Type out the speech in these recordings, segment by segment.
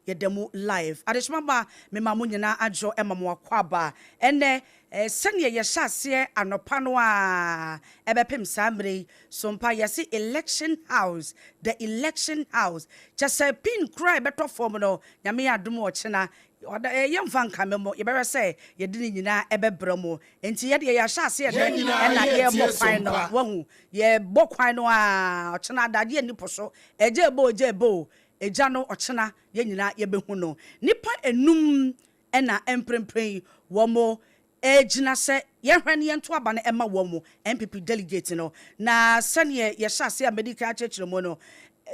Yɛda mu live. Adehyema ma mema mo nyinaa adwo ma mo akwaaba. Ɛnnɛ, sɛdeɛ yɛhyɛ aseɛ anɔpa no ara ɛbɛpem saa mmerɛ yi, so mpa yɛse election house, the election house. Kyɛ sɛ pin koraa a ɛbɛtɔ fam no, Nyame yɛ adom a ɔkyena, ɔda, yɛmfa nkame mo, yɛbɛhwɛ sɛ yɛde ne nyinaa ɛbɛbrɛ mo. Enti yɛdeɛ yɛahyɛ aseɛ Yɛn nnɛ nyinaa ɛna yɛretie yɛrebɔ kwan no, Sompa. wahu, yɛrebɔ kwan no ara, ɔkyena adagyeɛ nni po so, ɛgya ɛbɔ o, gya ɛbɔ o, Agya no ɔkyena yɛn nyinaa yɛbɛhu no. Nnipa nnum na mprempren yi wɔn regyina sɛ yɛnhwɛ na yɛnto aba no mma wɔn, NPP delegate no. Na sɛdeɛ yɛhyɛ aseɛ a madi kan akyerɛkyerɛ mu no,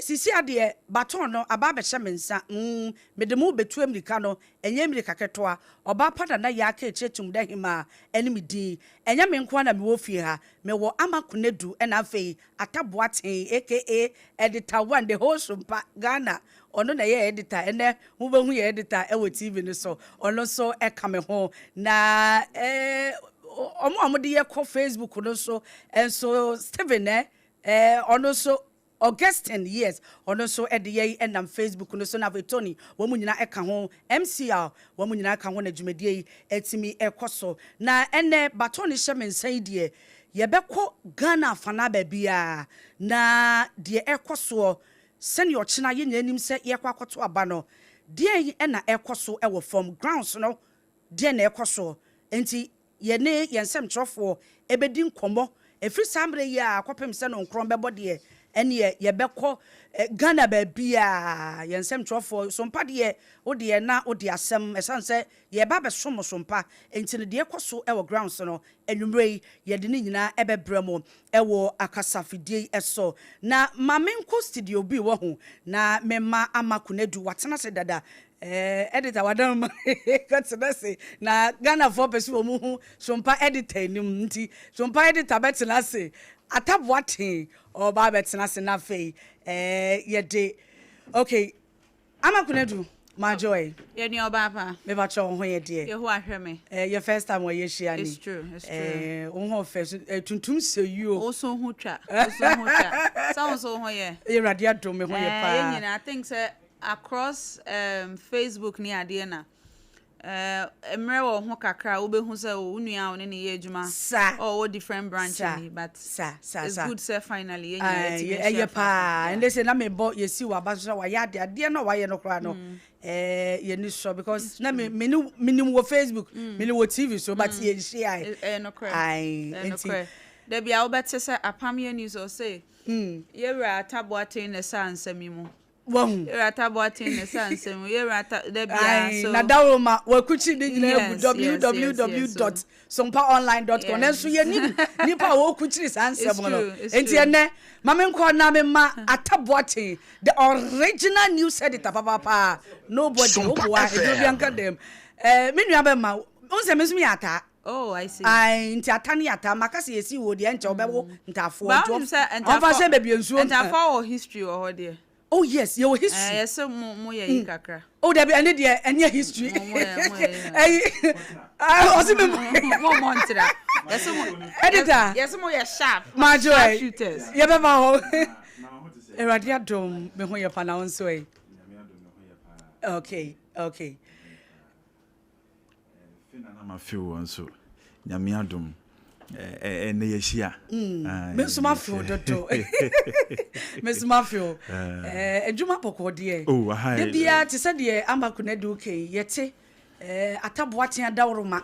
sisi adeɛ baton no aba abɛhyɛ me nsa, mm, mede mo rebɛtu ammirika no, ɛnyɛ mmirika ketewa. Ɔbaa pa Nana Yaa Kaakyire Tumda Hemaa ne me din. Ɛnyɛ me nko ara na mewɔ fie ha, mewɔ Ama Konadu ɛna afei Atta Boateng aka Editor One the whole Sompa Ghana ɔno na ɛyɛ editor ɛnɛ mo bɛhu yɛ editor ɛwɔ TV no so ɔno nso ɛka me ho na eh, ɔmo a ɔmo de yɛ kɔ Facebook no so nso Steven eh, eh, ɔno nso Augustine yes ɔno nso ɛde yɛ ɛnam Facebook no so na afei Tony wɔn nyinaa ɛka ho MCR wɔn nyinaa ka ho na dwumadie yi ɛtumi ɛkɔ so na ɛnɛ baton no hyɛ me nsa yi deɛ Yɛbɛkɔ Ghana afanaa baabiara na deɛ ɛrekɔ soɔ, sɛdeɛ ɔkyena yɛn nyinaa nim sɛ yɛrekɔ akɔto aba no, deɛn na ɛrekɔ so wɔ fam, grounds no, deɛn na ɛrekɔ soɔ. Enti yɛne yɛn nsɛmtwerɛfoɔ bɛdi nkɔmmɔ ɛfiri saa mmerɛ yi ara kɔpem sɛ nonkorɔn bɛbɔ deɛ, ɛnneɛ yɛbɛkɔ Ghana baabiara. Yɛn nsɛmtwerɛfoɔ, Sompa deɛ, wo deɛ na wode asɛm, ɛsiane sɛ yɛreba abɛsom mo Sompa nti no, deɛ ɛrekɔ so wɔ grounds no, Anwummerɛ yi, yɛde ne nyinaa bɛbrɛ mo wɔ akasafidie yi so. Na ma menkɔ studio bi wɔ ho na memma Ama Konadu, watena ase dada. Eh, editor wadam ma kɔtena ase. Na Ghanafoɔ pɛ sɛ wɔn hu Sompa editor anim nti, Sompa editor bɛtena ase. Atta Boateng, ɔreba abɛtena ase na afei eh, yɛde, okay. Ama Konadu, ma joy. Yɛ nua ɔbaa pa. Me pa kyɛw wo ho yɛ deɛ. Yehowa hwɛ me. Eh, yɛ first time wɔ yɛ hyia ni. It's true, it's true. Eh, wo ho ɔfɛ so eh, tuntum sɛ yuo. Wo so ho twa, wo so ho twa. Sɛ wo so wo ho yɛ. Awurade adom me ho yɛ paa. Eh, yɛ nyina, I think sɛ across um, Facebook ni adeɛ na. Eh, mmerɛ wɔ ho kakra a wobɛhu sɛ wo nua a wo ne ne yɛ adwuma Sa. ɔwɔ different branch Sa. ni but Sa, sa, it's sa. good sɛ finally yɛn nyinaa Ae, yɛtumi yɛ- ahyia ɛyɛ faako. paa Yeah. ɛnde sɛ na mebɔ yɛsi wɔ aba so sɛ wayɛ adeɛ adeɛ no a wayɛ no koraa no eh, yɛni sɔ because na me me ne menim wɔ Facebook menim wɔ TV so but yɛnhyiae. Ɛyɛ nokorɛ. Ae, Ɛyɛ nti nokorɛ. Dabi a wobɛte sɛ apam yɛ news ɔse yɛwura Atta Boateng na ɛsaa nsɛm yi mu. Wahu. Yɛwura Atta Boateng na ɛsaa nsɛm mu. Yɛwura Atta da biara Ae, so. na dawuroma wakukyi ne nyinaa agu Yes, yes, yes, yes, so. www.sompaonline.com. Nanso Yes. yɛnim nipa a wɔkukyiri saa It's nsɛm no. true, it's Enti true. ɛnɛ, ma menkɔ na mema Atta Boateng, the original news editor papaapa. Nobody, Sompa woboa, ɛduro bi FM. anka dɛm. Eh, me nua bɛma, wo sɛ me nso meyɛ ataa. Oh, I see. Ae, nti ata ne ata, maka sɛ yɛsi wo deɛ nkyɛ wobɛwo ntaafoɔ. Ba Nti wonim sɛ ɔmfa ntaafoɔ sɛ baabi nsuo. ntaafoɔ wɔ history wɔ hɔ deɛ. Oh yes, yɛwɔ history. Eh, yɛsɛ mo mo yɛ yi kakra. Oh dabi, ɛne deɛ ɛnyɛ history. Mo mo yɛ mo yɛ yi. Ɛyi, ɔsi mi mo mo ntira. Yɛsɛ mo Editor. Yɛsɛ mo yɛ sharp. Maajo Sharp ɛ. shooters. Yɛbɛba hɔ. Awurade adom, me ho yɛ pa na wo nso ɛ. Okay, okay. Fe na na mafe wo nso. Nyame adom. Ɛnɛ yɛahyia. Me nso mafe wo dodo. Me nso mafe wo. Adwuma bɔkɔɔ deɛ. Oh, aha. Da biara te sɛ deɛ Ama Konadu kɛn yɛte Ataboaten adaworoma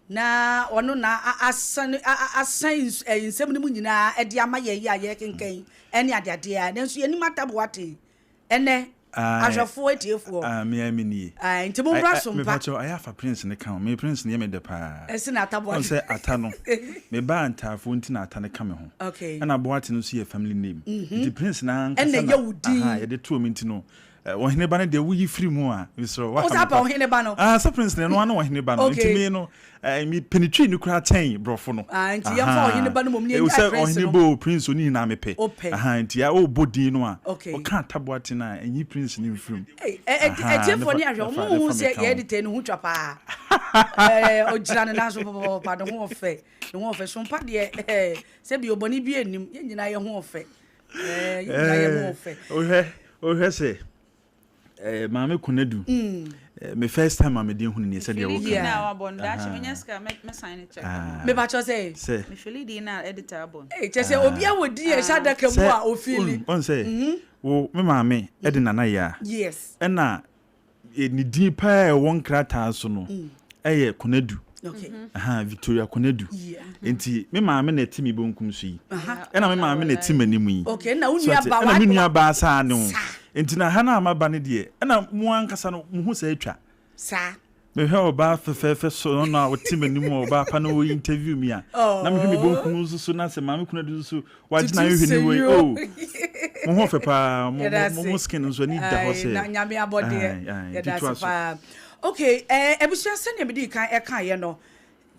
na ɔno na asan asan nsɛm no mu nyinaa de ama yɛn yi a yɛkenkan ɛne adeadeɛ a nanso yɛnim Ataboaten Ɛnɛ, ahwɛfoɔ atiefoɔ. Ah, me me nie. Ah, nti mo mbra so mpa. Mepakyɛw, ayɛ afa Prince ne ka ho. Me Prince ne yɛ me dɛ paa. Ɛsi na ata boate. Ɔn sɛ ata no, me baa Ntaafo nti na ata no ka me ho. Okay. Ɛna Boate no nso yɛ family name. Nti Prince na ankasa na. Ɛna ɛyɛ wo din. Aha, yɛde too me nti no, ɔhene ba no deɛ woyi firi mu a, mesrɛ wo, waha me pa. Wo sa pɛ ɔhene ba no? Ah, sɛ Prince no, ɛno ara ne ɔhene ba no. Okay. Nti me no, Eh, me pɛ ne twi no koraa kyɛn borɔfo no. Ah, nti yɛmfa ɔhene ba no mmom ne yɛngyae prince no. Sɛ ɔhene ba o, prince o, ne nyinaa mepɛ. Wopɛ. Aha, nti a wobɔ din no a, Okay. ɔka Ataboaten a, ɛnyi prince no mfiri mu. Ei, ɛ- ɛ- atiefoɔ ne ahwɛ, wɔn hu sɛ yɛ editor ne ho twa paa. Ɛɛ, ɔgyina ne nan so papaapa, ne ho ɔfɛ, ne ho ɔfɛ. Sompa deɛ, ɛɛ, sɛbi ɔbɔne bi nnim, yɛn nyinaa yɛ ho ɔfɛ. Ɛɛ, yɛn nyinaa yɛ ho ɔfɛ. Wohwɛ, wohwɛ sɛ. Eh, Maame Konadu, eh, me first time a mede hunu nie sɛdeɛ Mefili woka din no. na wabɔ no daakye menya sika mɛ mɛ sign ne check ama. Mepa kyɛw sɛ. Sɛ. Mefili din na editor abɔ no. Ee, kyɛ sɛ obi a wɔ din a ɛhyɛ adaka mu a ofili. Sɛ, ɔn sɛ, wo, me maame de Nana Yaa. Yes. Ɛna ne din paa a ɛwɔ nkrataa so no yɛ Konadu. Okay. Aha, Victoria Konadu. Yeah. Nti me maame na ɛte me bonkum so yi. Ɛna me maame na ɛte m'anim yi. Okay, na wo So nua ate, ba ɛna me wa nua baa saa ne ho. Saa. Nti na ha no a maba no deɛ, ɛna mo ankasa no mo ho sɛ atwa. Saa. Mehwɛ ɔbaa fɛfɛɛfɛ so no a ɔte m'anim a ɔbaa pa na ɔyɛ interview mi a, na mehwɛ me bonkum nso so na sɛ maame Konadu nso so wagyina Tutu ahwehwɛ ne wei, sɛ oh, yo. mo ho ɔfɛ paa, mo, Yɛda mo, ase. mo skin nso ani da hɔ Ae, sɛ. na Nyame abɔdeɛ. Ae, ae, Yɛda nti toa ase so. paa. Okay, eh, abusua sɛnea medii kan ɛkaeɛ no,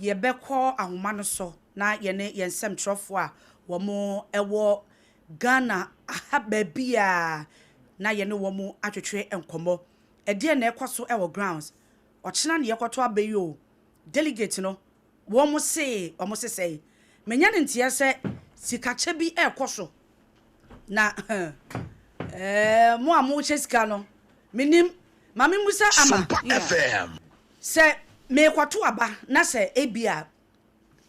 yɛbɛkɔ ahoma no so na yɛne yɛn nsɛmtwerɛfoɔ a wɔn ɛwɔ Ghana aha baabiara na yɛne wɔn atwetwe nkɔmmɔ. Ɛdeɛn na ɛkɔ so wɔ grounds? Ɔkyena na yɛkɔto aba yi o. Delegate no, wɔn se wɔn se sɛe. Menya no nteɛ sɛ sikakyɛ bi ɛrekɔ so. Na eh, mo a mokyɛ sika no, menim. Ma memmusa Ama. Sompa FM. Sɛ merekɔto aba na sɛ ebia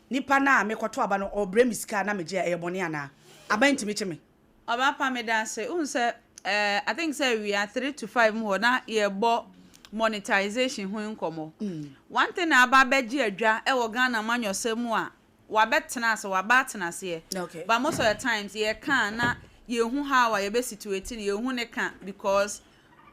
nipa no a merekɔto aba no ɔrebrɛ me sika a na megye a, ɛyɛ bɔne anaa? Aban ntumi kye me? Ɔba pa medase wohu sɛ eh I think sɛ awia 3 to 5 mu hɔ na yɛbɔ monetization ho nkɔmmɔ. One thing a aba abɛgye adwa wɔ Ghana amanyɔsɛm mu a wabɛtena ase waba atena aseɛ but most of the times yɛka a na yɛnhu how a yɛbɛ situate no yɛnhu ne ka because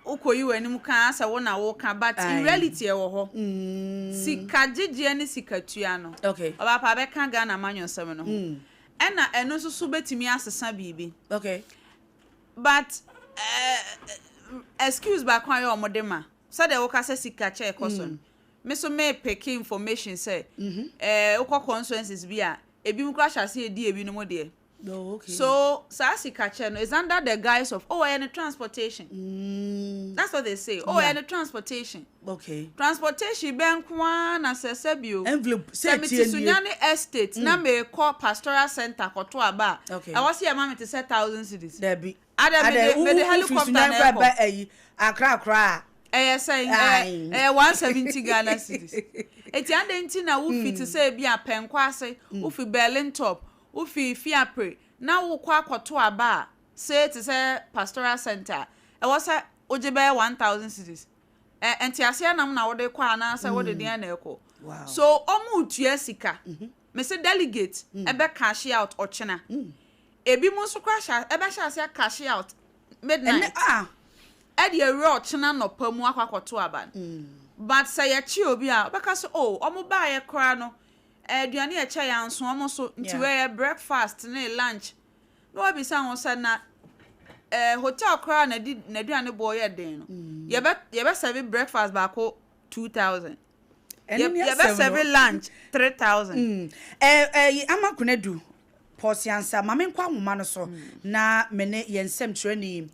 wokɔyi w'anim ka a sɛ wo na woka but in reality ɛwɔ hɔ. Sika gyegyeɛ ne sika tua no ɔba pa abɛka Ghana amanyɔsɛm no ho. Ɛna ɛno nso so bɛtumi asesa biribi. But eh, excuse baako a yɛ wɔn de ma sɛdeɛ woka sɛ sika kyɛ ɛkɔ so no, me so me pick information sɛ eh, wokɔ constituencies bi a ebinom koraa hyɛ aseɛ di ebinom deɛ. Oh, okay. So saa sika kyɛ no is under the guise of, oh, ɛyɛ ne transportation. That's what they say. Oh, ɛyɛ ne transportation. Transportation bɛn nko ara na sɛ sɛbio. Envelope sɛ Sɛ mete tie nie. Sunyani Estate na mekɔ Pastoral Center kɔto aba a, ɛwɔ sɛ yɛma me te sɛ 1,000 cedis. Dabi. Ada Ada mede wo mede wo firi helicopter Sunyani na kora ɛkɔ. ba ayi Accra koraa. Ɛyɛ sɛn? Ɛyɛ ɛyɛ 170 Ghana cedis. Eti adɛn nti na wofi te sɛ ebi a Pɛnkɔ ase, wofi Berlin Top, wofi Fiapre na wokɔ akɔto aba a, say te sɛ Pastoral Center a, ɛwɔ sɛ wogye bɛyɛ 1,000 cedis. Ɛ nteaseɛnam na wode kɔ anaasɛ wode deɛn na ɛkɔ? So wɔretua sika. Mese delegate ɛbɛ cash out ɔkyena. Ebinom nso koraa hyɛ ɛbɛhyɛ aseɛ cash out midnight. Ɛnɛ ah. Ɛde awura ɔkyena nɔpa mu akɔ akɔto aba no. But sɛ yɛkye obi a, wobɛka sɛ oh, wɔn baeɛ koraa no, aduane a ɛkyɛ yɛn anso wɔn so, nti wei yɛ breakfast ne lunch. Na wabisa ho sɛ na eh, hotel koraa na di n'aduane boɔ yɛ den no, yɛbɛ yɛbɛ serve breakfast baako 2,000. Ɛno ne Yɛbɛ asɛm serve no. lunch 3,000. Eh, eh, Ama Konadu, Pɔsiansa, ma menkɔ ahoma no so na me ne yɛn nsɛmtwerɛni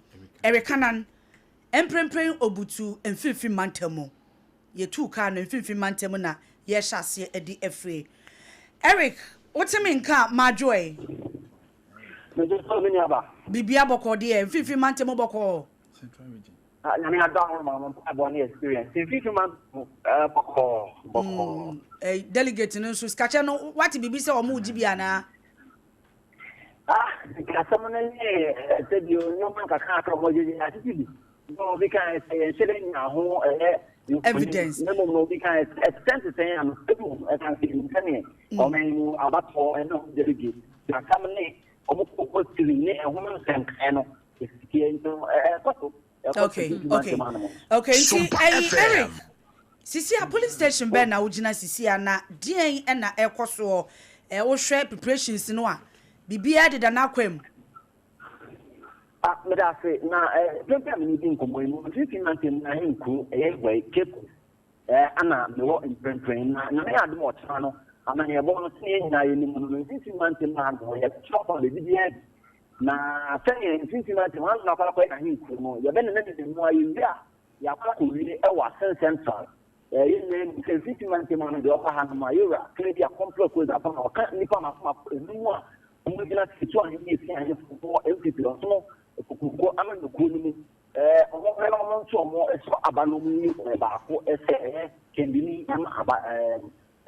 Eric Kanan mprempren obutu mfimfini mantam mu. Yɛtuu kaa no mfimfini mantam mu na yɛrehyɛ aseɛ adi afiri. Eric, wote me nka a, madwo ɛ? Megye so, me nuaba. Biribia bɔkɔɔ deɛ, mfimfini mantam mu bɔkɔɔ. Ah, Nyame adom wo ma mo mpaebɔ ne experience. Mfimfini mantam mu, eh, bɔkɔɔ, bɔkɔɔ. Eh, delegate no nso, sikakyɛ no, wate biribi sɛ wɔn regye bi anaa? Ah, nka asɛm no ne eh, sɛdeɛ nneɛma nkakra kakra wɔn gyegye atete bi. Na obi kan sɛ yɛn hyɛ dɛ nya ho ɛyɛ mfoni. Evidence. Na mmom na obi kan sɛ ɛsɛn te sɛn ano ebi wɔ mu ɛsan sɛ ebi sɛneɛ ɔman yi mu abatoɔ ɛne ɔmo delegate. Na asɛm ne ɔmo kɔkɔ siri ne ɛho nsɛnkae no esitie nti no ɛkɔ so. Ɛkɔ so mfimfini mantam ano. Okay, nti Sompa ɛyi FM. Eric, sisi a police station bɛn na wogyina sisi a na deɛn ɛna ɛkɔ soɔ? Ɛ wohwɛ preparations no a, biribiara deda n'akwan mu. Ah, meda ase. Na eh, mprempren a me ne di nkɔmmɔ yi mu, mfimfini mantam mu ahenkuro, ɛyɛ Hwɛe, Cape Coast, eh, ana mewɔ mprempren. Na Nyame yɛ adom a ɔkyena no, amanneɛbɔ no, sɛnea yɛn nyinaa yɛnim no, no mfimfini mantam ha no, yɛbɛkyerɛ ɔfa baabi biara bi. Na sɛnea mfimfini mantam ha no na akɔ akɔyɛ n'ahenkuro no, yɛbɛnenanena mu a yɛwie a, yɛakɔ akɔwie wɔ Asen Central. Eh, yɛn nyinaa nim sɛ mfimfini mantam ha no deɛ ɔba ha nom a, yɛwura Kennedy Akompreko Agyapong a ɔka nnipa mako mako enum a wɔgyina Ketu Ahenni Efi Ahemfo wɔ NPP ɔsono kokuroko amanyɔkuo no mu. Wɔn hwɛ na wɔn nso wɔn sɔ aba no mu yi baako sɛ ɛyɛ kɛndini ɛma aba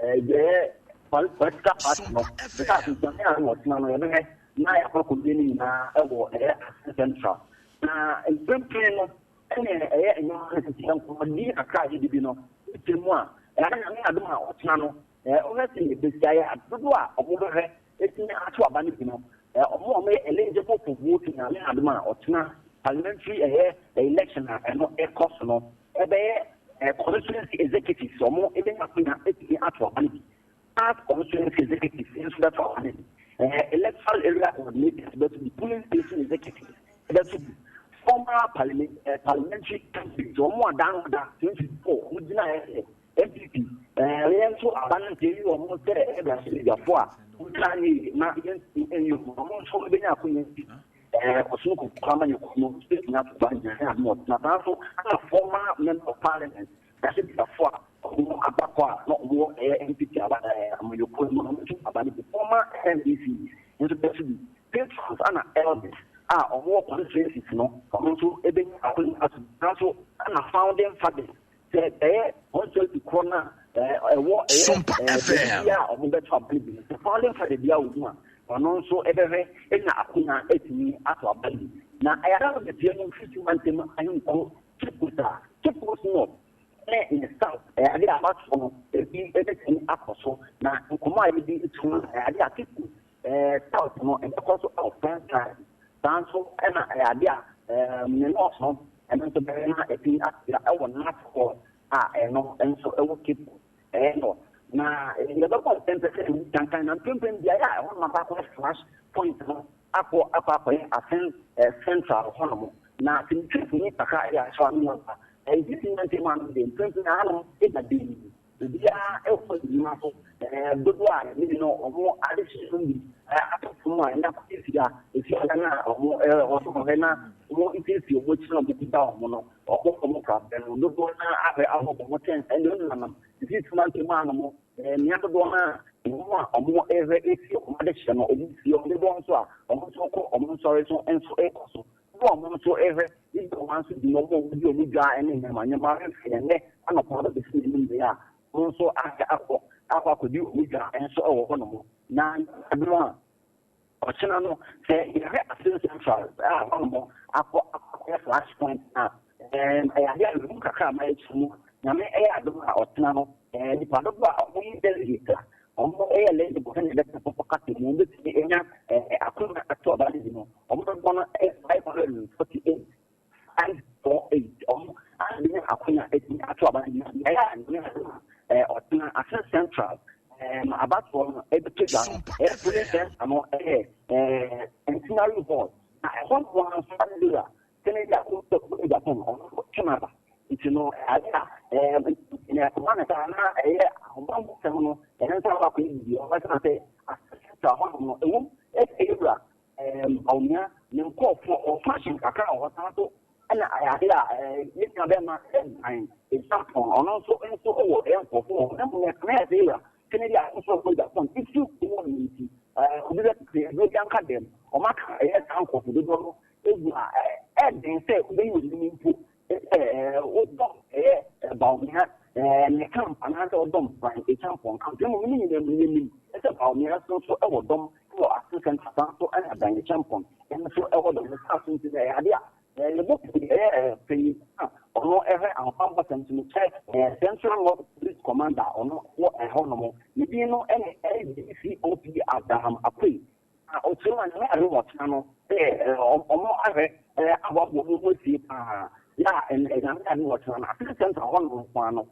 ɛyɛ political party no. Nsa ase nkyɛn a wɔ tena no yɛbɛhwɛ na yɛakɔ akɔdie no nyinaa ɛwɔ ɛyɛ Assin Central. Na mprempren no ɛne ɛyɛ nneɛma no tete nkɔmmɔdie kakra a yɛdidi no ɛtwa mu a ɛyɛ Nyame adom a ɔtena no ɔhwɛ sɛ yɛbɛsi ayɛ dodoɔ a ɔmo bɛhwɛ ɛtumi ato aba no bi no, ɔmo a ɔmo yɛ eligible for voting, Nyame adom a ɔtena parliamentary ɛyɛ election a ɛno ɛkɔ so no, ɛbɛyɛ constituency executives, ɔmo ɛbɛnya akonya ɛtumi ato aba no bi. Past constituency executives nso bɛto aba no bi, electoral area coordinators bɛto bi, polling station executives bɛto bi, former parliamentary candidates, ɔmo a dan da 24 ɔmo gyina yɛ sɛ NPP yɛn nso aba no nkyɛn yi wɔn sɛ ɛyɛ ahyɛnadwafoɔ a wɔn nye na yɛn nyi wɔn, wɔn nso bɛnya akonya bi ɔsono kɔkɔɔ ama yɛ kɔn no bɛtumi ato ba nyina ne adom ɔtena. Saa nso ana former member of parliament ahyɛnadwafoɔ a wɔn aba kɔ a na wɔn ɛyɛ NPP aba amanyɔkuo mu na wɔn nso aba no bi, former NDC nso bɛto bi, patrons ana elders a wɔn wɔ constituencies no, wɔn nso bɛnya akonya ato bi. Saa nso ana founding fathers, sɛ ɛyɛ constituency korɔ no a ɛwɔ ɛyɛ baabi a ɔmo bɛto aba no bi no, sɛ founding father bi a wɔ mu a, ɔno nso ɛbɛhwɛ ɛnya akonya ɛtumi ato aba no bi. Na ɛyɛ ada bɛpie no mfiri mantam ahenkuro Cape Coast a Cape Coast North ne ne South, ɛyɛ ade a abatoɔ no ebi ɛbɛtumi akɔ so. Na nkɔmɔ a yɛdi etu no, ɛyɛ ade a Cape Coast South no ɛbɛkɔ so ɛwɔ prime time. Saa nso ɛna ɛyɛ ade a ne North no, ɛno nso bɛyɛ na ɛtumi atua ɛwɔ North hɔ a ɛno nso ɛwɔ Cape Coast ɛyɛ North. Na yɛbɛbɔ mpɛmpɛ sɛ ɛmu kankan na mpɛmpɛm beaeɛ a ɛhɔ nom akɔ akɔyɛ flash point no akɔyɛ Assin Central hɔnom. Na sɛ mfoni kakra ɛyɛ ahyɛ ano aba ɛyɛ sisi nante mu ano de mpɛmpɛm hanom ɛda dee obiara ɛwɔ nnwuma so dodoɔ a ɛne no ɔmo adehyeɛ no bi ato fam a ɛna akɔ efia efia no a ɔmo ɔso hɔhɛ na ɔmo nsiesie ɔmo akyi na ɔmo kuta ɔmo no ɔmo kora bɛn no dodoɔ na ahwɛ ahɔ ɔmo kyɛn ɛnna ɔmo nanam sisi nante mu ano mmea dodoɔ na ɔmo a ɔmo ɛhwɛ esi ɔmo adehyeɛ no ɔmo sie ɔmo dodoɔ nso a ɔmo nso kɔ ɔmo nsɔre so nso ɛkɔ so dodoɔ a ɔmo nso ɛhwɛ ebi ɔmo nso di ɔmo a ɔmo di ɔmo dwa ɛne nneɛma nneɛma ahwɛ ɛnɛ anɔpɔ ɔbɛsi n'anim deɛ a ɔmo nso ahwɛ akɔdi ɔmo dwa nso ɛwɔ hɔnom. Na adum a ɔkyena no, sɛ yɛhwɛ Assin Central a hɔnom akɔyɛ flash point na ɛyɛ adeɛ a ehu kakra a mayɛ kyerɛ mu, Nyame ɛyɛ adum a ɔkyena no nipa dodoɔ a ɔmo yɛ delegate a ɔmo ɛyɛ eligible sɛnea ɛbɛka pɔpɔ kasa mu ɔmo bɛtumi anya akonnwa ato ɔba no bi no, ɔmo dodoɔ no ɛyɛ 548, 548 ɔmo a bɛnya akonnwa atumi ato aba no bi. Na ɛyɛ a Nyame adum a ɔkyena Assin Central abatoɔ no ɛbɛtɔ dwa no, ɛyɛ polling center no ɛyɛ Centenary Hall, na ɛhɔ no ara nso ɛna Kennedy Akompreko Agyapong ɔno nso twɛn aba. Nti no ade a na ɛkɔba no saa na ɛyɛ ahobammɔsɛm no, ɛno nso akɔ akɔyɛ biribi ɔbɛsena sɛ Assin Central hɔnom no ɛwom ɛsɛ yɛwura Bawumia ne nkɔɔfoɔ ɔfa kakra wɔ hɔ. Saa nso ɛna ɛyɛ ade a ne nua bɛrima ɛban Agyapong ɔno nso wɔ ɛyɛ nkɔɔfoɔ wɔ hɔ, na mmom ɛkame ayɛ sɛ yɛwura Kennedy Akompreko Agyapong esi kurom hɔ nom nti obi bɛtete ɛduro bi anka dɛm ɔmo aka ɛyɛ saa nkɔɔfo dodoɔ no egu a ɛden sɛ wobɛyi wɔ nim mpo sɛ wodɔm ɛyɛ Bawumia ne camp anaasɛ wodɔm Bryan Acheampong camp. Mmom ne nyinaa mu yɛnim sɛ Bawumia nso ɛwɔ dɔm wɔ Assin Central, saa nso ɛna Bryan Acheampong nso ɛwɔ dɔm. Ne saa so nti ɛyɛ ade a yɛbɔ pii ɛyɛ panyin a ɔno ɛhwɛ ahobammɔsɛm so no kyɛ Central North Police Commander, ɔno wɔ ɛhɔ nom, ne din no ɛne ADCOP Abraham Akwei a ɔkyerɛ mu a Nyame adom ɔkyena no ɛyɛ ɔmo ahwɛ aboaboa ɔmo ho asie paa yɛ a Nyame adom ɔkyena no Assin Central hɔ nom nko ano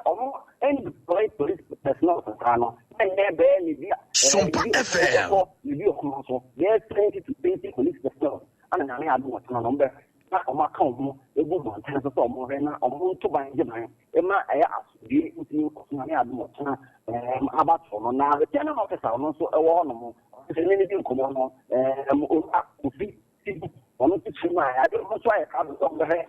ɔmo ɛndeploy police personnel koraa no ɛnyɛ bɛyɛ ne bi a Sompa FM. Ne bi ɔmo nso bɛyɛ 20 to 80 police personnel ana Nyame adom ɔkyena no ɔmo bɛ na ɔmo aka ɔmo egu mmɔnten so sɛ ɔmo hwɛ na ɔmo nto ban gye ban ɛma ɛyɛ asomdue ntumi nkɔ so Nyame adom ɔkyena abatoɔ no. Na returning officer ɔno nso ɛwɔ hɔnom sɛ ne ne di nkɔmmɔ no, Owura Kofi Sibi, ɔno nso kyerɛ mu a ade ɔno nso ayɛ krado sɛ ɔbɛhwɛ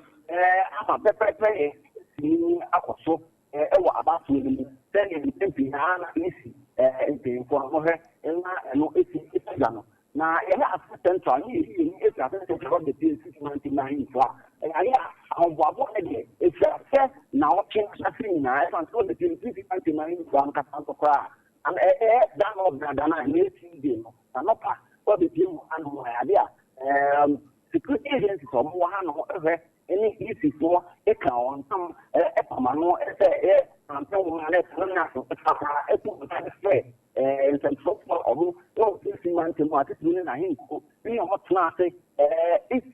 ama pɛpɛɛpɛ yɛ tumi akɔ so ɛwɔ abatoɔ no mu sɛdeɛ mpɛn pii naa na esi mpanyinfoɔ no wɔhwɛ na ɛno esi esi dwa no. Na yɛhwɛ Assin Central ne yɛyi yɛn ani firi Assin Central ba bɛpue Nsuti Mantam no ahemfo a, ɛyɛ adeɛ a ahoboaboa no deɛ, ɛfiri aseɛ nnawɔtwe ahyɛaseɛ nyinaa, ɛsiane sɛ wɔbɛpue Nsuti Mantam ahemfo ankasa nso koraa a, na ɛyɛ da no ɔbrada no a ɛnɛ yɛ Tuesday no, n'anɔpa wɔbɛpue mu hanom a, ɛyɛ adeɛ a ɛɛm security agencies a wɔwɔ hanom hwɛ ne EC foɔ ka wɔn ntam pam ano sɛ ɛyɛ campaign nwoma na ɛsɛ no ase koraa ɛto wɔn nsa de frɛ nsɛmtwerɛfoɔ a wɔn wɔ mfimfini mantam a titiriw ne n'ahenkuro ne wɔn tena ase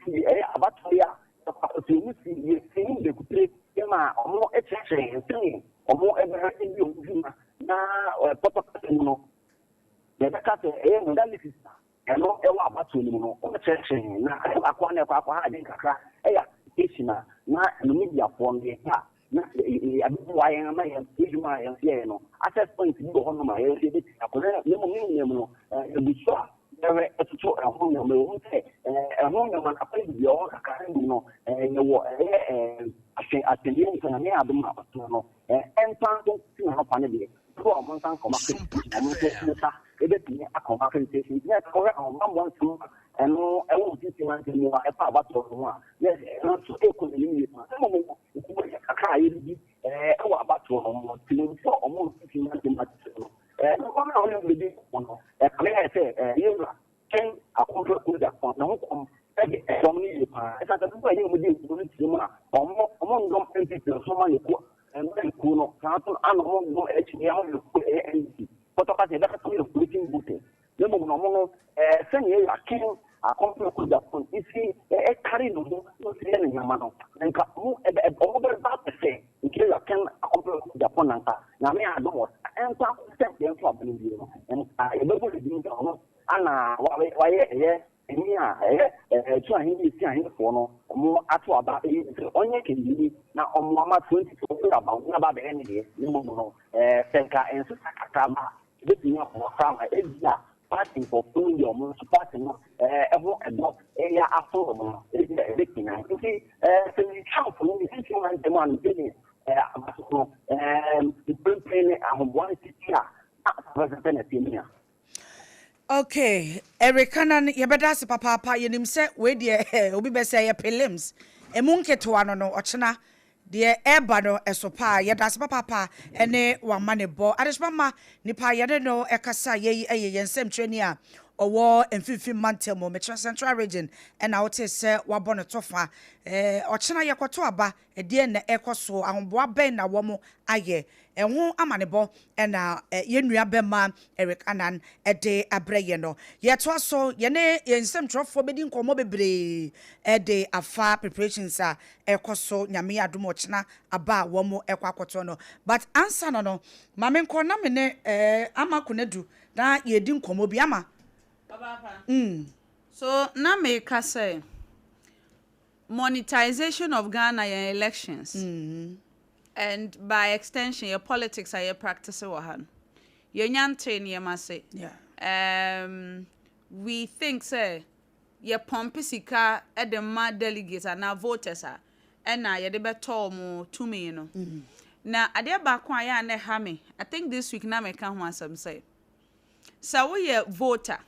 si ɛyɛ abatoɔ yi a ɛkɔ akɔto mu si yɛsi ne mbɛkutire ma wɔn kyerɛkyerɛ yɛn sɛdeɛ wɔn bɛhwɛ di wɔn dwuma na pɔtɔ kasa mu no yɛbɛka sɛ ɛyɛ modalities a Ɛno wɔ abatoɔ no mu no, wɔkyerɛkyerɛ yɛn. Na adeɛ baako a na ɛkɔ akɔha adwene kakra yɛ application a na ɛno mediafoɔ no yɛpɛ a na yɛabɛboa yɛn ama yɛn adwuma a yɛn nso yɛyɛ no access point bi wɔ hɔnom a yɛn nso yɛbɛtumi akɔ. Na mmom ne nyinaa mu no, yɛgu so a yɛhwɛ toto ɛho nneɛma. Ɛwom sɛ ɛho nneɛma no akɔyɛ biribi wɔ hɔ kakra, na mmom no yɛwɔ ɛyɛ ahwɛ atɛnniɛ mu sɛ Nyame adom a ɔtena no ɛmfa nso nsi n'anɔpa no deɛ Bere a wɔn nsa nka wɔn accreditation, wɔn nso nsa bɛtumi aka wɔn accreditation. Nti na sɛ wohwɛ ahobammɔ nsɛm a ɛno ɛwɔ mfimfini mantam mu a ɛfa abatoɔ no ho a, na ɛno nso ɛrekɔ n'anim yie paa. Mmom no, nkɔmmɔ yɛ kakra a yɛdidi ɛwɔ abatoɔ no ho. Temmufo a wɔwɔ mfimfini mantam atitiriw no, wɔn a wɔne wɔn bɛdi nkɔmmɔ no, ɛkame ayɛ sɛ yɛn wura Ken Akompreh Kojapo ne ho kɔm de ɛdɔm no yie paa. Ɛsiane sɛ dodoɔ a ɛne wɔn di nkɔmmɔ no kyerɛ mu a, wɔn wɔn nnɔm NPP nso ma yɛ kuo ma yɛ kuo no saa nso na wɔn nnɔm akyinnyeɛ ho yɛ kuo ɛyɛ NDC. Pɔtɔ kasa yɛbɛka sɛ wɔyɛ floating voters. Na mmom no wɔn no sɛnea ɛyɛ a Ken Akompreh Kojapo si ɛkari ne ho na ɔsi yɛ ne nneɛma no nka wɔn ɛbɛ wɔn bɛba apɛ sɛ nka ɛyɛ Ken Akompreh Kojapo na nka Nyame adom wɔ saa ɛnsa sɛ yɛn nso aba no bio no nka yɛbɛbɔ ne din sɛ ɔno Ana wayɛ ɛyɛ panin a ɛyɛ ɛtu ahenni esi ahenfoɔ no ɔmo ato aba eyi sɛ ɔnyɛ kɛnyini na ɔmo ama 24 aba ɔmo aba abɛyɛ ne deɛ ne mmom no ɛɛ sɛ nka nsesa kakra ba a ebetumi aboa koraa ma ebi a party nkurɔfoɔ no deɛ ɔmo nso party no ɛɛ ɛho ɛdɔ ɛyɛ aso ɔmo no ebi a ebetumi ayɛ nti ɛɛ sɛ metwa mfonini bi nti wɔn ntɛm a mepɛ ɛɛ abaso no ɛɛ mprempren ne ahoboa no titi a na pɛpɛpɛ na ɛteɛ mu nya. Okay, Eric Kanan, yɛbɛda ase papaapa. Yɛnim sɛ wei deɛ obi bɛ sɛ ɛyɛ prelims. Emu nketewa no no, ɔkyena deɛ ɛreba no ɛso paa. Yɛda ase papaapa ɛne w'amanebɔ. Adehyema mma, nipa a yɛne no ɛkasa yɛ yi ɛyɛ yɛn nsɛmtwerɛni a ɔwɔ Mfimfini Mantam mu, mekyerɛ Central Region, ɛna wotee sɛ wabɔ no tɔfa. Ɛɛ, ɔkyena yɛkɔto aba. Ɛdeɛn na ɛrekɔ so? Ahoboa bɛn na wɔayɛ? Ɛho amanebɔ na yɛn nua bɛma Eric Annan de abrɛ yɛn no. Yɛtoa so, yɛne yɛn nsɛmtwerɛfoɔ bɛdi nkɔmmɔ bebree de afa preparations a ɛrekɔ so, Nyame adom ɔkyena aba a wɔrekɔ akɔto no. But ansa na no, ma menkɔ na me ne Ama Konadu na yɛredi nkɔmmɔ bi. Ama. Ɔbaapa, so na meka sɛ Monetization of Ghana yɛn elections and by extension yɛ politics a yɛ practice wɔ ha no yɛnya ntee nneɛma ase. Um, we think sɛ yɛ pɔmpe sika de ma delegates anaa voters a ɛna yɛde bɛtɔ wɔn tumi no. Na adeɛ baako a yɛ a na ɛha me, I think this week na meka ho asɛm sɛ, sɛ woyɛ voter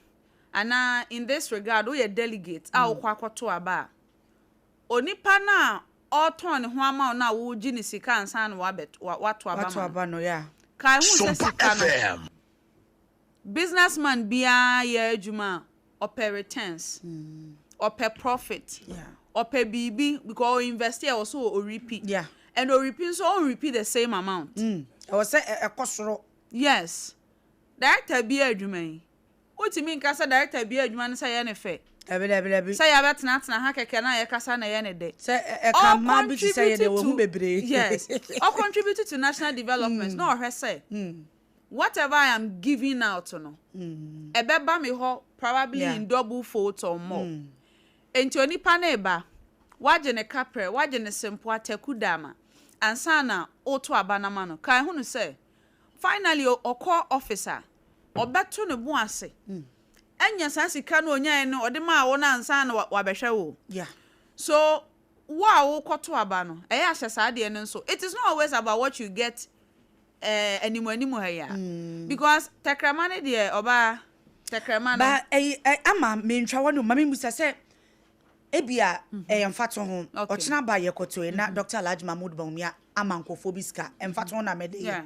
anaa in this regard woyɛ delegate a wokɔ akɔto aba a, onipa no a ɔretɔn ne ho ama wo no a woregye ne sika ansa na wabɛt wa wato aba Wato ma no, aba no, yeah. kae hu sɛ Sompa sika no, FM. business man biara yɛ adwuma a, ɔpɛ returns, ɔpɛ profit, Yeah. ɔpɛ biribi because ɔinvest a ɛwɔ sɛ ɔrepi. Yeah. And ɔrepi nso ɔnrepi the same amount. Ɛwɔ sɛ ɛ ɛkɔ soro. Yes. Director biara adwuma yi, Wontumi nka sɛ director bue adwuma no sɛ ɛyɛ no fɛ. Dabi dabi dabi. Sɛ yɛabɛtenatena ha kɛkɛ na yɛkasa na ɛyɛ no dɛ. Sɛ ɛka mmaa bi te sɛ yɛn deɛ wɔn ho bebree. Yes. Ɔ contribute to national development na ɔhwɛ sɛ whatever I am giving out no, ɛbɛba me hɔ probably in double folds or more. Enti onipa no reba, woagye ne kaprɛ, woagye ne sempoa, taku dama, ansa na woreto aba no ama no. Kae hunu sɛ, finally ɔkɔ office a, ɔbɛto ne bo ase anya saa sika no onyae no ɔde maa wo no ansa na wabɛhwɛ wo. So wo a wokɔto aba no, ɛyɛ ahyɛ saa adeɛ no nso. It is not always about what you get eh, animu animu ha yi a. Because tɛkrɛma no deɛ ɔbaa. Tɛkrɛma no. Ba ɛyi ɛ ama mentwa wɔ no ma memmusa sɛ ebia ɛyɛ mfatoho ɔkyena ba yɛkɔtoe na Doctor Alhaji Mahmood Bawumia ama nkurɔfoɔ bi sika, mfatoho na mede yɛ,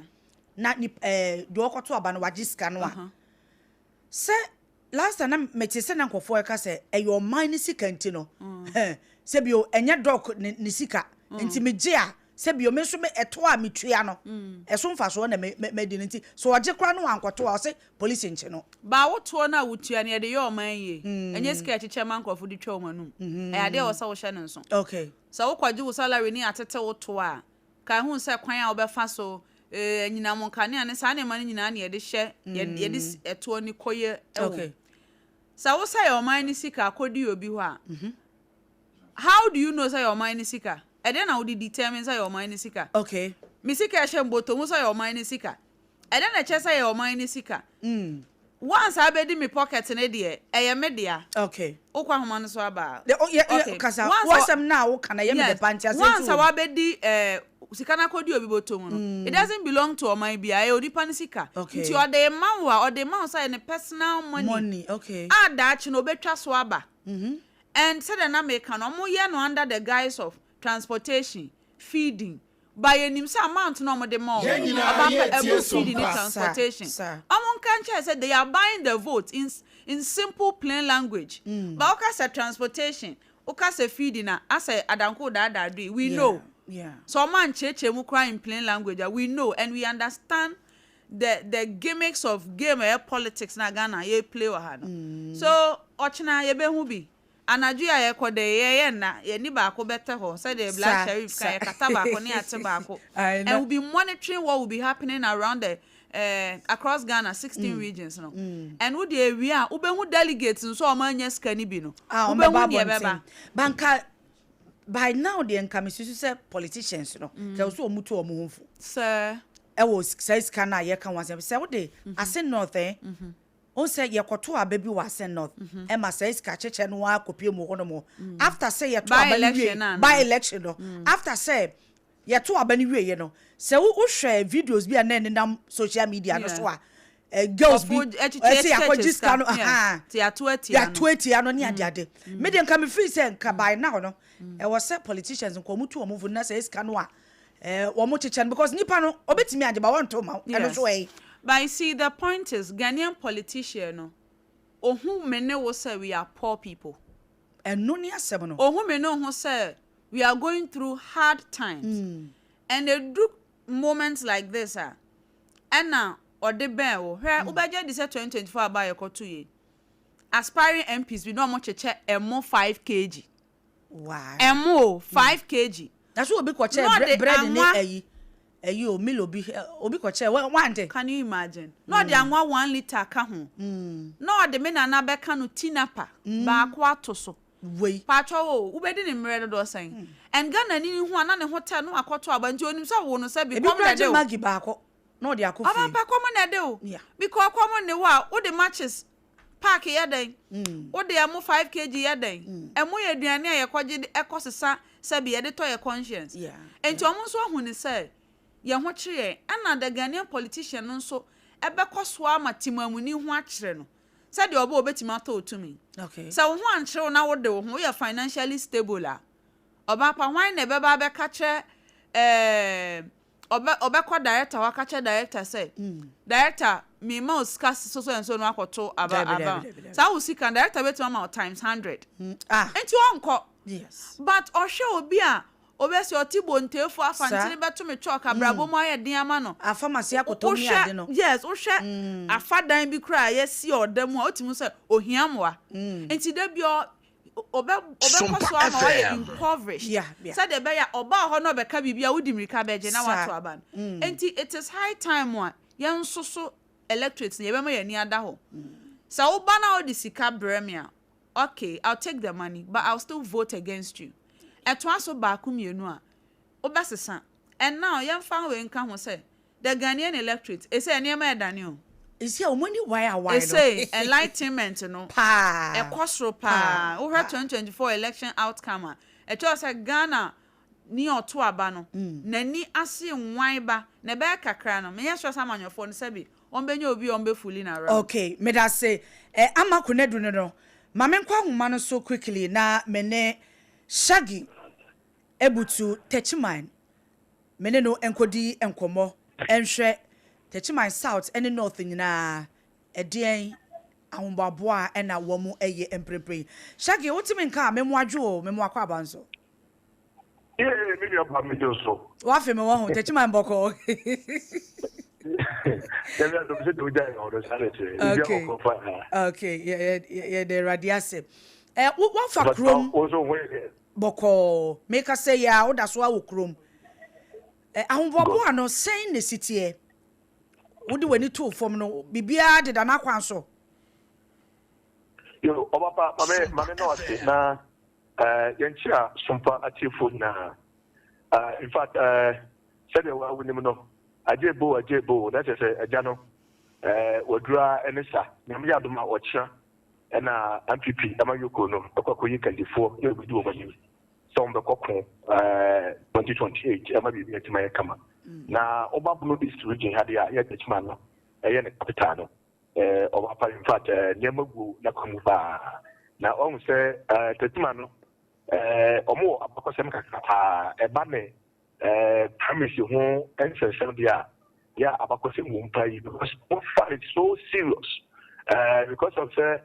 na nip ɛɛ deɛ ɔkɔto aba no wagye sika no a, sɛ last time na mete sɛ na nkurɔfoɔ ɛka sɛ ɛyɛ ɔman no sika nti no, sɛ bio ɛnyɛ Doc ne ne sika nti megye a, sɛ bio me nso me ɛto a metua no ɛso mfasoɔ na me me madi no nti sɛ ɔgye koraa no wankɔto a ɔse Polisi nkye no. Ba wo toɔ no a wotua no yɛde yɛ ɔman yie. Ɛnyɛ sika a yɛkyekyɛ ma nkurɔfo de twa wɔn anum. Ɛyɛ adeɛ a ɛwɔ sɛ wohyɛ no nso. Sɛ wokɔgye wo salary ne yɛatete wo toɔ a, kae hu sɛ kwan a wobɛfa so, eh, anyinam nkanea ne saa nneɛma no nyinaa na yɛde hyɛ, yɛde ɛtoɔ no kɔyɛ wɔ mu. Sɛ wosɛe ɔman no sika kɔdi obi hɔ a, how do you know sɛ ɛyɛ ɔman no sika? Ɛdeɛn na wode determine sɛ ɛyɛ ɔman no sika? Me sika a ɛhyɛ me bɔtɔ mu sɛ ɛyɛ ɔman no sika? Ɛdɛn na ɛkyerɛ sɛ ɛyɛ ɔman no sika? Once a abɛdi me pocket no deɛ, ɛyɛ me dea. Okay. Wokɔ ahoma no so aba a. De, oh, yɛ, yɛ, Okay. kasa. Once a, W'asɛm no a woka no, ɛyɛ me dɛ yes. paa, nti asɛm Once ti a wɔ mu. wabɛdi eh, sika no akɔdi obi bɔtɔ mu no, it doesn't belong to ɔman biara, ɛyɛ onipa no sika. Okay. Nti ɔde rema wo a, ɔde rema wo sɛ ɛyɛ ne personal money. Money, okay. A daakye no, ɔbɛtwa so aba. And sɛdeɛ na meka no, wɔyɛ no under the guise of transportation, feeding, But yɛnim sɛ amount no a wɔde ma wɔn Yɛn no, nyinaa ɔba pɛ yɛretie ɛboro feeding ne Sompa. transportation. Sa, Wɔn nka nkyerɛ sɛ they are buying the vote in in simple plain language. But woka sɛ transportation, woka sɛ feeding a, asɛ adanko daadaa do yi, we yeah, know. yeah. Sɛ wɔn ankyerɛkyerɛ mu koraa in plain language a, we know and we understand the the gimmicks of game a ɛyɛ politics na Ghana yɛ play wɔ ha no. So ɔkyena yɛbɛhu bi. Anadwo yi a yɛkɔ dɛ yi, yɛyɛ nna, yɛn ani baako bɛtɛ hɔ, sɛdeɛ Black Sa, Sherif sa. ka, yɛkata baako ne yɛate baako. I And know. we'll be monitoring what will be happening around the eh, across Ghana, 16 regions no. And wo deɛ ewie a, wobɛhu delegates nso a wɔannya sika no bi no, A wɔbɛba wobɛhu deɛ abɔnten. ɛbɛba. Ba nka by now deɛ nka mesusu sɛ politicians no, sɛ wɔ sɛ wɔn tu wɔn ho fo. Sɛ. Ɛwɔ saa sika no a yɛka ho asɛm. Sɛ wode Asin North eh, Wohu sɛ yɛkɔtoo aba bi wɔ Asen North ɛma saa sika kyekyɛ no ara kɔpie mu hɔ nom after sɛ yɛto aba no wie by election no after sɛ yɛto aba no wieɛ no sɛ wohwɛ videos bi a na ɛnenam social media no so a eh, girls bi ɛsɛ yɛakɔgye sika no ahaa yɛato atia no ne adeade me deɛ nka mefiri sɛ nka by now no ɛwɔ sɛ politicians nka wɔn tu wɔn fo na sɛ sika no a Eh, wɔn kyekyɛ no because nipa no obetumi agye ba wɔn to ma ɛno nso ɛyi. But you see the point is Ghanaian politician no ohu me ne wo sɛ we are poor people. Ɛno ne asɛm no. Ohu me ne wo ho sɛ we are going through hard times mm. And edu moments like this a ɛna ɔde bɛn wo hwɛ wobɛgye adi sɛ 2024 aba a yɛkɔto yi aspiring MPs bi na wɔn kyekyɛ ɛmo 5 kg. Why? Ɛmo o, 5 kg. Na so obi kɔkyɛ Na ɔde bread ne anwa. Ɛyi ɛyi o Milo bi obi kɔkyɛ wante. Can you imagine? Na ɔde anwa 1 litre ka ho. Na ɔde me nana bɛka no tinapa baako ato so. Wei. Paatwɔ o, wobɛdi ne mmerɛ dodoɔ sɛn? And Ghana ni ho a na ne ho tɛ no akɔto aba nti onim sɛ wo no sɛ bi Ebi kɔm kura na gye ɛde o. Maggi baako na ɔde akɔ Ɔba fie. pɛ kɔm na ɛde o. Because kɔm ne wo a wode matches pack yɛ dɛn? Wode ɛmo 5 kg yɛ dɛn? Ɛmo yɛ aduane a yɛkɔgye de ɛkɔ sesa sɛbi yɛde tɔ yɛ conscience. Nti ɔmo nso ahu ne sɛ yɛn ho kyerɛ yɛn. Ɛna the Ghanaian politician no nso ɛbɛkɔ so ama temamuni ho akyerɛ no sɛdeɛ ɔbɛ obetumi atɔ otumi. Sɛ wo ho ankyerɛ wo na wode wo ho woyɛ financially stable a, ɔbaa pa hwan na ɛbɛba abɛka kyerɛ ɔbɛ ɔbɛkɔ director hɔ aka kyerɛ director sɛ director mema wo sika so so and so no akɔto aba Dabi, aba dabi, dabi, dabi. Saa wo sika no, director bɛtumi ama wo times 100. Ah. Nti ɔnkɔ. But ɔhwɛ obi a obɛsi ɔte bonteefo afa ntene bɛto me chalk abrabɔ mu ayɛ den ama no. Afamasi akɔtɔ ne ade no. Yes, wohwɛ afadan bi koraa a yɛsi ɔda mu a wotumi sɛ ohia mmoa. Nti da bi ɔbɛ ɔbɛkɔ so ama wayɛ impoverished sɛdeɛ ɛbɛyɛ a ɔbaa hɔ na ɔbɛka biribi a wodi mmirika bɛgye na wato aba no. Nti it is high time a yɛn nso so electorate no yɛbɛma yɛn ani ada hɔ. Sɛ woba na wode sika brɛ me a, okay, I'll take the money but I'll still vote against you. Ɛtoa so baako mmienu a, wobɛsesa. And now yɛmfa wei nka ho sɛ the Ghanaian electorate ɛsɛ nneɛma ɛdane o. Esi a wɔn ani wae awae no. Ɛsɛ enlightenment no ɛkɔ soro paa. Wohwɛ 2024 election outcome a, ɛkyerɛ sɛ Ghana ni ɔto aba no n'ani ase nwan ba na ɛbɛyɛ kakra no menyɛ sure sɛ amanyɔfoɔ no sɛbi. Wɔbɛnya obi a wɔbɛ fooling around. Ok medase eh ama Konadu no no ma menkɔ ahoma no so quickly na me ne Shaggy Abutu Techiman me ne no nkɔdi nkɔmmɔ nhwɛ Techiman South ne North nyinaa ɛdeɛn ahoboaboa na wɔn yɛ mprempren. Shaggy wotumi nka a memoadwo o memoakɔ aba nso. Yee me nua ba me dwo so. Wafe me wɔ ho Techiman bɔkɔɔ. Nyame adom sɛ deɛ wogya yɛ hɔ no saa na ɛteɛ. Okay. Okay yɛ yɛ yɛda Awurade ase. Ɛ wo wafa kurom. Wo nso ho yɛ deɛ. Bɔkɔɔ meka sɛ yɛ a woda so ara wɔ kurom. Ɛ ahoboaboa no sɛn na esi teɛ? Wode w'ani too fam no biribiara deda n'akwan so? Yo ɔba pa ma me ma me na wase na Eh, yɛnkyea Sompa atiefoɔ nyinaa. Ah, in fact, eh, sɛdeɛ wo ara wonim no, agye bo, agye bo, na kyerɛ sɛ agya no, eh, waduru ara ne sa. Nyame yɛ adom a ɔkyena ɛna NPP ɛma Yoko no ɛkɔ akɔyi kandifoɔ na ɔbɛdi wɔn anim sɛ wɔn bɛkɔ ko, eh, 2028 ɛma biribi atumi ayɛ kama. Na woba Bono East region ha deɛ a, yɛ Techiman no ɛyɛ ne capital no. Eh, ɔba pa, in fact, eh, nneɛma gu n'akwan mu paa. Na wahu sɛ eh, Tetima no, eh, wɔn wɔ abakɔsɛm kakra paa. Ɛba ne eh, primacy ho nsɛnsɛm deɛ a, yɛ a abakɔsɛm wɔ mu paa yi because wɔfa it so serious. Eh, because of sɛ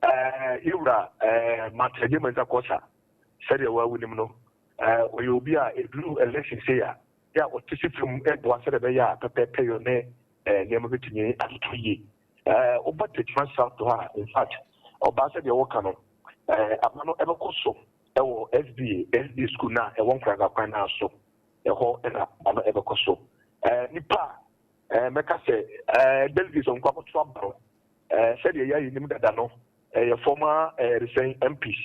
eh, yɛwura eh, Martin Agyemang Kosa, sɛdeɛ wɔawu nim no, eh, ɔyɛ obi a ɛduru election sei a, yɛ a ɔte si fam boa sɛdeɛ ɛbɛyɛ a pɛpɛɛpɛyɔ ne nneɛma bɛtumi atoto yie. Woba Techiman South hɔ a, in fact, ɔbaa sɛdeɛ wɔka no, aba no ɛbɛkɔ so wɔ SDA, SDA school no a ɛwɔ Nkoranza kwan no ara so, ɛhɔ na aba no ɛbɛkɔ so. Nnipa a mɛka sɛ delegates a wɔkɔ akɔto aba no, sɛdeɛ yɛn a yɛnim dada no, ɛyɛ former ɛresɛn MPs,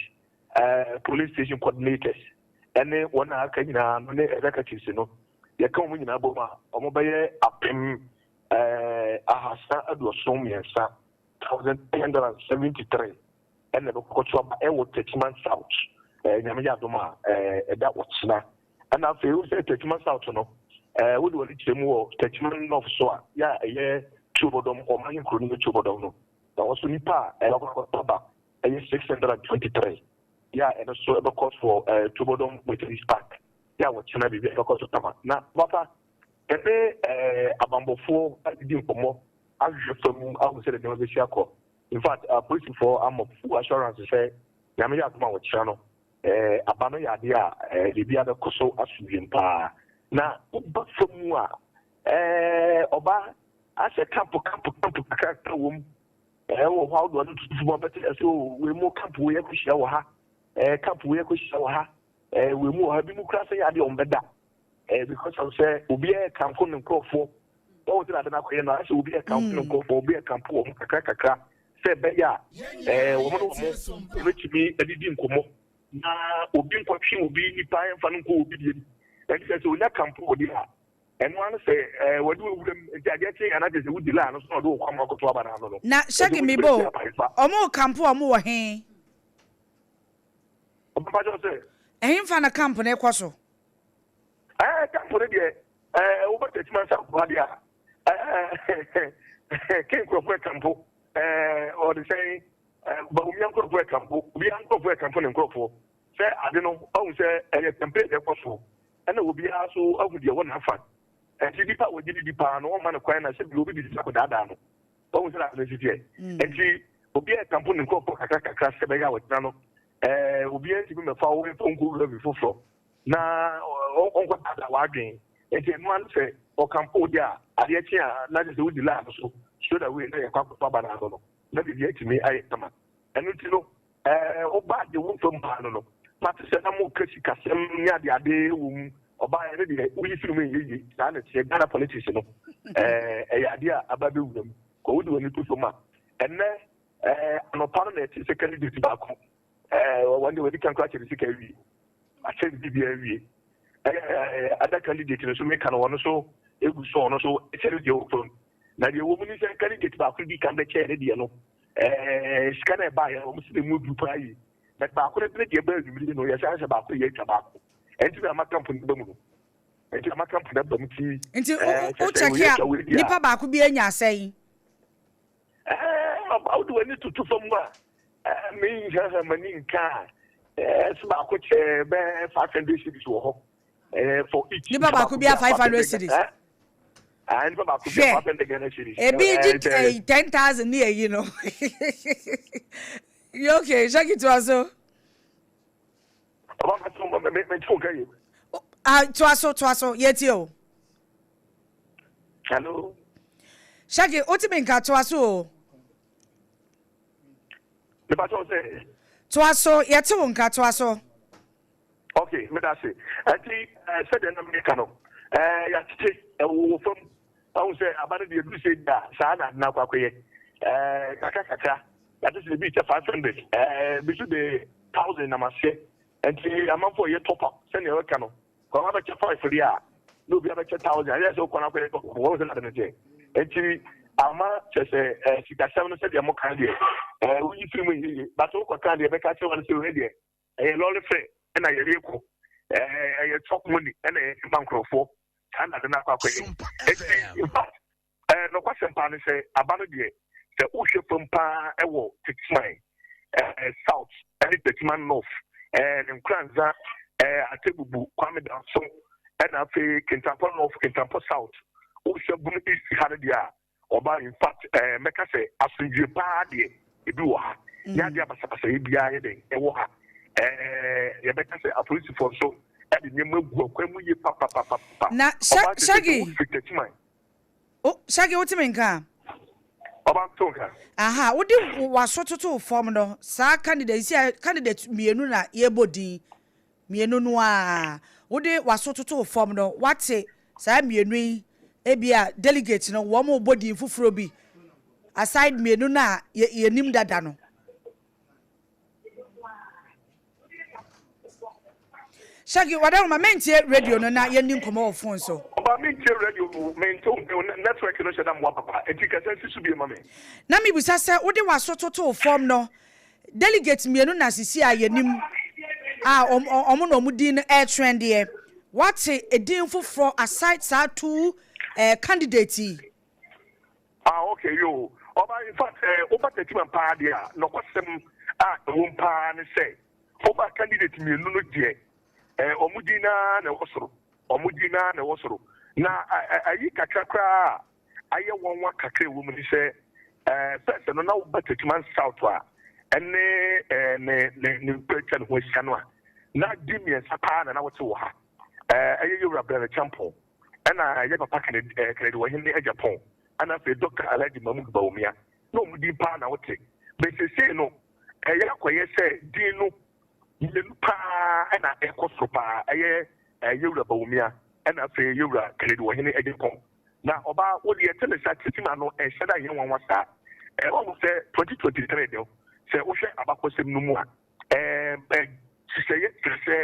polling station coordinators, ɛne wɔn a aka nyinaa no ne executives no, yɛka wɔn nyinaa bom a, wɔbɛyɛ 373, 1373, ɛna ɛbɛkɔkɔto aba ɛwɔ Techiman South. Nyame yɛ adom a, ɛda ɔkyena. Ɛna afei wo sɛ Techiman South no, wode wɔn kyerɛ mu wɔ Techiman North so a, yɛ a ɛyɛ Tuobodom, ɔman nkuro no yɛ Tuobodom no, na wɔn so nipa a ɛbɛkɔkɔto aba ɛyɛ 623, yɛ a ɛno so ɛbɛkɔ so wɔ Tuobodom Methodist Park. Yɛ a wɔkyena biribi a ɛbɛkɔ so kama. Na papa, yɛne abanbɔfoɔ adidi nkɔmmɔ ahwehwɛ fa mu ahu sɛdeɛ nneɛma bɛsi akɔ. In fact, apolisifoɔ ama full assurance sɛ Nyame yɛ adom a wɔkyena no, aba no yɛ adeɛ a biribiara bɛkɔ so asomdwoem paa. Na woba fa mu a, ɔba asɛ camp camp camp kakrakra wɔ mu. Wɔ hɔ a wode w'ano tutu fam a wobɛte sɛ oh, wei mu camp wei akɔhyia wɔ ha, camp wei akɔhyia wɔ ha. Eh, wei mu wɔ ha bi mu koraa sɛ yɛ adeɛ wɔn bɛda eh, because of sɛ obiara ɛkamfo ne nkurɔfoɔ wɔn sɛ ade no akɔyɛ no ayɛ sɛ obi ɛkamfo ne nkurɔfoɔ obi ɛkamfo wɔn kakra kakra sɛ ɛbɛyɛ a eh, wɔn ne wɔn wɔbɛtumi adidi nkɔmmɔ na obi nkɔtwe obi nipa ɛmfa no nkɔ obi deɛ bi ɛnti sɛ sɛ onya kamfo wɔ deɛ a ɛno ano sɛ eh, wɔde wɔ wuram nti adeɛ kye anakyɛ sɛ wodi laa no so na ɔde wɔ kɔ ama akɔto aba no ano no Na ɛnti Shaggy wodi mebo bɛsi apaefa. ɔmo kampo ɔmo wɔ he? Mpakyɛw sɛ. Ɛhenfa na camp no kɔ so? Ɛɛ camp no deɛ ɛɛ wobɛ Techiman South ha deɛ a ɛɛ ke nkurɔfoɔ ɛkampo ɛɛ ɔde sɛn ɛɛ Bawumia nkurɔfoɔ ɛkampo obiara nkurɔfoɔ ɛkampo ne nkurɔfoɔ sɛ ade no ahu sɛ ɛyɛ campaign na ɛkɔ soɔ ɛna obiara so ahu deɛ ɛwɔ n'afa ɛnti nipa a wɔgye ne di paa no wɔmma no kwan na sɛ bi obi de sika kɔdaadaa no. Wahu sɛ n'asɛm si teɛ. Enti obiara rekamfo ne nkurɔfoɔ kakra kakra sɛ ɛbɛyɛ a ɔkyena no, ɛɛ, obiara ntumi mmɛfa wo mfa wo nkɔwura baabi foforɔ na ɔnkɔdaadaa w'adwene. Enti ɛno ara ne sɛ ɔkamfo wo deɛ a, adeɛ kye a na kyerɛ sɛ wodi line no so straight away na yɛkɔ akɔto aba no ano no, na biribi atumi ayɛ kama. Ɛno nti no, Ɛɛ wo ba de wo fam paa no no mate sɛ na mo ka sikasɛm ne ade ade wɔ mu ɔbaa ɛno deɛ woyi firi mu ɛnyɛ yie saa na ɛteɛ Ghana politics no ɛɛ ɛyɛ adeɛ a aba bɛwura mu kɔ wode w'ani to fam a ɛnɛ ɛɛ anɔpa no na ɛte sɛ candidate baako ɛɛ wɔn deɛ wɔde kan koraa kyɛ ne sika awie akyɛ ne biribiara awie ɛɛ ada candidate no so meka no wɔn nso egu so ɔno nso ɛkyɛ ne deɛ wɔ fam na deɛ wɔ mu ni sɛ candidate baako di kan bɛkyɛ ne deɛ no Ɛɛ sika na ɛbaeɛ no, wɔn si na emu duru paa yie. But baako no ne deɛ ɛbaa anwummere no, yɛsan sɛ baako yɛ atwa baako. Ɛnti na ama camp no ba mu no. Nti ama company aba mu ti. Nti eh, wo kyerɛ sɛ check wei a atwa wei di a. nipa baako bi anya asɛn. Eh, ɔba wode w'ani toto fam a, eh, menhwɛhwɛ m'ani nka a, eh, sɛ baako kyɛ bɛɛ 500 cedis wɔ hɔ. Eh, for each. Nipa baako bi a 500 cedis. Eh? Ah, nipa baako bi a Hwɛ. 500 Ghana cedis. Ebi Eh, gye eh, 10,000 ne ayi no. You okay, Shaggy toa so. Ɔba me me me me nka yi. Ah, toa so, toa so. Yɛtie o. Hello. Shaggy, wotumi nka toa so o. Mepa kyɛw sɛ. Toa so, yɛte wo nka toa so. Okay, meda ase. Nti sɛdeɛ na meka no, yɛatete ɛwɔ fam. Ahu sɛ aba no deɛ ɛduru sɛ da saa na adena akɔ akɔyɛ. Kakra kakra, yɛate sɛ ebi kyɛ 500, bi nso de 1000 nam aseɛ. Nti amanfoɔ yɛ top up sɛnea wɔka no. Kɔ abɛkyɛ 5 deɛ a, na obi abɛkyɛ 1000. Ayɛ sɛ wokɔ no akɔyɛ top up, wɔn sɛ na ade no teɛ. Nti ama kyɛ sɛ sikasɛm no sɛdeɛ moka deɛ, woyi firi mu yie. But wokɔka deɛ bɛka kyerɛ wɔn sɛ wei deɛ, ɛyɛ lɔre fɛ ɛna yɛde kɔ, ɛyɛ chop money ɛna yɛde ma nkurɔfoɔ. Saa na ade no akɔ akɔyɛ. Nti in fact, nɔkwasɛm paa ne sɛ aba no deɛ, sɛ wohwɛ fam paa ɛwɔ Techiman South ɛne Techiman North, ne Nkoranza, Atebubu, Kwame Danso, ɛna afei Kintampo North, Kintampo South, wohwɛ Bono East ha no deɛ a, ɔba in fact, mɛka sɛ asomdwie paa deɛ ebi wɔ ha. Nyɛ adeɛ abasabasa yi biara yɛ dɛn ɛwɔ ha. Yɛbɛka sɛ apolisifoɔ nso ɛde nneɛma gu akwan mu yie papapapapa. Na Ɔbaa sɛ sɛ Shaggy. wofiri Techiman. O, Shaggy, wotumi nka? Ɔbaa to nka. Aha, wode w'aso toto fam no, saa candidate, si a candidate mmienu na yɛbɔ din, mmienu no a, wode w'aso toto fam no, wate saa mmienu yi, ebi a delegate no, wɔn bɔ din foforɔ bi, aside mmienu no a yɛnim dada no. Shaggy, wadawoma, mentie radio no na yɛnni nkɔmmɔ wɔ phone so. Ɔba, mentie radio no, mente wo network no hyɛ da mmoa papa, nti kasa nsi so bie ma me. Na mebisa sɛ wode w'aso totoo fam no, delegate mmienu na sisi a yɛnim a ɔmo na ɔmo din no ɛretrend deɛ, wate edin foforɔ aside saa two candidate yi? Ah, okay, yo. Ɔba, in fact, woba Techiman paa deɛ a, nɔkwasɛm a ɛwɔ paa ne sɛ, woba candidate mmienu no deɛ, ɔmo din naa na ɛwɔ soro. Ɔmo din naa na ɛwɔ soro. Na ayi kakra koraa a ayɛ wɔn wa kakra ɛwɔ mu ne sɛ, first no na woba Techiman South a, ɛne ne ne ne nkura atwa ne ho ahyia no a, na di mmiɛnsa paa na na wɔte wɔ ha. Ɛyɛ Yewura Brother Champon, ɛna ɛyɛ Papa Kennedy, Kennedy Wɔhene Agyapong, ɛna afei Dr. Alhaji Mahmood Bawumia. Na ɔmo din paa na wɔte. Bɛsesei no, ɛyɛ akɔyɛ sɛ din no mmienu paa ɛna ɛkɔ soro paa, ɛyɛ Yewura Bawumia ɛna afei Yewura Kennedy Wɔhene Agyapong. Na ɔbaa wo deɛ ɛte ne sa Techiman no ɛnhyɛ da nyɛ nwanwa saa. Wɔn sɛ 2023 no, sɛ wohwɛ abakɔsɛm no mu a, hyehyɛeɛ kyerɛ sɛ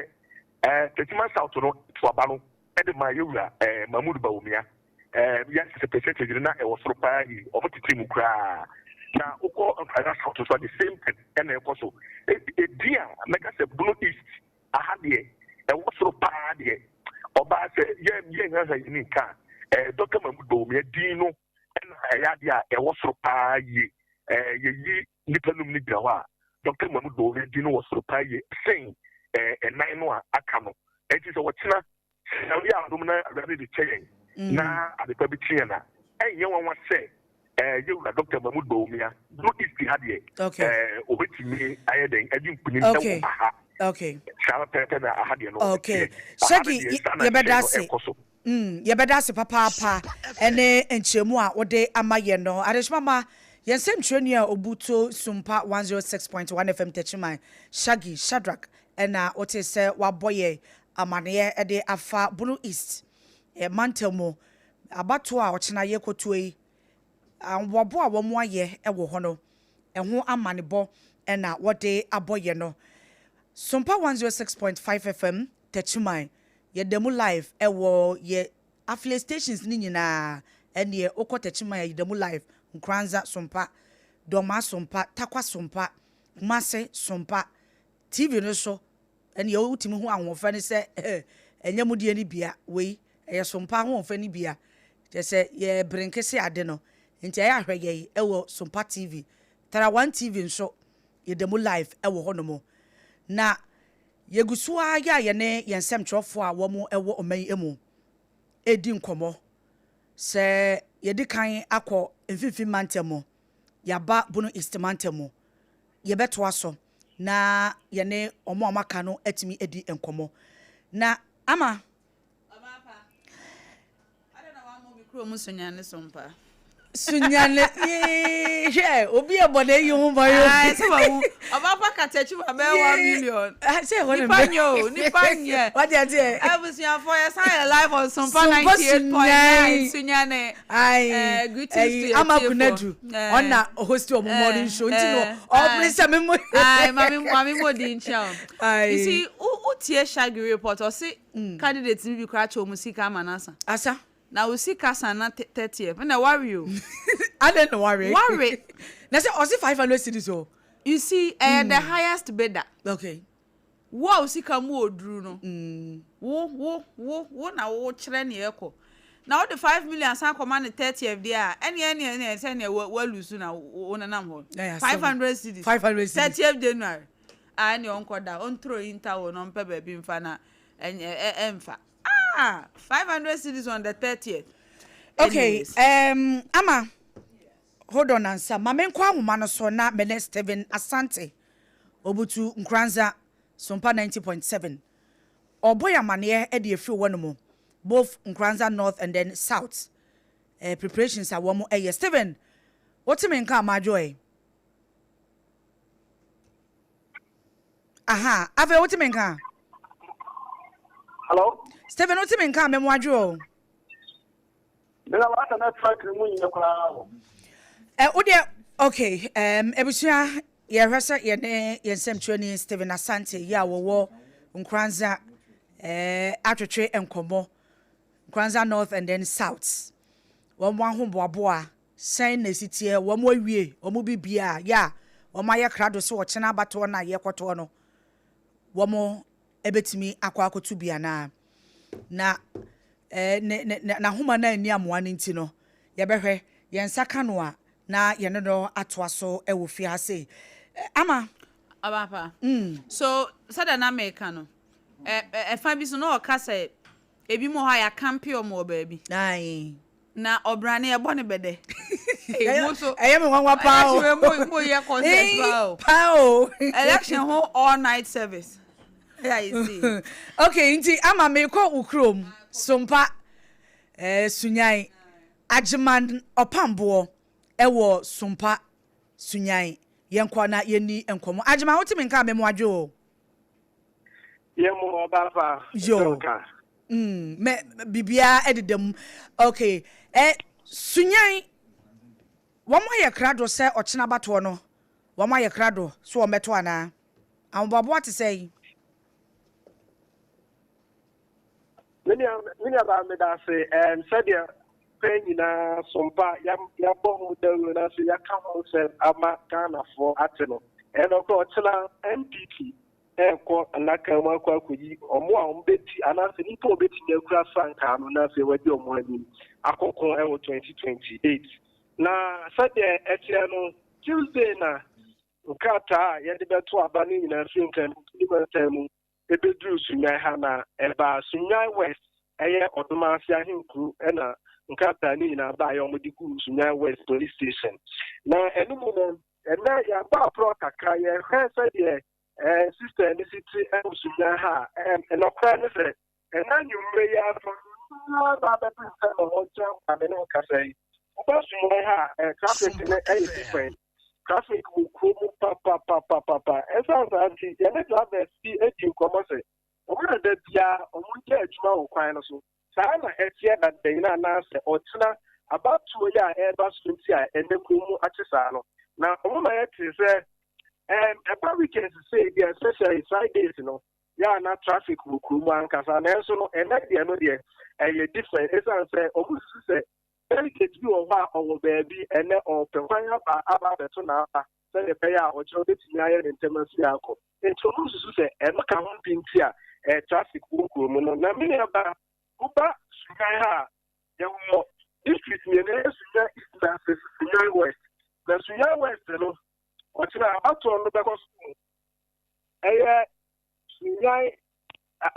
Techiman South no to aba no ɛde ma Yewura Mahmood Bawumia. Yɛ sɛ percentage no na ɛwɔ soro paa yi, ɔmo tete mu koraa. Na wokɔ Nkoranza South so a, the same thing ɛna ɛkɔ so. Edi a mɛka sɛ Bono East aha deɛ ɛwɔ soro paa deɛ, ɔbaa sɛ yɛ yɛ nhwehwɛ yɛ ni nka Dr. Mahmood Bawumia din no ɛna ɛyɛ adeɛ a ɛwɔ soro paa yie. Yɛyi nipa num no gyina hɔ a, Dr. Mahmood Bawumia din no wɔ soro paa yie sen ɛnan no a aka no. Eti sɛ wɔkyena sɛ ɔyɛ adom na Awurade de kyɛ yɛn na adepa bi kye yɛn a, ɛnyɛ nwanwa sɛ yɛwura Dr. Mahmood Bawumia Bono East ha deɛ, obetumi ayɛ dɛn ɛde nkunim ɛwɔ aha. Saa pɛpɛ na aha deɛ no. Okay. Shaggy, yɛbɛda ase. Yɛbɛda ase papaapa ɛne nkyerɛmu a wode ama yɛn no. Adehyema ma yɛn nsɛmtwerɛni a obuto Sumpa 106.1 FM Techiman, Shaggy Shadrach, ɛna wote sɛ wabɔ yɛn amanneɛ de afa Bono East mantam mu abatoɔ a ɔkyena yɛkɔtuo yi, ahoboaboa a wɔn ayɛ wɔ hɔ no, ɛho amanebɔ ɛna wɔde abɔ yɛn no. Sumpa 106.5 FM Techiman, yɛda mu live ɛwɔ yɛ affiliate stations ne nyinaa. Ɛneɛ wokɔ Techiman a, yɛda mu live, Nkoranza Sumpa, Dɔma Sumpa, Takwa Sumpa, Kumase Sumpa TV no so. Ɛneɛ wotumi hu ahoɔfɛ no sɛ ɛnyɛ mu deɛ no bia wei. Ɛyɛ Sompa ahoɔfɛ no bi a, kyerɛ sɛ yɛreberenke se ade no. Nti ɛyɛ a hwɛ yɛn wɔ Sompa TV. Tara One TV nso, yɛda mu live wɔ hɔnom. Na yɛgu so ara yɛ a yɛne yɛn nsɛmtwerɛfoɔ a wɔwɔ ɔman yi mu redi nkɔmmɔ. Sɛ yɛdi kan akɔ Mfimfini Mantam mu, yɛaba Bono East Mantam mu, yɛbɛtoa so na yɛne wɔn a wɔaka no atumi adi nkɔmmɔ. Na Ama. Ɔbaa pa, adɛn na woammɔ me kurom Sunyani so mpa? Sunyani, yee, hwɛ, obi ɛbɔ na eyi ho ban o. Ayi, sɛ wahu, ɔbaa pa katakyi ma bɛyɛ 1 million. Sɛ ɛhɔ ne Nipa nyɛ o, nipa nyɛ. Wate aseɛ. Abusuafoɔ yɛsan yɛ live on Sompa 98.9 Sunyani. Ayi, Greetings to ɛyi, Ama yɛtiefoɔ. Kunadu, ɔna host ɔmo morning show, nti no, ɔpere sɛ me mo. Ayi, maame maame mo di nkyɛn o. Ayi. You see, wo tie Shaggy report, ɔse candidate ni bi koraa kyɛ ɔmo sika ama no asa. Asa. Na wo sika san na 30th, ɛna ware o. Adɛn na ware? Ware. Na sɛ ɔse 500 cedis o. You see, ɛyɛ the highest bidder. Wo a wo sika mu oduru no, wo na wo kyerɛ nea ɛkɔ. Na wode 5 million asan kɔma ne 30th deɛ a, ɛneɛ sɛ neɛ walusu na wo nenam hɔ. 500 cedis. 500 cedis. 30th January. A ɛneɛ ɔnkɔ da, ɔntoro interval na ɔmpɛ baabi mfa na ɛnyɛ ɛmfa. Ah, 500 cedis on the 30th. Okay, Ama, hold on ansa. Ma menkɔ ahoma no so na me ne Stephen Asante Obutu Nkoranza Sompa 90.7. Ɔbɔ yɛ amanneɛ de efiri hɔ nom, both Nkoranza North and then South. Preparations a wɔn ɛyɛ. Stephen, wote me nka amadwo ɛ? Aha, afei wote me nka? Hello? Stephen, wote me nka mɛmo o? Mena wasa network mu nyɛ koraa o. Wo deɛ, okay, ebusua, yɛhwɛ sɛ yɛne yɛn nsɛmtwerɛni Stephen Asante yi a wɔwɔ Nkoranza atwetwe nkɔmmɔ, Nkoranza North and then South. Wɔn ahoboaboa sɛn na esi teɛ, wɔn awie wɔn bibia yɛ a wɔn ayɛ krado sɛ ɔkyena abatoɔ no a yɛkɔtoɔ no wɔn bɛtumi akɔ akɔto bi anaa. Na ne ne n'ahoma no anni amoa no nti no, yɛbɛhwɛ yɛn nsa ka no a na yɛne no atoa so wɔ fie ha sei. Ama. Ɔbapa. So sɛdeɛ na meka no, ɛfa bi so na ɔka sɛ ebi mu hɔ a yɛakampe ɔmo wɔ baabi. Ayi. Na ɔbrane ɛbɔ ne bɛdɛ. Mo so ɛyɛ me nwanwa paa o. Election mo yɛ concert paa o. Paa o. Election ho all night service. Yeah, you see. Okay, nti Ama, mekɔ wo kurom Sompa Sunyan, Agyeman Ɔpamboɔ ɛwɔ Sompa Sunyan. Yɛnkɔ na yɛni nkɔmmɔ. Agyeman, wote me nka a, mɛmo adwo o. Yɛ mo ɔba fa. Yo. Mɛ biribiara ɛdeda mu. Okay. Sunyan, wɔn ayɛ krado sɛ ɔkyena abatoɔ no, wɔn ayɛ krado so wɔn bɛto anaa? Ahoboaboa te sɛ yi? Me nua baa, meda ase. Sɛdeɛ pɛn nyinaa Sompa yɛabɔ ho dawuro na afei yɛaka ho nsɛm ama Ghanafoɔ ate no, ɛno kɔ ɔkyena NPP ɛrekɔ nnaka mu akɔ akɔyi ɔmo a ɔmo bɛti anaasɛ nipa a ɔbɛtumi akura frankaa no na afei wɔadi ɔmo anim akɔko ɛwɔ 2028. Na sɛdeɛ ɛteɛ no, Tuesday na nkrataa a yɛde bɛto aba no nyinaa firi Nkramofoɔ mantam mu ebeduru Sunyani ha. Na ɛbaa Sunyani West, ɛyɛ Ɔdomase ahenkuro, ɛna nkrataa no nyinaa baa yɛ wɔde gu Sunyani West Police Station. Na ɛno mu no, ɛnɛ yɛabɔ aporɔ kakra, yɛhwɛ sɛdeɛ system no si te ɛwɔ Sunyani ha a, ɛnɔkorɛ ne sɛ ɛna nnwummerɛ yi afɔ nyinaa ba abɛpem sɛ na wɔgyina kwame ne nkasa yi, woba Sunyani ha a, traffic no ɛyɛ different. Traffic wɔ kurom mu papapapapa. Ɛsan saa nti, yɛne drivers bi adi nkɔmmɔ sɛ wɔn na da biara wɔn gya adwuma wɔ kwan no so saa na ɛteɛ dada yi, na anaasɛ ɔkyena abatoɔ yi a ɛreba so nti a ɛnɛ kurom mu akye saa no. Na wɔn ma yɛte sɛ ɛba weekends sei deɛ, especially Fridays no, yɛ a na traffic wɔ kurom ankasa. Nanso no, ɛnɛ deɛ no deɛ ɛyɛ different, ɛsiane sɛ wɔn susu sɛ delegate bi wɔ hɔ a ɔwɔ baabi, ɛnɛ ɔpɛ kwan aba abɛto n'aba sɛdeɛ ɛbɛyɛ a ɔkyerɛ ɔbɛtumi ayɛ ne ntɛm afiri akɔ. Nti ɔmo susu sɛ ɛno ka ho bi nti a traffic wɔ kurom no. Na me nua ba Woba Sunyani ha a, yɛwɔ district mmienu, ɛyɛ Sunyani East na afei Sunyani West. Na Sunyani West no, ɔkyena abatoɔ no bɛkɔ so wɔ ɛyɛ Sunyani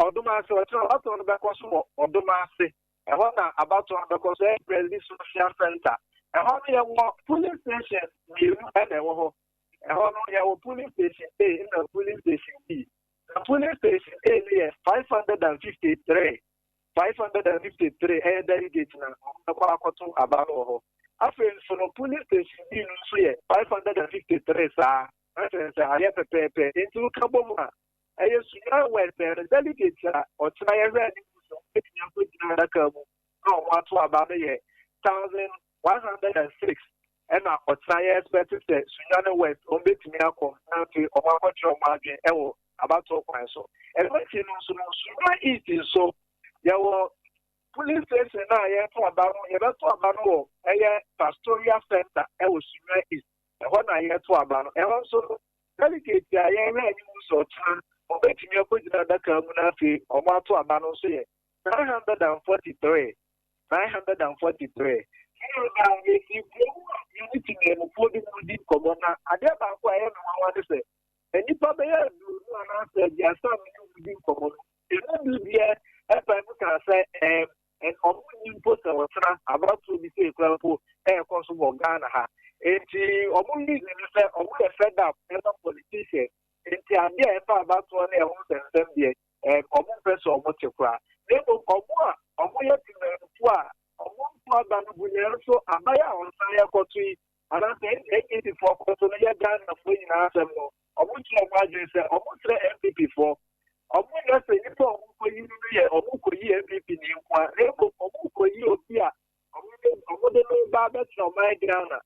Ɔdom ase. Ɔkyena abatoɔ no bɛkɔ so wɔ Ɔdom ase. Ɛhɔ na abatoɔ no bɛkɔ so, ɛyɛ Presby Social Center. Ɛhɔ no yɛwɔ polling station mmienu ɛna ɛwɔ hɔ. Ɛhɔ no yɛwɔ polling station A ɛna polling station B. Na polling station A no yɛ 553, 553 ɛyɛ delegate na wɔn bɛkɔ akɔto aba no wɔ hɔ. Afei nso no, polling station B no nso yɛ 553 saa, na kyerɛ sɛ ayɛ pɛpɛɛpɛ. Nti woka bɔ mu a, ɛyɛ Sunyani West no, delegate a ɔkyena yɛhwɛ anim sɛ wɔbɛtumi akɔgyina adaka mu na wɔn ato aba no yɛ 1106, ɛna ɔkyena yɛ expect sɛ Sunyani West wɔn bɛtumi akɔ na afei wɔn akɔkyerɛ wɔn adwene ɛwɔ abatoɔ kwan so. Ɛno akyi no nso no, Sunyani East nso yɛwɔ polling station a yɛto aba no, yɛbɛto aba no wɔ ɛyɛ Pastoria Center ɛwɔ Sunyani East. Ɛhɔ na yɛto aba no. Ɛhɔ nso no, delegate a yɛhwɛ anim sɛ ɔkyena wɔbɛtumi akɔgyina adaka mu na afei wɔn ato aba no nso yɛ 943, 943. Na yɛsi kurom a yɛne temamufoɔ bi mu di nkɔmmɔ, na adeɛ baako a ɛyɛ me nwanwa ne sɛ nnipa bɛyɛ 20 anaasɛ 30 a mene wɔn di nkɔmmɔ no, emu bi deɛ ɛfa mu kaa sɛ ɔmo nni mpo sɛ ɔtena abatoɔ bi sɛ ekura mpo ɛrekɔ so wɔ Ghana ha. Nti ɔmo reason ne sɛ ɔmo yɛ fed up ɛma politicians, nti adeɛ a ɛfa abatoɔ ne ɛho nsɛnsɛm deɛ, ɔmo mpɛ sɛ ɔmo te koraa. Na mmom ɔmo a ɔmo yɛ temamufoɔ a ɔmo nto aba no gu, nanso aban a ɔsan yɛ kɔto yi anaasɛ NDC foɔ kɔto no yɛ Ghanafoɔ nyinaa asɛm no, ɔmo kyerɛ ɔmo adwene sɛ ɔmo srɛ NPP foɔ, ɔmo nyɛ sɛ nipa a ɔmo kɔyi no no yɛ ɔmo kɔyi NPP ne nko a, na mmom ɔmo kɔyi obi a ɔmo de no ba abɛtena ɔman Ghana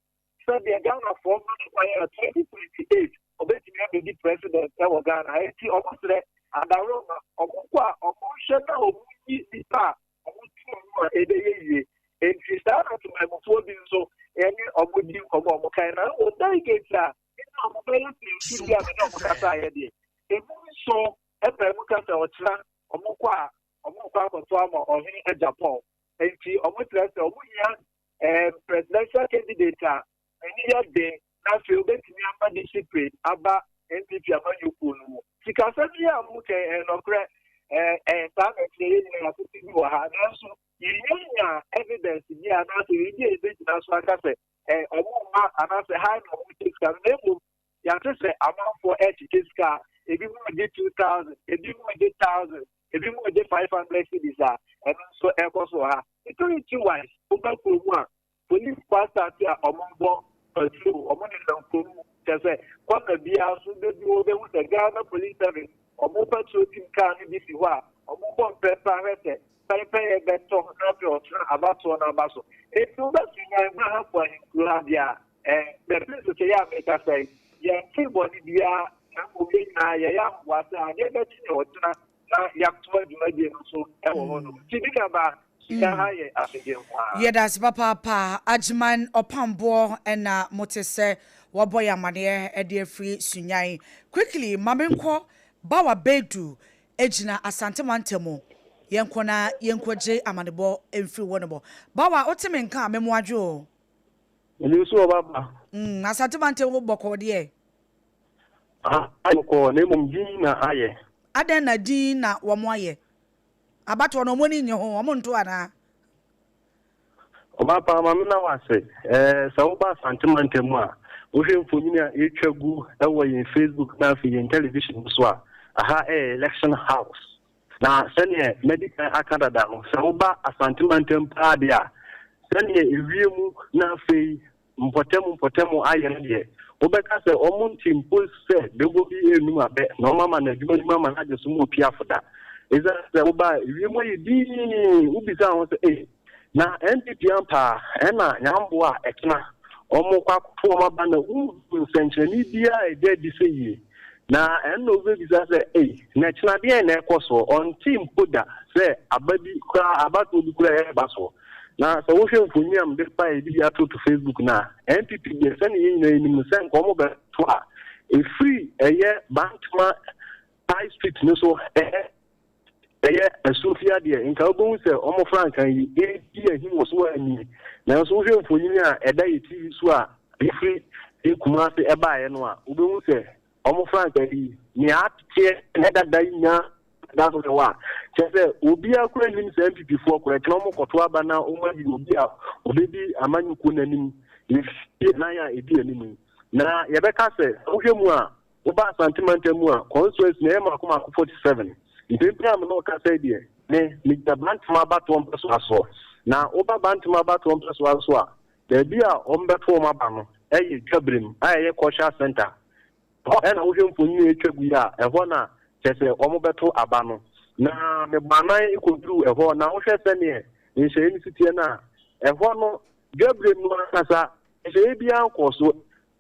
sɛdeɛ Ghanafoɔ ma no kwan a 2028 ɔbɛtumi abɛdi president ɛwɔ Ghana. Eti ɔmo srɛ adaroma, ɔmo kɔ a, ɔmo hwɛ na ɔmo yi nipa a ɔmo tu ɔmo a ɛbɛyɛ yie. Nti saa na temamufoɔ bi nso ɛne ɔmo di nkɔmɔ a ɔmo kan na wɔ delegate a ɛna ɔmo bɛyɛ pɛntu bi a mene ɔmo kasa ayɛ deɛ, emu nso ɛpɛ mu kasa ɔkyena ɔmo kɔ a, ɔmo kɔ akɔto ama Ɔhene Agyapong. Nti ɔmo kyerɛ sɛ ɔmo hia presidential candidate a n'ani yɛ den na afei obetumi ama discipline aba NPP amanyɔkuo no mu. Sikasɛm yi a mo kɛn ɛnɔkorɛ ɛɛ ɛɛ saa na ɛkyerɛ yɛn nyinaa yɛatete bi wɔ ha, nanso yɛnyɛ nya evidence bi a anaasɛ biribi a yɛbɛgyina so aka sɛ ɔmo mma anaasɛ ha na ɔmo kyɛ sika no. Na mmom yɛate sɛ amanfoɔ ɛkyekyɛ sika a ebi mu gye 2000, ebi mu gye 1000, ebi mu gye 500 cedis a ɛno nso ɛkɔ so wɔ ha. Security wise, woba kurom a, police pastor a ɔmo bɔ patrol, ɔmo nenam kurom, kyɛ sɛ kɔna biara so bɛbi wɔ bɛhu sɛ Ghana Police Service ɔmo patrol team car no bi si hɔ a ɔmo bɔ mpɛmpɛ ahwɛ sɛ pɛpɛyɛ bɛtɔ na afei ɔtena abatoɔ no aba so. Eti wobɛsi nyan ba ha kɔ ahenkuro ha deɛ a, bɛpɛ nso yɛ Amerika sɛ yɛnte bɔne biara, na mmom yɛn nyinaa yɛyɛ ahoboa sɛ adeɛ bɛkye ne ɔtena na yɛatoa dwumadie no so ɛwɔ hɔ nom. Nti bi naba sika ha yɛ asogye nko ara. Yɛda ase papaapa, Agyeman Ɔpamboɔ, ɛna mote sɛ wɔbɔ yɛ amanneɛ de afiri Sunyani. Quickly, ma menkɔ Bawa Bedu gyina Asante mantam. Yɛnkɔ na yɛnkɔgye amanebɔ mfiri hɔ nom. Bawa, wote me nka a, memmoadwo o. Ɛno nso ɔbaba. Asante mantam hɔ bɔkɔɔ deɛ? Ah, bɔkɔɔ, na mmom din na ayɛ. Adɛn na din na wɔn ayɛ? Abatoɔ no wɔn ani nnye ho, wɔn nto anaa? Ɔbapa, maame na wase. Sɛ woba Asante mantam a, wohwɛ mfonini a ɛtwa gu wɔ yɛn Facebook na afei yɛn television so a, aha ɛyɛ election house. Na sɛneɛ madi kan aka dada no, sɛ woba Asante mantam paa deɛ a, sɛneɛ ewiem na afei mpɔtam mpɔtam ayɛ no deɛ, wobɛka sɛ ɔmo nte mpo sɛ bɛbɔ bi enum abɛ na ɔmo ama no adwuma no mu ama no agye so mu opi afoda. Ɛsiane sɛ woba a, ewiem ayɛ dinn, wobisa ho sɛ, ei, na NPP ampa a, ɛna nyamboa a ɛtena ɔmo kɔ akɔto ɔmo aba na wohu nsɛnkyerɛnne biara a ɛda adi sɛ yie. Na ɛno na wobɛbisa sɛ, ei, na ɛkyena deɛn na ɛkɔ soɔ? Ɔnte mpo da sɛ aba bi koraa, abatoɔ bi koraa ɛreba soɔ. Na sɛ wohwɛ mfonyin a mede ba yɛde bi atoto Facebook no a, NPP deɛ sɛne yɛn nyinaa yɛnim no sɛ nka ɔmo bɛto a, ɛfiri ɛyɛ Bantama High Street no so ɛyɛ Ɛyɛ asuofia deɛ, nka wobɛhu sɛ wɔn frankaa yi redi ahim wɔ so ara nie. Nanso wohwɛ mfonini a ɛda yɛn TV so a ɛfiri Kumasi baeɛ no a, wobɛhu sɛ wɔn frankaa yi, nea ateteɛ na ɛdada yi nyinaa da so wɔ hɔ a, kyerɛ sɛ obiara koraa nnim sɛ NPP foɔ koraa kyena wɔkɔto aba na wɔayi obi a ɔbɛdi amanyɔkuo no anim mfeɛ nan a ɛdi anim yi. Na yɛbɛka sɛ, sɛ wohwɛ mu a, Woba Asante mantam mu a, constituency no ɛyɛ mmaako mmaako 47. Mprempren a me ne wo kasa yi deɛ, me, megyina Bantam abatoɔ mpɛsoa soɔ. Na woba Bantam abatoɔ mpɛsoa nso a, baabi a wɔbɛto wɔn aba no yɛ Dwaberem a ɛyɛ Cultural Centre. Ɛhɔ na wohwɛ mfonini a ɛretwa gu yi a, ɛhɔ na kyerɛ sɛ wɔbɛto aba no. Na mebɔ anan kɔduruu ɛhɔ, na wohwɛ sɛdeɛ nhyehyɛeɛ no si teɛ no a, ɛhɔ no, Dwaberem no ankasa, nhyehyɛeɛ biara nkɔɔ so.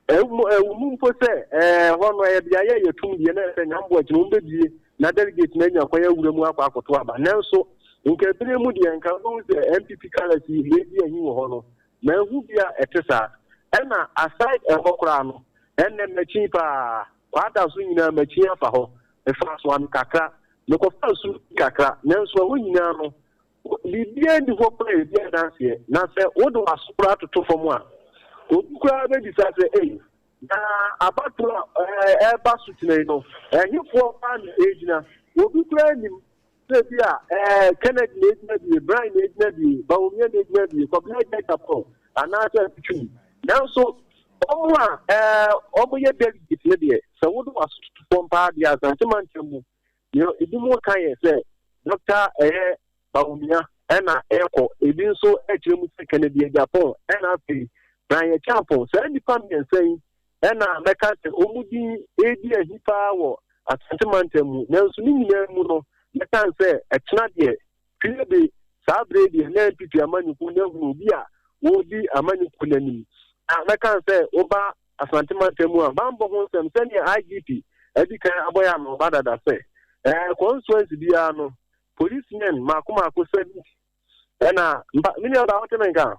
Ɛwɔ mu mpo sɛ ɛhɔ no ɛyɛ beaeɛ a yɛtum deɛ na ɛsɛ nyamboa akyi no wɔbɛbie na delegate no anya kwan awura mu akɔ akɔto aba nanso nka ebere mu deɛ nka wobɛhu sɛ NPP colours yi na ɛdi ahi wɔ hɔ no manhu bi a ɛte saa. Ɛna aside ɛhɔ koraa no ɛnnɛ makyin paa Kwada so nyinaa makyin afa hɔ mefaa Soame kakra mekɔfaa nsu kakra nanso ɛhɔ nyinaa no Biribiara nni hɔ koraa a ɛdi adanseɛ, na sɛ wode w'aso koraa toto fam a, obi koraa bɛbisa sɛ, Ei, na abatoɔ a ɛreba so kyena yi no, ɛhefoɔ paa na ɛregyina? Obi koraa nnim sɛ bi a Kennedy na ɛgyina bie, Bryan na ɛgyina bie, Bawumia na ɛgyina bie, Kwabena Agya Agyapong anaasɛ Atwitwi. Nanso wɔn a wɔyɛ delegate no deɛ, sɛ wode w'aso toto fam paa deɛ a, Asante mantam mu, Nea ebinom ka yɛ sɛ Dɔkta ɛyɛ Bawumia ɛna ɛkɔ, ebi nso ɛkyerɛ mu sɛ Kennedy Agyapong ɛna afei Bryan Acheampong. Saa nnipa mmiɛnsa yi ɛna mɛka sɛ wɔn din redi ahi paa wɔ Asante mantam mu. Nanso ne nyinaa mu no, mɛka sɛ ɛkyena deɛ Pii de, saa bere yi deɛ na NPP amanyɔkuo no ahunu obi a ɔredi amanyɔkuo no anim. Na mɛka sɛ woba Asante mantam mu a, bammɔ ho nsɛm sɛdeɛ IGP adi kan abɔ yɛn anoba dada sɛ, ɛɛ constituency biara no, policemen mmaako mmaako 70 ɛna mpa, me nua baa wote me nka?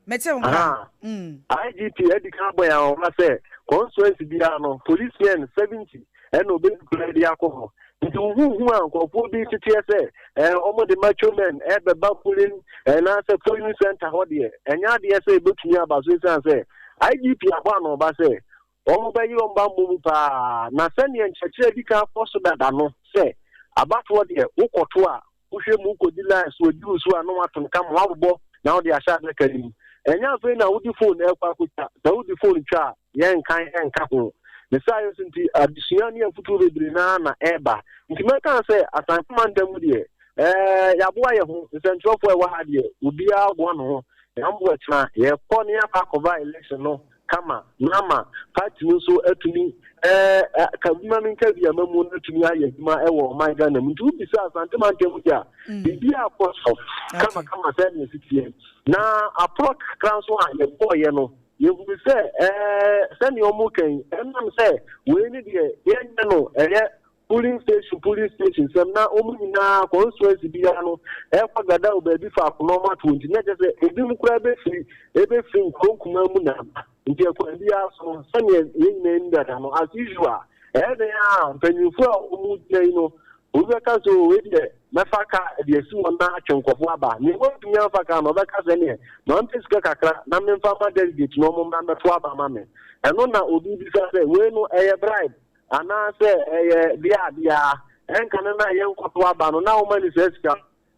Mete wo nka. Mm. IGP adi kan abɔ yɛn ahoma sɛ constituency biara no policemen 70 ɛna obɛdukura de akɔ hɔ. Nti wohuhu a nkurɔfoɔ bi teteɛ sɛ ɛɛ wɔn de macho men ɛbɛba polling ɛnaasɛ polling center hɔ deɛ ɛnyɛ adeɛ sɛ ebɛtumi aba so esiane sɛ IGP abɔ anɔba sɛ wɔbɛyere wɔn bammɔ mu paa na sɛdeɛ nkyerɛkyerɛ di kan kɔ so dada no sɛ abatoɔ deɛ wokɔto a Wohwɛ mu kɔdi line so, ɛduru so a na woato no kama, woabobɔ na wode ahyɛ adaka no mu. Ɛnyɛ afei na wode phone ɛrekɔ akɔtwa. Sɛ wode phone twa a, yɛnkan nka ho. Ne saa yɛ nso nti, adesua ne afotuo bebree no ara na ɛreba. Nti mɛka sɛ Asante mantam mu deɛ, ɛɛ yɛaboa yɛn ho. Nsɛntwerɛfoɔ a ɛwɔ ha deɛ, obiara aboa ne ho. Yɛamboa kyena, yɛkɔ ne yɛakɔ akɔva election no kama na ama party no nso atumi ɛɛ ka bi ma menka bi ama mu no atumi ayɛ adwuma ɛwɔ ɔman Ghana mu. Nti wobisa Asante mantam mu a mm. biribi akɔ so kama kama sɛ nea ɛsi teɛ. Na aporɔ kakra nso a yɛbɔɔyɛ no yɛhunu sɛ ɛɛ sɛnea wɔn kan ɛnam sɛ wei ne deɛ yɛnyɛ no ɛyɛ Polling station polling station sɛm na wɔn nyinaa constituency biara no ɛkɔ gada wɔ baabi faako na wɔn ato nti na kyerɛ sɛ ebinom koraa bɛfiri ɛbɛfiri nkuro nkumaa mu na aba nti ɛkwan biara so no sɛdeɛ yɛn nyinaa nim dada no as usual ɛyɛ den a mpanyinfoɔ a wɔn gyina yi no obi bɛka sɛ o wei deɛ mɛfa ka de asi wɔn na atwe nkɔfoɔ aba nea wɔntumi amfa ka no ɔbɛka sɛ neɛ mampɛ sika kakra na memfa ma delegate na wɔn mmra mmɛto aba ma me ɛno na obi bisa sɛ wei no ɛyɛ bribe Anaasɛ ɛyɛ bea a biara ɛnka no na yɛnkɔto aba no na woma no saa sika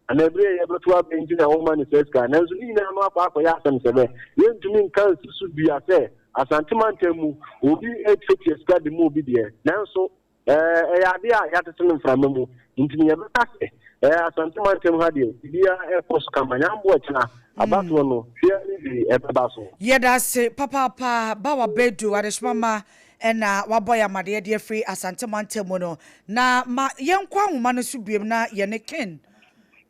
anaa bere a yɛbɛto aba nti na woma no saa sika. Nanso ne nyinaa no akɔ akɔyɛ asɛm sɛ bɛ. Yɛntumi nka nsi so dua sɛ Asante mantam mu obi tuatua sika de ma obi deɛ. Nanso ɛyɛ adeɛ a yɛatete no mframa mu. Nti no yɛbɛka sɛ Asante mantam ha deɛ biribiara ɛkɔ so kama. Nyamboa kyena abatoɔ no hwee ne hwee ɛbɛba so. Yɛda ase papaapa Bawa Badu Adehyema mma na wabɔ yɛn amadeɛ de afiri Asante mantam mu no. Na ma yɛnkɔ ahoma no so biom na yɛne Ken,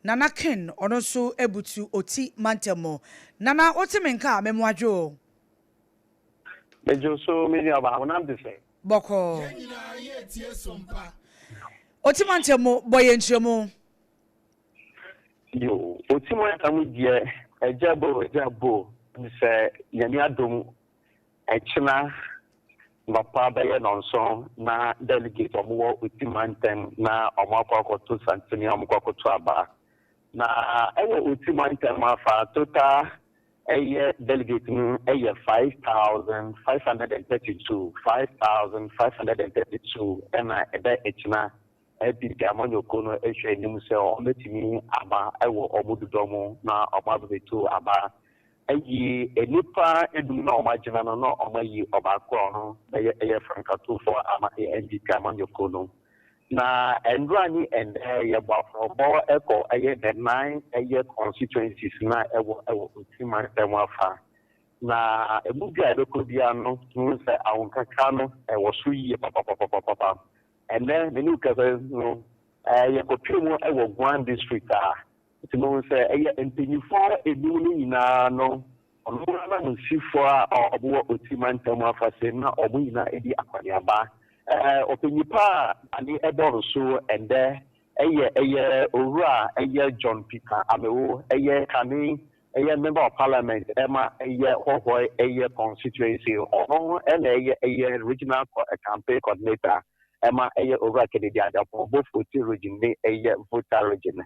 Nana Ken, ɔno nso butu Oti mantam mu. Nana, wote me nka a, me mmoadwo o. Medwo so me nuabaa, wo nam te sɛn? Bɔkɔɔ. Oti mantam mu, bɔ yɛn nkyerɛmu. Yo, Oti mantam mu deɛ, agya bo, agya bo, sɛ Nyame adom, ɛkyena. Nɔpa bɛyɛ nɔnson na delegate a wɔwɔ Oti mantam na wɔakɔ akɔto santene a wɔkɔ akɔto aba. Na ɛwɔ Oti mantam afa total ɛyɛ delegate no ɛyɛ 5,532, 5,532 ɛna ɛda akyina NPP amanyɔkuo no ɛhwɛ anim sɛ wɔbɛtumi aba ɛwɔ wɔn dodɔ mu na wɔn abɛbɛto aba ayi nnipa enum na wɔn agyina no na wɔn ayi ɔbaako a ɔno bɛyɛ ɛyɛ frankatofoɔ ama ɛyɛ NPP amanyɔkuo no. Na nnora ne ɛndɛ yɛbɔ afɔrebɔ ɛkɔ ɛyɛ the nine ɛyɛ constituencies na ɛwɔ Oti mantam afa. Na emu bi a yɛbɛkɔ biara no, hu sɛ ahonkaka no ɛwɔ so yie papapapapapa. Ɛnɛ me ne wo kasa no, yɛkɔpie mu ɛwɔ Guan District a, nti mehu sɛ ɛyɛ mpanyinfoɔ enum no nyinaa no, ɔno ananmusifoɔ a ɔwɔ Oti mantam afa se na ɔmo nyinaa edi akɔneaba. Ɔpanyin pa a ane ɛbɔ no so ɛndɛ ɛyɛ owura ɛyɛ John Peter Amewo, ɛyɛ kane ɛyɛ member of parliament ɛma ɛyɛ Hohoe ɛyɛ constituency. Ɔno ɛna ɛyɛ regional campaign coordinator ɛma ɛyɛ owura Kennedy Agyapong, both Oti Region ne ɛyɛ Volta Region.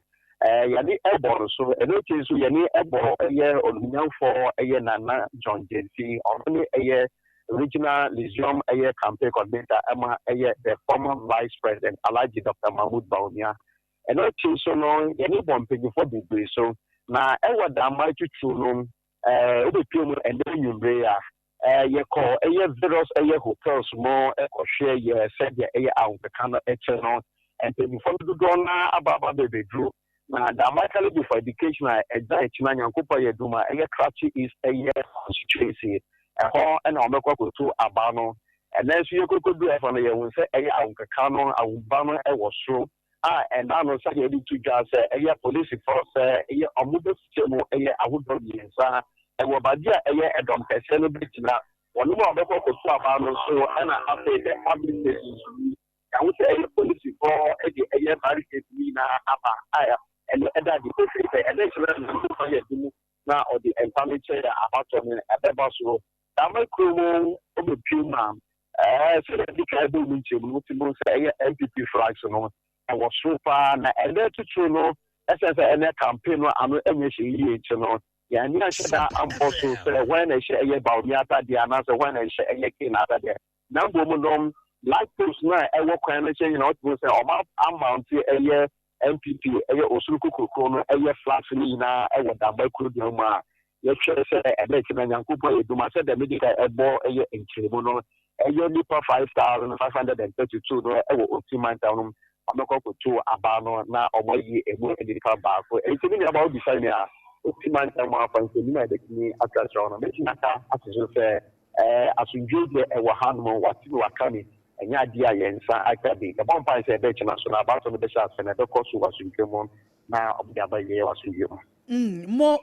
Yɛne ɛbɔ no so. Ɛno akyi nso yɛne ɛbɔ ɛyɛ onimnyamfoɔ ɛyɛ Nana John Gyamfi. Ɔno ne ɛyɛ regional liaison ɛyɛ campaign coordinator ɛma ɛyɛ the former vice president Alhaji Dr. Mahmoud Bawumia. Ɛno akyi nso no yɛne bɔ mpanyinfoɔ bebree so na ɛwɔ Damai tutu no wobɛpie mu ɛnɛ anwummere a yɛkɔ ɛyɛ various ɛyɛ hotels mu ɛkɔhwɛ yɛ sɛdeɛ ɛyɛ ahokeka no ɛkyɛ no. Mpanyinfoɔ no dodoɔ naa aba aba bɛbɛduru na Damai College for Education a ɛgya akyina Nyankopɔn yɛ dum a ɛyɛ Krachi East ɛyɛ constituency ɛhɔ ɛna wɔbɛkɔ akɔto aba no. Ɛnɛ nso yɛkɔkɔdu ɛfɔ no, yɛhu sɛ ɛyɛ ahokeka no ahoba no ɛwɔ soro a ɛna no sɛdeɛ yɛde to dwa sɛ ɛyɛ polisifoɔ sɛ ɛyɛ ɔmo bɛfikyɛ mu ɛyɛ ahodoɔ mmiɛnsa ɛwɔ baabi a ɛyɛ ɛdɔm kɛseɛ no bɛgyina wɔn mu a wɔbɛkɔ akɔto aba no so. Ɛna afei the public stations yi, yɛaho sɛ ɛyɛ polisifoɔ ɛde ɛyɛ barricade nyinaa aba a ɛno ɛda ade pefee sɛ ɛdɛ kyerɛ no nso yɛ de mu na ɔde mpa no kyerɛ abatɔ no ɛbɛba so. Dama kurom ɔbɛpie mu a sɛdeɛ ɛde ka ɛbɔ mu nkyɛn mu no, wote mu sɛ ɛyɛ NPP flags no ɛwɔ soro paa. Na ɛnɛ titiri no, ɛsɛ sɛ ɛnɛ campaign no ano ɛnyɛ hyɛ yie nti no, yɛn ani ahyɛ da ambɔ so sɛ wɔn na ɛhyɛ ɛyɛ Bawumia atadeɛ anaasɛ wɔn na ɛhyɛ ɛyɛ Ken atadeɛ, na mbom no light post no a ɛwɔ kwan no nkyɛn nyinaa, wɔte mu sɛ ɔmo amount ɛyɛ NPP ɛyɛ osoro kokoroko no ɛyɛ flags no nyinaa ɛwɔ Damba kurodua mu a yɛtwerɛ sɛ ɛbɛn akyi na Nyankopɔn yɛ duma sɛ dɛm de ka ɛbɔ ɛyɛ nkyerɛmu no ɛyɛ nipa 5,532 no ɛwɔ Oti mantam no ɔmɛkɔ koto aba no na ɔmo ayi emu nipa baako. Eti mi nuaba, obisa mi a, Oti mantam afa nsɛm a yɛbɛtumi aka kyerɛ no, mɛtumi aka ate so sɛ asomdwe deɛ ɛwɔ hanom, wate mi waka mi ɛnyɛ adeɛ a yɛn nsa aka bi. Yɛbɔ mpae sɛ ɛbɛkyena so na abato no bɛhyɛ ase na ɛbɛkɔ so wɔ asomdwe mu na ɔbɛde aba yie wɔ asomdwe mu. Mo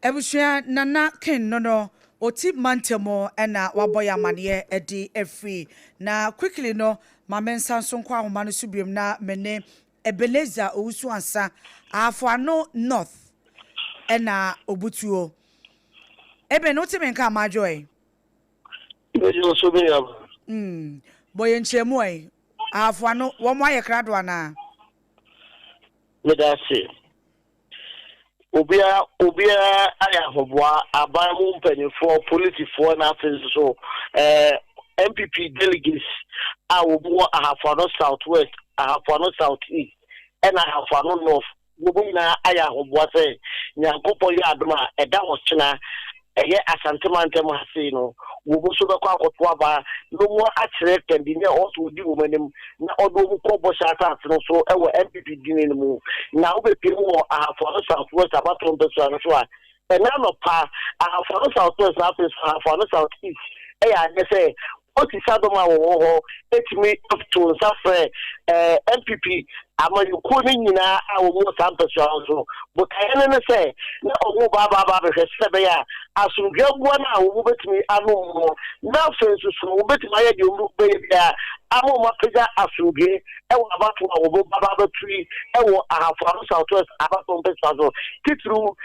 abusua, Nana Ken no Oti mantam ɛna wabɔ yɛ amanneɛ ɛde afiri. Na quickly no, ma me nsa nso nkɔ ahoma no so biom na me ne Ebenezer Owusu Ansa, Ahafoano North ɛna Obutuo. Eben, wote me nka amadwo ɛ? Bɛgye wo so, me nuaba. Bɔ yɛn nkyerɛmu ɛ. Ahafoano, wɔn ayɛ krado anaa? Meda ase. Obiara obiara ayɛ ahoboa, aban mu mpanimfoɔ, polisifoɔ, na afei nso so NPP delegates a wɔn wɔ Ahafoano South West, Ahafoano South East ɛna Ahafoano North, wɔn nyinaa ayɛ ahoboa sɛ Nyankopɔn yɛ adom a ɛda hɔ kyena ɛyɛ Asante mantam ha sei no, wɔn nso bɛkɔ akɔto aba na wɔn akyerɛ kandini a ɔsɔ odi wɔn anim na ɔde wɔn kɔ bɔhyɛ asase no so ɛwɔ NPP dini no mu. Na wobɛpie mu wɔ Ahafoano South West abatoɔ mpɛsua no so a, ɛna anɔpa Ahafoano South West na afei so Ahafoano South East ɛyɛ adeɛ sɛ ɔsi sadɔm a wɔwɔ hɔ etumi to nsa frɛ NPP amanyɔkuo no nyinaa a wɔn wɔ saa mpɛsua no so. Botaeɛ no ne sɛ na wɔn ba aba aba abɛhwɛ sɛ ɛbɛyɛ a asomdwe aboa no a wɔn bɛtumi anom mu no, na afei nso so wɔn bɛtumi ayɛ deɛ wɔn bɛyɛ biara. ama wɔn apagya asomdwoe wɔ abatow a wɔbɛba abɛto yi wɔ Ahafo Ano South West abatow mpɛsoa so, titiriw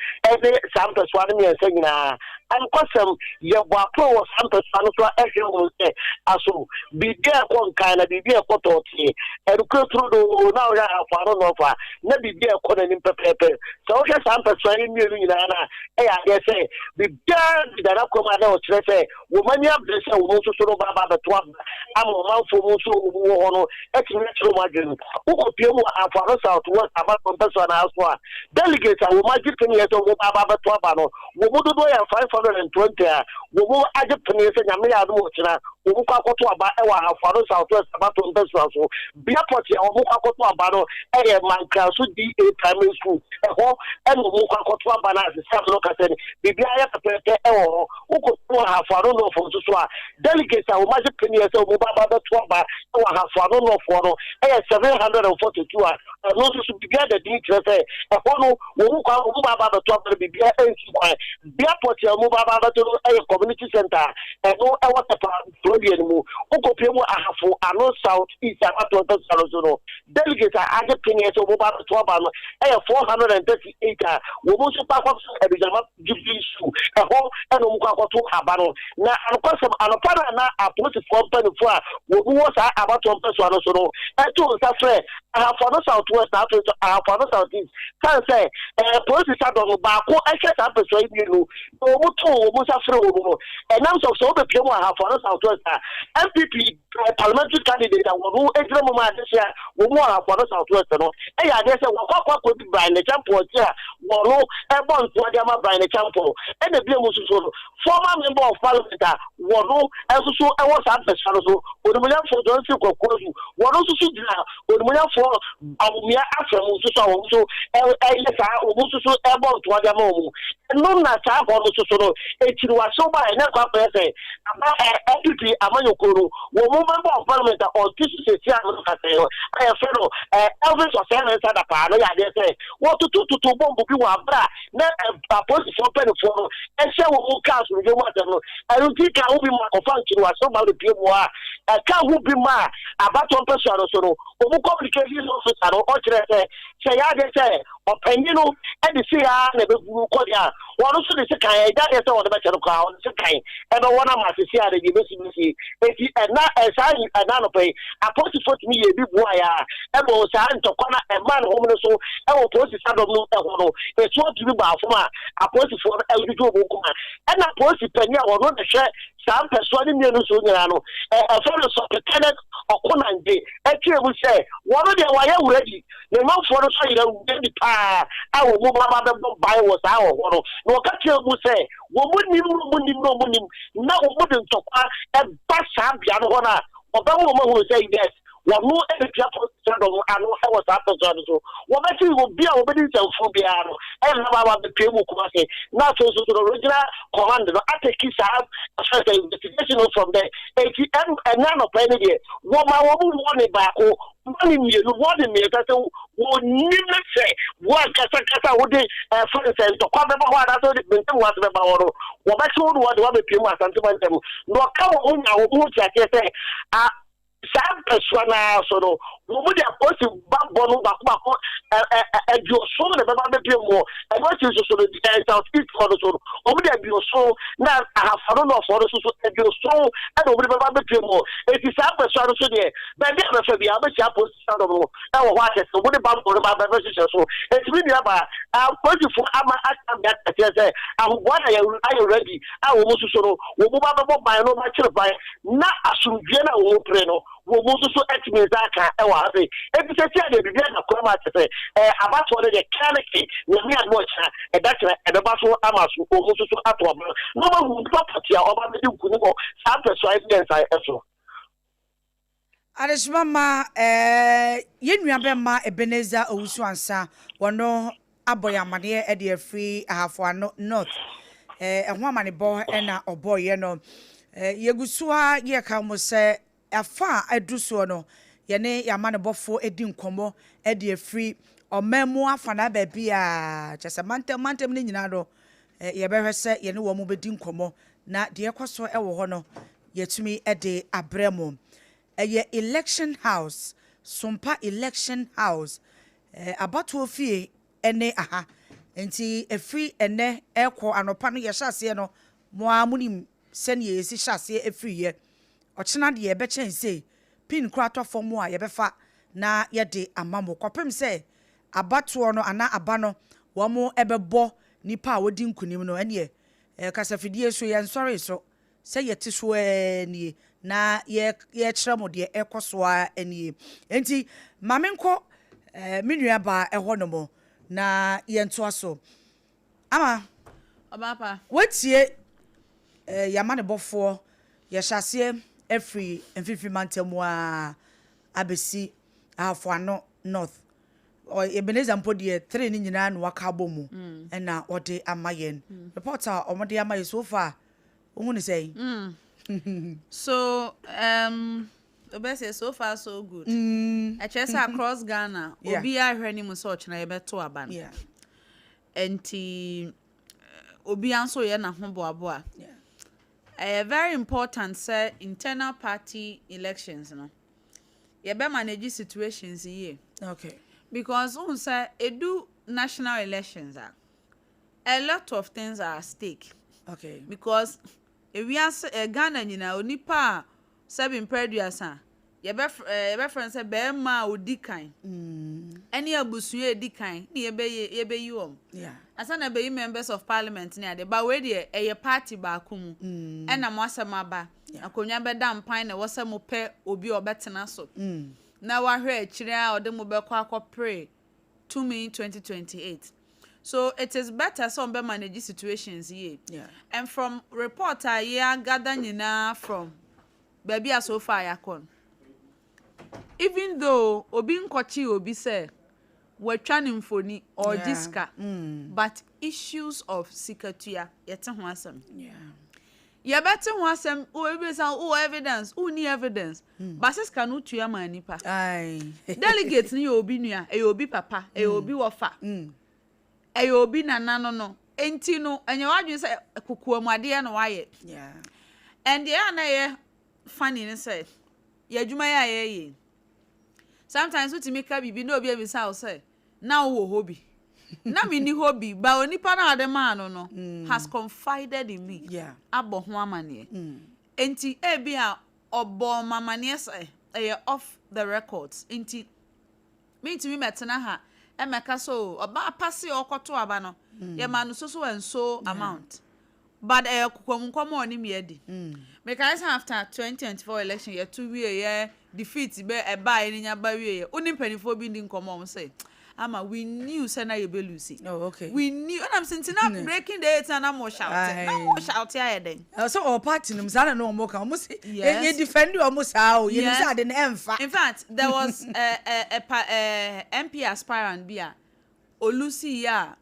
ne saa mpɛsoa no mmiɛnsa nyinaa. Nokwasɛm, yɛbɔ aporow wɔ saa mpɛsoa no so a ɛhwɛ hu sɛ aso biribi a ɛkɔ nkan na biribi a ɛkɔ tɔɔtee. Nokorɛ turodoo, na wohwɛ Ahafo Ano North a, na biribi a ɛkɔ n'anim pɛpɛɛpɛ. Sɛ wohwɛ saa mpɛsoa yi mmienu nyinaa no a, ɛyɛ adeɛ sɛ biribiara deda n'akwan mu a na ɔkyerɛ sɛ wɔn ani abere sɛ wɔn nso so no ba aba abɛto aba ama ɔmanfoɔ mu nso a wɔn wɔ hɔ no atumi akyerɛ wɔn adwene. Wokɔpue mu wɔ Afuano South West abatoɔ mpɛsoa no ara so a, delegates a wɔn agye peneɛ sɛ wɔn ba aba abɛto aba no, wɔn mu dodoɔ yɛ 520 a wɔn agye peneɛ sɛ Nyame yɛ adom ɔkyena wɔn kɔ akɔto aba wɔ Ahafuano South West abatoɔ mpɛsoa so. Bea pɔtee a wɔn kɔ akɔto aba no yɛ Mankraso DA Primary School, ɛhɔ na wɔn kɔ akɔto aba no a sisi a me ne wo kasa yi biribiara yɛ pɛpɛɛpɛ wɔ hɔ. Wokɔto Ahafo Ano North nso so a, delegates a wɔagye peneɛ sɛ wɔba aba abɛto aba wɔ Ahafo Ano North hɔ no yɛ 742 a ɛno nso so biribiara da din kyerɛ sɛ ɛhɔ no wɔn kwan wɔn ba aba abɛto aba no biribiara nsi kwan. Bea pɔtee a wɔn ba aba abɛto no yɛ community center a ɛno ɛwɔ Tɛpa Kurodeɛ no mu. Wokɔpue mu Ahafo Ano South East abatoɔ mpasua no so no, delegates a agye peneɛ sɛ wɔn ba abɛto aba no yɛ 438 a wɔn nso kɔ akɔto Adugyama Jubilee School, ɛhɔ na wɔkɔ akɔto aba no. Na nokwasɛm, anɔpa no a na apolisifoɔ mpanimfoɔ a wɔn wɔ saa abatoɔ mpɛsoa no so no too nsa frɛɛ Ahafo Ano South West na afei nso Ahafo Ano South East sane sɛ ɛɛ polisi sadɔm no baako hwɛ saa mpɛsoa yi mmienu na wɔn too wɔn nsa frɛɛ wɔn no. Ɛnam sɛ sɛ wobɛpue mu Ahafo Ano South West a, NPP parliamentary candidate a wɔn gyina mu ma adehye a wɔn mu Ahafo Ano South West no yɛ adeɛ sɛ wɔkɔ akɔ akɔdi Brian Acheampong akyi a wɔn bɔ ntoa de ama Brian Acheampong. Ɛna bio mu nso so no, former member of parliament a wɔn nso so wɔ saa mpɛsoa no so, Onimuonyamfoɔ Johnson Kwaku Adu, wɔn nso so gyina Onimuonyamfoɔ Bawumia afa mu nso so a wɔn nso yɛ saa, wɔn nso so bɔ ntoa de ama wɔn. Ɛno na saa hɔ no nso so no, akyiriwahyew ba a ɛnyɛ kwan kɔyɛ sɛ aba NPP amanyɔkuo no wɔn mu member of parliament a ɔte so seesei a mene kasa yi no a yɛfrɛ no Elvis Osei Mensah Dapaah no yɛ adeɛ sɛ wɔtotototo bɔmbo bi wɔ abere a na apolisifoɔ mpanimfoɔ no hyɛ wɔn mu kaa asomdwoeɛ mu asɛm no. Ɛno nti ka ho bi ma ɔfa nkyiriwahyew ba bɛpue mu hɔ a ɛka ho bi ma abatoɔ mpɛsoa no so no wɔn communications officer no ɔkyerɛ sɛ sɛ ɛyɛ adeɛ sɛ ɔpanyin no de sei ara na ɛbɛburu kɔ deɛ a, wɔn nso de sekan, ɛnyɛ adeɛ sɛ wɔde bɛkyɛ no koraa, wɔde sekan ɛbɛwɔ no ama sisi a deɛ ɛbɛsi bɛsi. Enti ɛna saa ɛna anɔpa yi, apolisifoɔ tumi yɛ bi boaeɛ a ɛbɔ saa ntɔkwa no ɛmaa ne home no so ɛwɔ polisi sadɔm no ɛhɔ no, ɛsuo tumi baa fam a apolisifoɔ no ɛdwodwo wɔn kuma. Ɛna polisi panyin a ɔno na ɛhwɛ saa mpɛsoa no mmienu so nyinaa no, ɛfrɛ no Superintendent Ɔkonangye ɛkyerɛ mu sɛ wɔn deɛ wɔayɛ ready. Ne manfoɔ no nso ayera wuram paa a wɔn mu aba abɛbɔ ban wɔ saa wɔ hɔ no, na wɔka kyerɛɛ wɔn sɛ, Wɔn nim na wɔn nim na wɔn nim, na wɔn de ntɔkwa ba saa bea no hɔ no a, wɔbɛma wɔn ahunu sɛ yes, wɔn bɛtua pɔsɛdɔm ano wɔ saa pɔsɛdɔm no so. Wɔbɛte obi a wɔbɛdi nsɛmfo biara no ɛnam aba abɛpue mu Kumasi, na afei nso so no regional command no ateki saa first investigation no from there. Eti ɛnɛ anɔpa yi no deɛ, wɔma wɔn warning baako, Wɔne mmienu, wɔne mmiɛnsa sɛ wɔnim ne sɛ wo ankasa ankasa a wode ɛfrɛ no sɛ ntɔkwa bɛba hɔ anaasɛ wode mpem ase bɛba hɔ no, wɔbɛkye wo ne wɔde woabɛpie mu Asante mantam. Na ɔka wɔn ho nyaa wɔn ho nteaseɛ sɛ a saa mpɛsoa no ara so no, wɔn mu de apolisi bammɔ no baako baako aduoson na ɛbɛba abɛpie mu hɔ. Ɛno akyi nso so no, South East hɔ no so no, wɔn de aduoson na Ahafo no North hɔ no so so aduoson na wɔn de bɛba abɛpie mu hɔ. Eti saa mpɛsoa no so deɛ, Baabi a bɛfa biara, wobɛhyia apolisi dɔm no wɔ hɔ akyɛ sɛ wɔde bammɔ no ba bɛhyehyɛ so. Enti me nuabaa, apolisifoɔ ama aka me ateaseɛ sɛ ahoboa na ayɛ ready a wɔn nso so no, wɔn ba bɛbɔ ban na wɔakyere ban na asomdwoeɛ no a wɔn pere no, wɔn nso so atumi nsa aka wɔ ha sei. Enti seesei deɛ biribi ada kwan mu akyɛ sɛ abatoɔ no deɛ kra ne ke, Nyame adom a ɔkyena, ɛda kyena ɛbɛba so ama so wɔn nso so ato aba na wɔahu nipa pɔtee a ɔba bɛdi nkunim wɔ saa mpɛsoa mmiɛnsa so. Adesoma mma eh, yɛn nua bɛmma Ebenezer Owusu Ansah, wɔno abɔ yɛn amaneɛ de afiri Ahafo Ano North. Eh, ɛho amanebɔ na ɔbɔeɛ no. Eh, yɛgu so ara yɛka mo sɛ afa a aduru soɔ no, yɛne yɛn amanebɔfoɔ di nkɔmmɔ de afiri ɔman mu afanaa baabi a, kyerɛ sɛ mantam mantam no nyinaa no, eh, yɛbɛhwɛ sɛ yɛne wɔn bɛdi nkɔmmɔ na deɛ ɛkɔ so wɔ hɔ no, yɛatumi de abrɛ mo. Ɛyɛ Election House, Sompa Election House, abatoɔ fie ne aha. Nti ɛfiri ɛnnɛ rekɔ anɔpa no yɛhyɛ aseɛ no, mo ara monim sɛdeɛ yɛsi hyɛ aseɛ firiiɛ. Ɔkyena deɛ ɛbɛkyɛn sei, pin koraa tɔ fam a yɛbɛfa na yɛde ama mo kɔpem sɛ abatoɔ no anaa aba no wɔbɛbɔ nipa a ɔdi nkunim no. Ɛnneɛ kasafidie so yɛnsɔree so Sɛ yɛte so ara nie, na yɛrekyerɛ mo deɛ ɛrekɔ so ara nie. Enti ma menkɔ me nuabaa hɔnom na yɛntoa so. Ama, Ɔbaapa. woatie yɛn amanebɔfoɔ, yɛhyɛ aseɛ afiri Mfimfini Mantam mu ara abɛsi Ahafo Ano North. Ebenezer mpo deɛ, three no nyinaa na waka abɔ mu na ɔde ama yɛn. Report a wɔde ama yɛn so far, Wohu no sɛn? Mm. So, um, wobɛsɛ so far so good. Ɛkyerɛ sɛ across Ghana, yeah. obiara hwɛ ne mu sɛ ɔkyena yɛbɛto aba no. Yeah. Nti, obiara nso yɛ n'ahoboaboa. Yeah. Ɛyɛ very important sɛ internal party elections no, yɛbɛ manage situations yie. Okay. Because wohu sɛ edu national elections a, a lot of things are at stake. Okay. Because ewiase eh, Ghana nyinaa onipa a sɛbi mpɛ aduasa yɛbɛfrɛ eh, yɛbɛfrɛ no sɛ bɛrima a odi kan ɛne abusua a edi kan ne yɛbɛyɛ yɛbɛyi wɔn. Yeah. Ansa na ɛbɛyi members of parliament ne ade ba wei deɛ ɛyɛ party baako mu ɛna mo asɛm aba akonnwa bɛda mpan na ɛwɔ sɛ mopɛ obi a ɔbɛtena so na wahwɛ akyire a ɔde mo bɛkɔ akɔpere tumi 2028 so it is better sɛ wɔn bɛ manage situations yie and from report a yɛ agather nyinaa from baabi a so far yɛakɔ no even though obi nkɔkye obi sɛ watwa ne mfoni ɔregye sika but issues of sikatua yɛte ho asɛm. Yeah. Yɛbɛte ho asɛm, obi bɛbisa wo, wowɔ evidence, wonni evidence, but sɛ sika no wotua maa nipa. Delegate no yɛ obi nua, ɛyɛ obi papa, ɛyɛ obi wɔfa, ɛyɛ obi nana no no, enti no, ɛnyɛ w'adwene sɛ kokoam adeɛ na wayɛ. And deɛ a na ɛyɛ funny ne sɛ, yɛ adwuma yi a yɛyɛ yi, sometimes wotumi ka biribi na obi abisa wo sɛ, Na wowɔ hɔ bi. Na menni hɔ bi, but onipa no a ɔde maa no no has confided in me, abɔ ho amanneɛ. Enti ebia ɔbɔɔ me amanneɛ sɛ ɛyɛ off the records nti mentumi mmɛtena ha mmɛka sɛ oh, ɔbaa pa se ɔrekɔto aba no, yɛmaa no so so and so amount. But ɛyɛ kokoam nkɔmmɔ a ɔne me adi. Mekae sɛ after 2024 election yɛto wieɛ, defeat bɛ ɛbaeɛ no nya ba wieɛ, wo ne mpanimfoɔ bi ndi nkɔmmɔ a wɔn sɛ ama we knew sɛ na yɛbɛ lose. Oh, okay. We knew ɛna mese nti na breaking the eight na na mo shout. Na mo shout ayɛ dɛn? Ɛwɔ sɛ ɔwɔ party no mu saa na na wɔn ka wɔn se yɛ defend wɔn saa o yɛnim sɛ ade no ɛnfa. In fact there was a a a, a MP aspirant bi a olusi yɛ a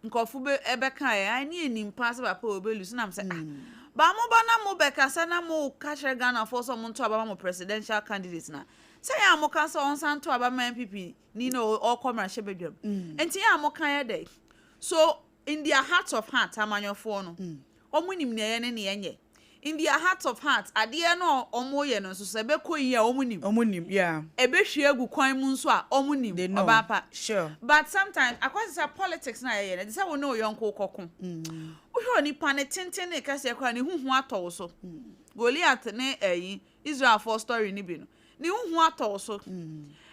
nkurɔfo bɛ ɛbɛkaeɛ, ae ne yɛnim paa sɛ papa wei ɔbɛ lose, na mesɛ ah, ba mo ba na mo bɛkasa na mo ka kyerɛ Ghanafoɔ sɛ ɔmo nto aba ma mo presidential candidate na sɛ yɛn a mo ka sɛ ɔnsan nto aba ma NPP ni na ɔkɔ mmarahyɛbadwam, nti yɛn a mo ka yɛ dɛ? So in their heart of heart amanyɔfoɔ no, ɔmo nim nea ɛyɛ ne nea ɛnyɛ. In their heart of hearts, adeɛ no a wɔyɛ no nso sɛ ɛbɛkɔ yie a wɔn nim. Wɔn nim, yeah. Ɛbɛhwie agu kwan mu nso a wɔn nim, They know. ɔbaa pa. Sure. But sometimes, akɔyɛ sɛ politics no a yɛyɛ no, ɛte sɛ wo ne wo yɔnko rekɔko. Wohwɛ onipa ne tenten ne kɛseɛ koraa, ne ho hu atɔ wo so. Goliath ne ɛyi, Israelfoɔ story no bi no, ne ho hu atɔ wo so.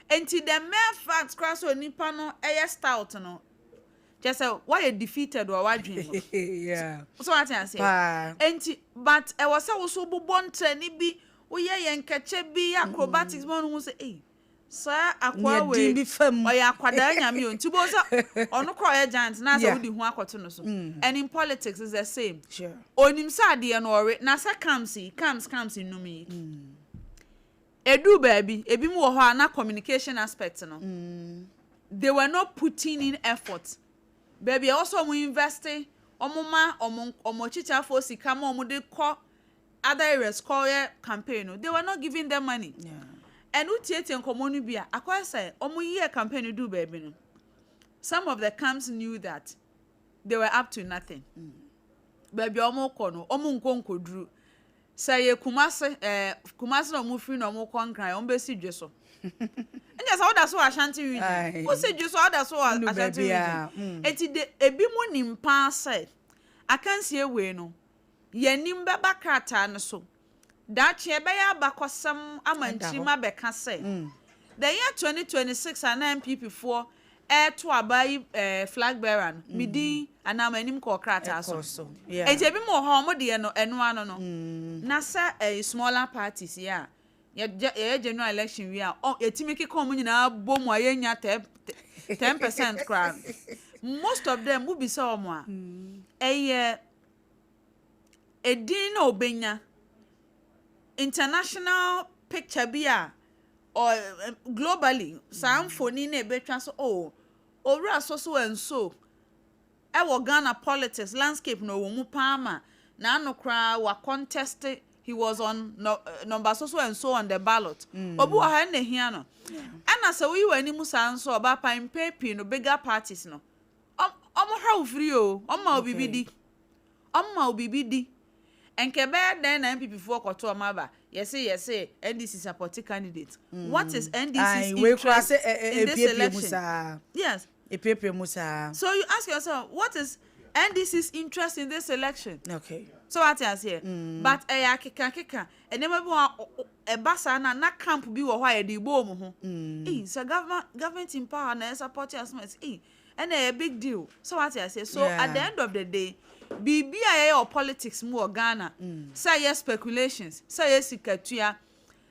Nti the mere fact koraa sɛ onipa no yɛ stout no, Kyerɛ sɛ woayɛ defeated wɔ w'adwene mu. Yeah. So wate aseɛ? Paa. Enti, but ɛwɔ sɛ wo so wobobɔ ntrɛni bi, woyɛ yɛn kɛkyɛ bi, yɛ acrobatics ma ɔno hu sɛ, ei, saa akoa Nea wei, din bi fa mu. ɔyɛ akwadaa nyame o. Nti wobɛhu sɛ ɔno koraa ɔyɛ giant na asɛ Yeah. wode hu akɔto no so. And in politics it's the same. Sure. Onim sɛ adeɛ no ɔwe, na sɛ camps yi, camps camps nnum yi, Ɛduu baabi, ebinom wɔ hɔ a na communication aspect no, they were not putting in effort. Baabi a ɛwɔ sɛ wɔn invest, wɔn ma wɔn wɔn akyitaafoɔ sika ma wɔn de kɔ other areas kɔyɛ campaign no, they were not giving them money. Yeah. And wotietie nkɔmmɔ no bi a, akɔyɛ sɛ wɔn yɛɛ campaign no duu baabi no, some of the camps knew that they were up to nothing. Baabi a wɔrekɔ no, wɔn nkɔ nkɔduru. Sɛ ɛyɛ Kumase ɛɛ Kumase na wɔn firi na wɔn kɔ Nkran wɔn bɛsi dwe so. Ɛnna sɛ woda so wɔ Ashanti region, wosi dwe so a woda so wɔ Ashanti region. Eti de ebi mo nim paa sɛ akansie wei no yɛn anim bɛba krataa no so. Daakye ɛbɛyɛ abakɔsɛm ama nkyirimma abɛka sɛ the year 2026 a na NPP foɔ ɛreto aba yi ɛɛ flag bearer no, me din anaa m'anim kɔɔ krataa so. Enti ebinom wɔ hɔ a wɔn deɛ no ɛno ano no. Na sɛ ɛyɛ smaller parties yi a yɛyɛ general election wie a yɛtumi keka wɔn nyinaa bɔ mu a yɛnnya 10% koraa no. Most of them wobisa wɔn a ɛyɛ edin na obenya international picture bi a ɔ globally saa mfoni na ebetwa so oh owura so so and so ɛwɔ Ghana politics landscape na ɔwɔ mu paa ma n'ano koraa wa contest, he was on no, number so so and so on the ballot. Obi wɔ ha ɛna ehia no ɛna sɛ woyi w'anim saa nso ɔba pa mpɛn pii no bigger parties no ɔmo hwɛ wo firi o, ɔmo ma wo biribi di, ɔmo ma wo biribi di. Nka ɛbɛyɛ dɛn na NPP foɔ kɔto ɔmo aba yɛse yɛse NDC support candidate? What is NDC's interest in this election? Yes. Epiepie mu saa. So you ask yourself, what is NDC's interest in this election? So wate aseɛ? But ɛyɛ akekakeka. Nneɛma bi wɔ hɔ a ɛba saa na na camp bi wɔ hɔ a yɛde bɔ wɔn ho. Ei, sɛ government government in power na ɛsupport asɛm a, ei, ɛna ɛyɛ big deal. So wate aseɛ? So at the end of the day, biribi a yɛyɛ wɔ politics mu wɔ Ghana, sɛ ɛyɛ speculations, sɛ ɛyɛ sikatua,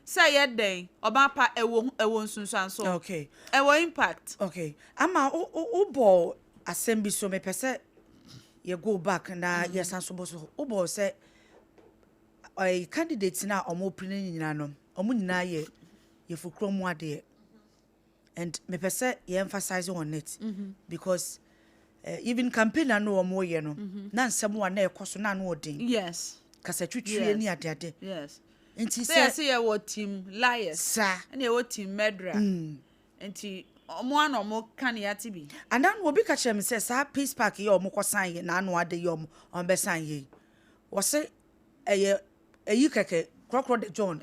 sɛ ɛyɛ dɛn, ɔbaa pa, ɛwɔ ɛwɔ nsunsuanso. Ɛwɔ impact. Okay. Ama wo wo wobɔ asɛm bi so, mepɛ sɛ yɛ go back na yɛsan so bɔ so. Wobɔ sɛ ɛɛ candidate no a wɔn pere no nyinaa no, wɔn nyinaa yɛ yɛfukuro mu adeɛ. And mepɛ sɛ yɛ emphasize on it because even campaign na no wɔn yɛ no, na nsɛm a na ɛkɔ so na ano ɔden. Kasatwitwie ne adeade. Nti sɛ yɛsɛ yɛwɔ team liars ɛna yɛwɔ team murderer. Nti ɔmo ano ɔmo ka ne yate bi. Anan obi ka kyerɛ me sɛ saa peace park yi a ɔmo kɔ sign yɛ n'ano ade yi ɔmo ɔmo bɛ sign yɛ yi, wɔse ɛyɛ ɛyi kɛkɛ korɔkorɔ de John.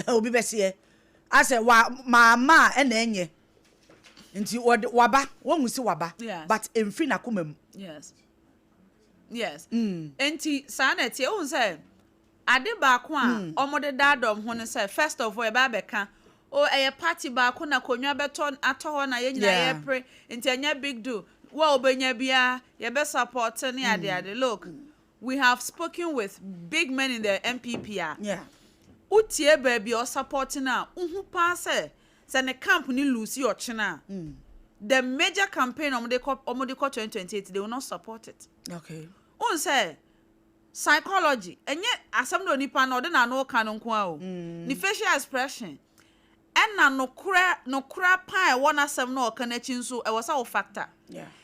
Obi bɛseɛ asɛ wa maama a ɛna ɛnyɛ nti wɔde waba wɔn si waba but mfiri n'akoma mu. Yes. Nti saa na ɛteɛ, ohun sɛ ade baako a ɔmo de daadɔm ho no sɛ first of all yɛbɛ abɛka o ɛyɛ party baako na konwa bɛtɔ atɔ hɔ na yɛn nyinaa yɛpere, nti ɛnyɛ big deal, wo a wobɛnya biara yɛbɛ support ne ade ade. Look, we have spoken with big men in the NPP a wotie baabi a ɔsupport no a, wohu paa sɛ sɛ ne camp ne lose ɔkyena a, the major campaign ɔmo de kɔ 2028, they will not support it. Wohu sɛ psychology ɛnyɛ asɛm na onipa no ɔde n'ano ka no nko a o, ne facial expression ɛna nokorɛ nokorɛ paa ɛwɔ n'asɛm na ɔka n'akyi nso ɛwɔ sɛ wo factor.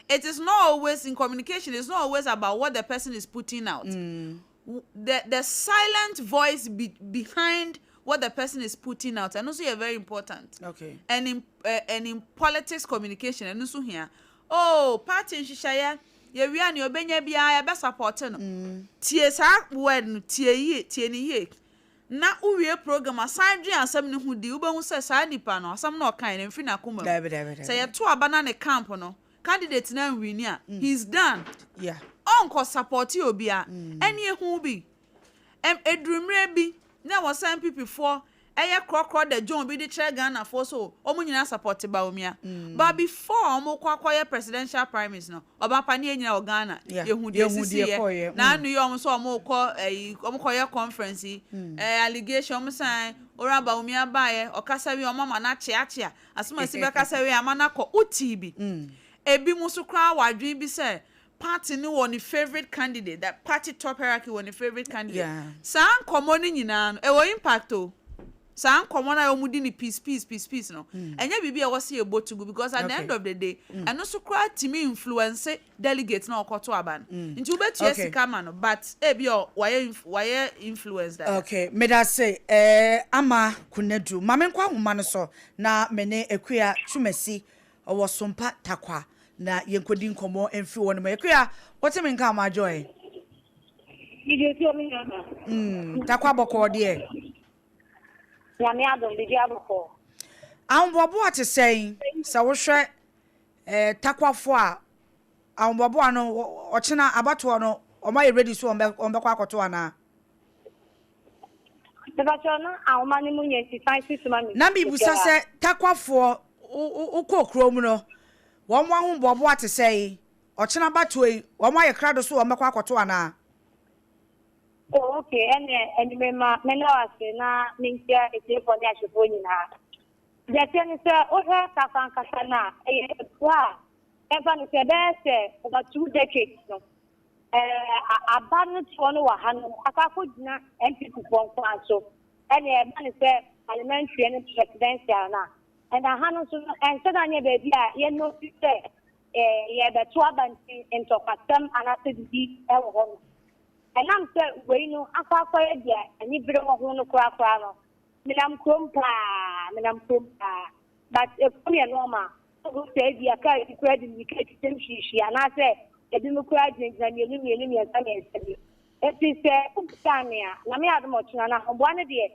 It is not always in communication, it's not always about what the person is putting out. The silent voice behind what the person is putting out and also yɛ very important. And in politics communication, ɛno nso hia. Oh, party nhyehyɛeɛ yɛwia nea ɔbɛnya biara yɛbɛ support no. Tie saa word no, tie yie, tie ne yie. Na wowie program asan dwe asɛm no ho di, wobɛhu sɛ saa nipa no asɛm no ɔkae no mfiri n'akoma mu. Dabi, dabi, dabi. Sɛ yɛto aba na ne camp no candidate na nwini a, he is done. Ɔnkɔ support obi a ɛne ehu bi ɛm eduru mmerɛ bi na wɔ sɛ NPP foɔ ɛyɛ korɔkorɔ de John bi de kyerɛ Ghana foɔ so wɔn nyinaa support Bawumia. But before wɔn kɔ akɔyɛ presidential primaries no, ɔba pa ne yɛn nyinaa wɔ Ghana yehu deɛ Yɛhu esisi deɛ yɛ ɛkɔɔyɛ. Na anu yi wɔn nso wɔn kɔ ɛyi wɔn kɔyɛ conference yi allegation wɔn san owura Bawumia baayɛ ɔkasa wi wɔn ama n'akyeakyea asomasi bɛkasa wi ama n'akɔ uti bi ebi mu nso koraa wɔ adwene bi sɛ party no wɔ ne favourite candidate, that party top hierarchy wɔ ne favourite candidate. Saa nkɔmɔ no nyinaa no ɛwɔ impact o. Saa nkɔmɔ no a wɔn di ne peace, peace, peace, peace no, ɛnyɛ biribi a ɛwɔ sɛ yɛbɔ tugu because at the end of the day ɛno nso koraa tumi influence delegate na ɔkɔto aba no. Nti wobɛtua sika ma no, but ebi a wayɛ influence dada. Okay, meda se Ama Kunadu. Ma menkɔ ahoma no so na me ne Akua Twumasi ɔwɔ Sompa Takwa na yɛnkɔdi nkɔmmɔ mfiri hɔ no mu. Akua, wote me nka ama Joy? Megye so me nua baa. Mm, Tarkwa bɔkɔɔ deɛ. Nyame adom, biribiara bɔkɔɔ. Ahoboaboa te sɛn? Sɛ wohwɛ eh, Tarkwafoɔ a, ahoboaboa no, ɔkyena abatoɔ no, wɔn ayɛ ready so wɔn bɛkɔ akɔto anaa? Mepakyɛw na ahoma no mu nyɛ nti san si so ma me Na mebisa sɛ, Tarkwafoɔ, wokɔɔ kurom no, wɔn ahoboaboa te sɛn? Ɔkyena abatoɔ yi, wɔn ayɛ krado so wɔn bɛkɔ akɔto anaa? Oh ok, ɛneɛ anwummere ma menda wo ase na menkyia atiefoɔ ne ahwɛfoɔ nyinaa. Deɛ ɛteɛ ne sɛ wohwɛ Tarkwa ankasa no a, ɛyɛ akuro a yɛmfa no sɛ ɛbɛyɛ sɛ over two decades no, ɛɛ aba no toɔ no wɔ ha no akɔ akɔgyina NPP foɔ nko ara so. Ɛneɛ ɛba no sɛ parliamentary ne presidential no a, ɛna ha no nso no ɛnhyɛ da nyɛ baabi a yɛ notice sɛ yɛrebɛto aba nti ntɔkwasɛm anaasɛ biribi wɔ hɔ no. Ɛnam sɛ wei no akɔ akɔyɛ deɛ anibere wɔ ho no korakora no, menam kurom paa, menam kurom paa. But kurom yɛ normal. Wohu sɛ ebia kaa bi koraa de mmirika retwitwam hwiihwii anaasɛ ebinom koraa gyinagyina mmienu mmienu mmiɛnsa mmiɛnsa bi. Enti sɛ wobisaa me a, Nyame adom ɔkyena no ahoboa no deɛ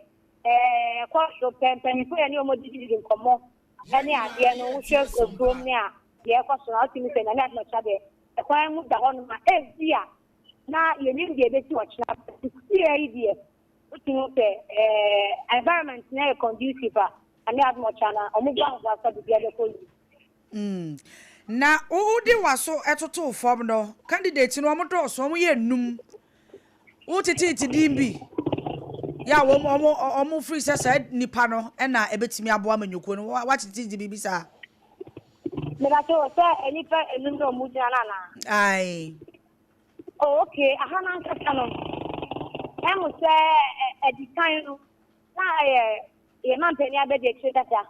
ɛkɔ so pɛ. Mpanyinfoɔ yɛne wɔn didididi nkɔmmɔ ne adeɛ no wohwɛ kurom ne a deɛ ɛkɔ so no a wotumi sɛ Nyame adom ɔkyena deɛ ɛkwan mu da hɔnom a ebia na yɛnim deɛ ɛbɛsi ɔkyena but seesei yi deɛ wotumi hu sɛ ɛɛ environment no yɛ conducive a Nyame adom ɔkyena no wɔn bɔ ahoboa sɛ biribiara bɛkɔ yie. Mm. Na wode w'aso totoo fam no, candidate no wɔn dɔɔso, wɔn yɛ nnum. Woteteete din bi yɛ a wɔn wɔn wɔn firi sɛ saa nipa no na ebetumi aboa amanyɔkuo no, woateteete biribi saa? Mebakyɛ wɔ sɛ nnipa enum na wɔn gyina no anaa? Ae. Oh, okay, aha no ankasa no, ɛmu sɛ ɛdi kan no, na ɛyɛ yɛn mampanin abɛdi akyire dada.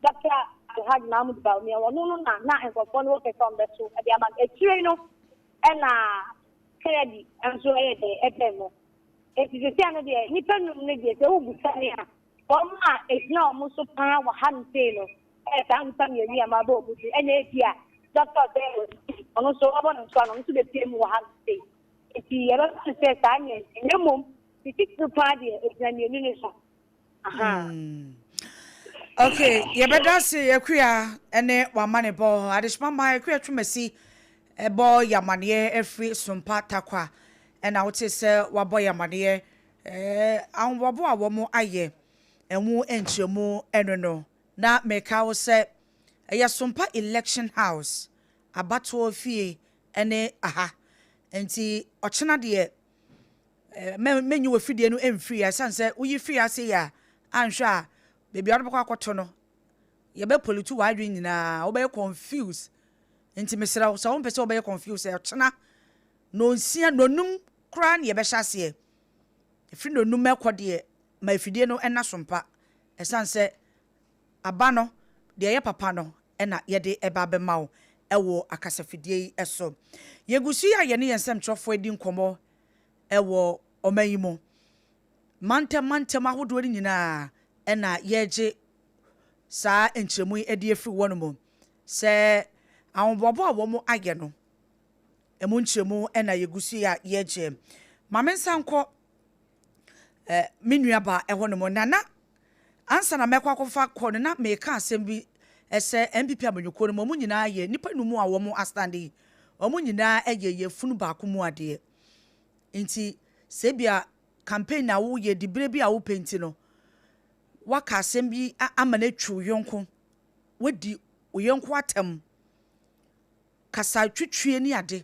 Dɔkta Alhaji Mahmood Bawumia, ɔno no na na nkurɔfoɔ no wɔ pɛ sɛ wɔbɛto de ama no. Akyire no na Kennedy nso yɛ dɛn ɛbaa mu. Enti seesei no deɛ nnipa num no deɛ sɛ wobusa me a, wɔn a ɛgyina wɔn so pa ara wɔ ha no sei no yɛ saa nnipa mmienu yi a mabɔ wɔn din. Ɛna ebia Dɔkta Osei Owusu, ɔno nso wɔabɔ no nso a, ɔno nso bɛpue mu wɔ ha no sei. Enti yɛbɛfa no sɛ saa mmiɛnsa yi. Na mmom ne titiriw pa ara deɛ ɛgyina mmienu no so. Hmm. Okay, yɛbɛda ase Akua ne w'amanebɔ. Adehyema ma Akua Twumasi ɛbɔ yamaneɛ afiri Sompa Tarkwa ɛna wote sɛ wabɔ yamaneɛ ɛɛ ahoboaboa a wɔn ayɛ ɛho nkyerɛmu ɛno no. Na meka wo sɛ ɛyɛ Sompa Election House abatoɔ fie ɛne aha. Nti ɔkyena deɛ Mɛnyi w'afidie no mfiri ha, ɛsiane sɛ woyi firi ha sei a, anhwɛ a, baabi a wode bɛkɔ akɔto no, yɛbɛ pollute w'adwene nyinaa, wobɛyɛ confuse. Nti mesrɛ wo, sɛ wompɛ sɛ wobɛyɛ confuse a, ɔkyena nonsia, nonum koraa na yɛbɛhyɛ aseɛ. Ɛfiri nonum ɛkɔ deɛ, ma afidie no nna so mpa, ɛsiane sɛ aba no, deɛ ɛyɛ papa no na yɛde ɛba abɛma wo ɛwɔ akasafidie yi so. Yɛgu so yi a yɛne yɛn nsɛmtwerɛfoɔ adi nkɔmmɔ wɔ ɔman yi mu. Mantam mantam ahodoɔ no nyinaa na yɛregye saa nkyerɛmu yi de afiri wɔn mu sɛ ahoboaboa a wɔayɛ no, ɛmu nkyerɛmu na yɛgu so yi a yɛregye. Ma me nsa nkɔ eh, me nuabaa ɛhɔ nom. Na na ansa na mɛkɔ akɔfa kɔ no, na meka asɛm bi sɛ NPP amanyɔkuo no mu, wɔn nyinaa yɛ nnipa num a wɔn astande yi, wɔn nyinaa yɛ yafunu baako mu adeɛ. Nti sɛ ebia campaign a woyɛ diberɛ bi a wopɛ nti no, woaka asɛm bi ama no atwi wo yɔnko, woadi wo yɔnko atɛm, kasa twitwie ne ade.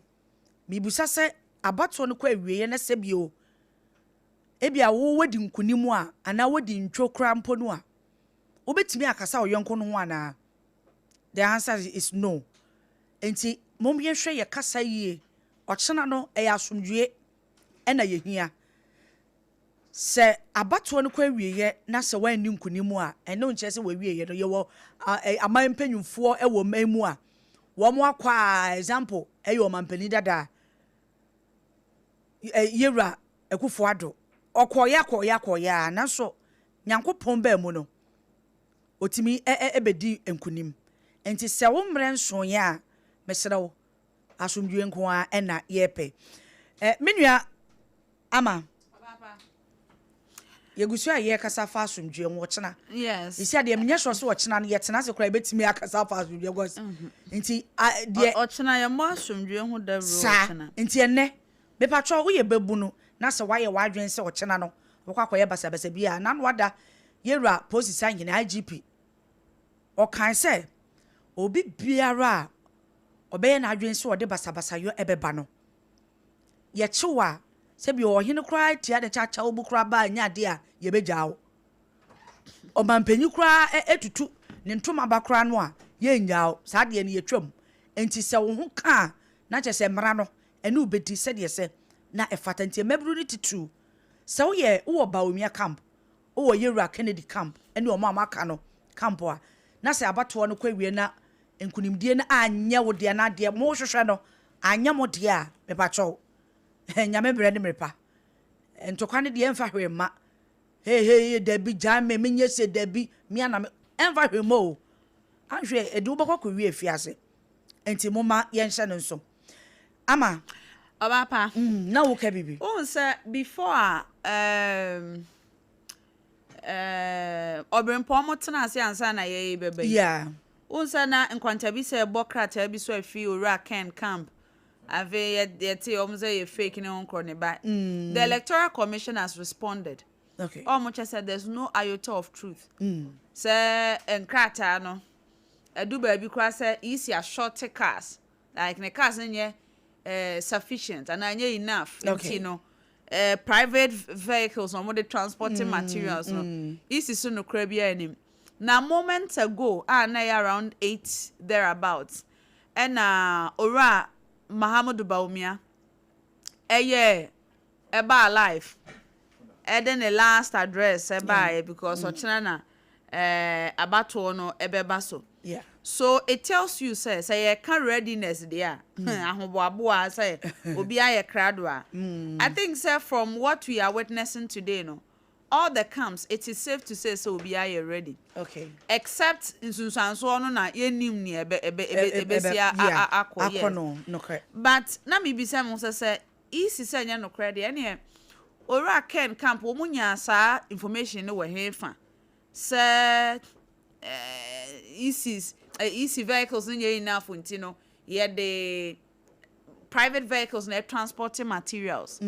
Mebisa sɛ abatoɔ no kɔ awieɛ na sɛ bio ebia wo woadi nkunim a anaa woadi ntwo koraa mpo no a, wobɛtumi akasa wo yɔnko no ho anaa? The answer is no. Enti mom yɛnhwɛ yɛ kasa yie. Ɔkyena no ɛyɛ asomdwoeɛ na yɛhia. Sɛ abatoɔ no kɔ awieɛ na sɛ woanni nkunim a, ɛno nkyerɛ sɛ w'awieɛ no. Yɛwɔ aman mpanyinfoɔ wɔ man mu a wɔn akɔ a, example ɛyɛ ɔmanpanin dada Yɛwura Akufo Addo. Ɔkɔɔeɛ akɔɔeɛ akɔɔeɛ a, nanso Nyankopɔn baa mu no, ɔtumi bɛdi nkunim. Nti sɛ wo mmerɛ nsoeɛ a, mesrɛ wo, asomdwoeɛ nko ara na yɛrepɛ. Me nua. Ama. Yɛgu so a yɛrekasa fa asomdwoeɛ ho ɔkyena. Yes. Ɛsi adeɛ menyɛ sure sɛ ɔkyena no yɛtena ase koraa yɛbɛtumi akasa afa asomdwoeɛ because nti deɛ. Ɔkyena yɛmmɔ asomdwoeɛ ho dawuro Saa ɔkyena. nti ɛnnɛ mepatwɔ woyɛ babunu na sɛ woayɛ w'adwene sɛ ɔkyena no wobɛkɔ akɔyɛ basabasa bi a n'ano ada yɛwura Polisi Sahene IGP ɔkae sɛ obi biara a ɔbɛyɛ n'adwene sɛ ɔde basabasayɔ ɛbɛba no yɛkye wo a, sɛbi ɔhene koraa tia ne kyakya wo bo koraa ba a, ɛnyɛ adeɛ a yɛbɛgyaa wo. Ɔmanpanyin koraa tutu ne ntoma ba koraa no a, yɛnnyaa wo. Saa adeɛ no yɛtwam. Enti sɛ wo ho ka a, na kyerɛ sɛ mmara no, ɛne wo bɛdi sɛdeɛ ɛsɛ na ɛfata. Nti mmabunu no titiriw, sɛ woyɛ wowɔ Bawumia camp, wowɔ Yɛwura Kennedy camp ne wɔn a wɔaka no camp a, na sɛ abatoɔ no kɔ awie na nkunimdie no anyɛ wo deɛ anaa deɛ mohwehwɛ no anyɛ mo deɛ a, mepakyɛw, Nyame mmerɛ ne mmerɛ pa. Ntɔkwa no deɛ ɛmfa hwee mma. Hey hey dabi gyae me menyɛ se dabi me ana me ɛmfa hwee mma o. Anhwɛ ɛde wobɛkɔ akɔwie afiase. Nti momma yɛnhyɛ no nso. Ama. Ɔbaa pa. Mm, na woka biribi. Wohu sɛ before a um, um, ɔberempɔn mo tena ase ansa na yɛyi bɛba yi. Yeah. Wohu sɛ na nkwantabisa ɛbɔ krataa bi so afiri Owura Ken Camp. Afei yɛte wɔn sɛ yɛ fake ne ho nkorɔ ne ba. The Electoral Commission has responded. Okay. Wɔn kyɛ sɛ there's no iota of truth. Sɛ nkrataa no ɛdu baabi koraa sɛ EC ashorte cars like ne cars no nyɛ eh, sufficient anaa nyɛ enough Okay. nti no eh, private vehicles na wɔde transporting materials no EC so nokorɛ biara anim. Na moments ago a na ɛyɛ around 8 thereabout ɛna Owura Mahamudu Bawumia ɛyɛ ɛbaa live ɛde ne last address ɛbaeɛ because ɔkyena na ɛɛ abatoɔ no ɛbɛba so. Yeah. So it tells you sɛ sɛ yɛka readiness deɛ a ahoboaboa sɛ obi ayɛ krado a I think sɛ from what we are witnessing today no all the camps it is safe to say sɛ obi ayɛ ready Okay. except nsunsuansoɔ no na yɛnnim nea ɛbɛ ɛbɛ ɛbɛ ɛbɛsi yeah. akɔ Akɔ yes no nokorɛ. but na mebisa mo sɛ sɛ EC sɛ ɛnyɛ nokorɛ deɛ ɛneɛ Owura Ken camp wɔn nyaa saa information no wɔ he fa sɛ ECs EC vehicles no nyɛ enough nti no yɛde private vehicles na transport materials.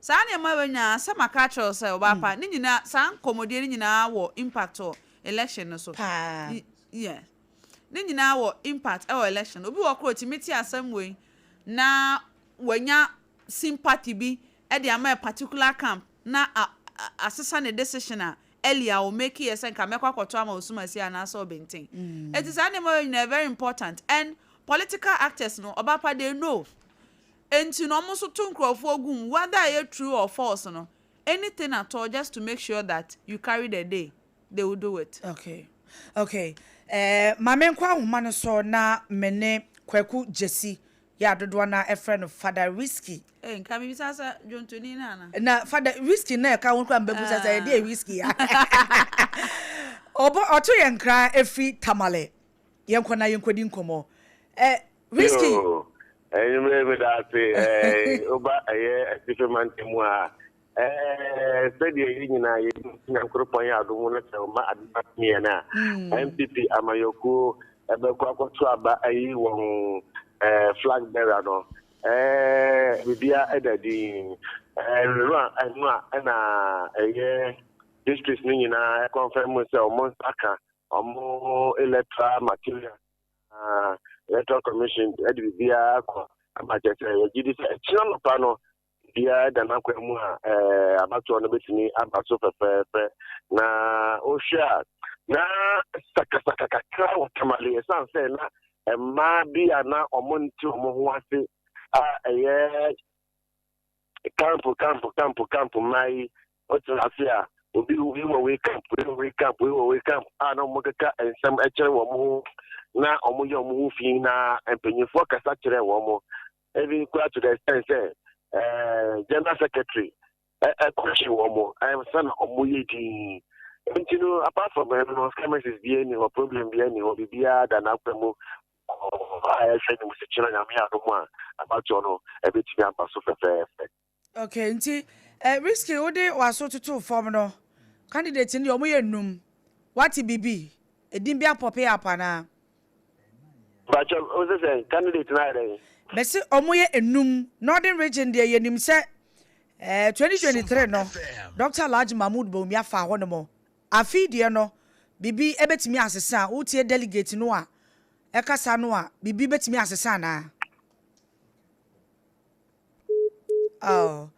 Saa nneɛma wei nyinaa sɛ maka akyerɛ wo sɛ ɔbaa pa ne nyinaa saa nkɔmmɔdie no nyinaa wɔ impact wɔ election no so. Paa. Yeah. Ne nyinaa wɔ impact ɛwɔ election. Obi wɔ koro tumi te asɛm wei na wanya sympathy bi ɛde ama a particular camp na asesa ne decision a earlier o make yɛ sɛ nka mɛkɔ akɔtɔ ama osumasi anaasɛ ɔbɛnten. Eti saa nneɛma wei nyinaa very important and political actors no ɔbaa pa they know. Enti no ɔmo nso to nkurɔfoɔ gu mu whether ɛyɛ true or false no anything at all just to make sure that you carry the day they will do it. Okay okay eh, ma menkɔ ahoma no so na me ne Kwaku Gyasi yɛ a dodoɔ no ara frɛ no Fada Risky. Ei nka mebisa sɛ dwontoni no ana? Na Fada Risky na ɛka ho koraa mebɛbusa sɛ ɛdeɛ Risky a. Ɔbɔ ɔto yɛn nkra ɛfiri Tamale. Yɛnkɔ na yɛnkɔdi nkɔmmɔ. Eh, Risky. Yoo, anwummerɛ meda ase. Eh, woba ɛyɛ atifi mantam mu a, eh, sɛdeɛ yɛn nyinaa yɛnim Nyankoropɔn yɛ adom no sɛ ɔma ade ba yɛn a, NPP amanyɔkuo ɛbɛkɔ akɔto aba ayi wɔn eh, flag bearer no. Eh, biribiara ɛda din. Eh, nnora ɛno a ɛna ɛyɛ districts no nyinaa ɛconfirm sɛ wɔn nsa ka wɔn electoral material na electoral commission ɛde biribiara kɔ ama kyerɛ sɛ yɛgye di sɛ ɛkyena nɔpa no biribiara da n'akwan mu a ɛɛ abatoɔ no bɛtumi aba so fɛfɛɛfɛ na wohwɛ a na sakasaka kakra wɔ Tamale ɛsiane sɛ na mmaa bi a na wɔn nte wɔn ho ase a ɛyɛ camp camp camp camp mmaa yi wotena ase a obi wei wɔ wei camp wei wɔ wei camp wei wɔ wei camp a na wɔn keka nsɛm kyerɛ wɔn ho na wɔn yɛ wɔn ho fi na mpanyinfoɔ kasa kyerɛ wɔn even kura to the extent sɛ general secretary ɛkɔhye wɔn ɛnsa na wɔn yɛ dii nti no apart from ɛno no skirmishes bi ani hɔ problem bi ani hɔ biribiara da n'akwan mu a ɛhwɛ ne mu sɛ kyerɛ Nyame adom a abatoɔ no ɛbɛtumi aba so fɛfɛɛfɛ. Okay, nti Eh, Risky, wode w'aso totoo fam no, candidate no deɛ wɔyɛ nnum. Woate biribi? Edin bi apɔpe up anaa? Mpakyɛ, wo se sɛn? Candidate no ayɛ dɛn? Mese wɔyɛ nnum. Northern region deɛ yɛnim sɛ eh, 2023 no, Doctor Alhaji Mahmood Bawumia faa hɔnom. Afei deɛ no, biribi bɛtumi asesa a? Wotie delegate no a ɛkasa no a, biribi bɛtumi asesa anaa? Oh,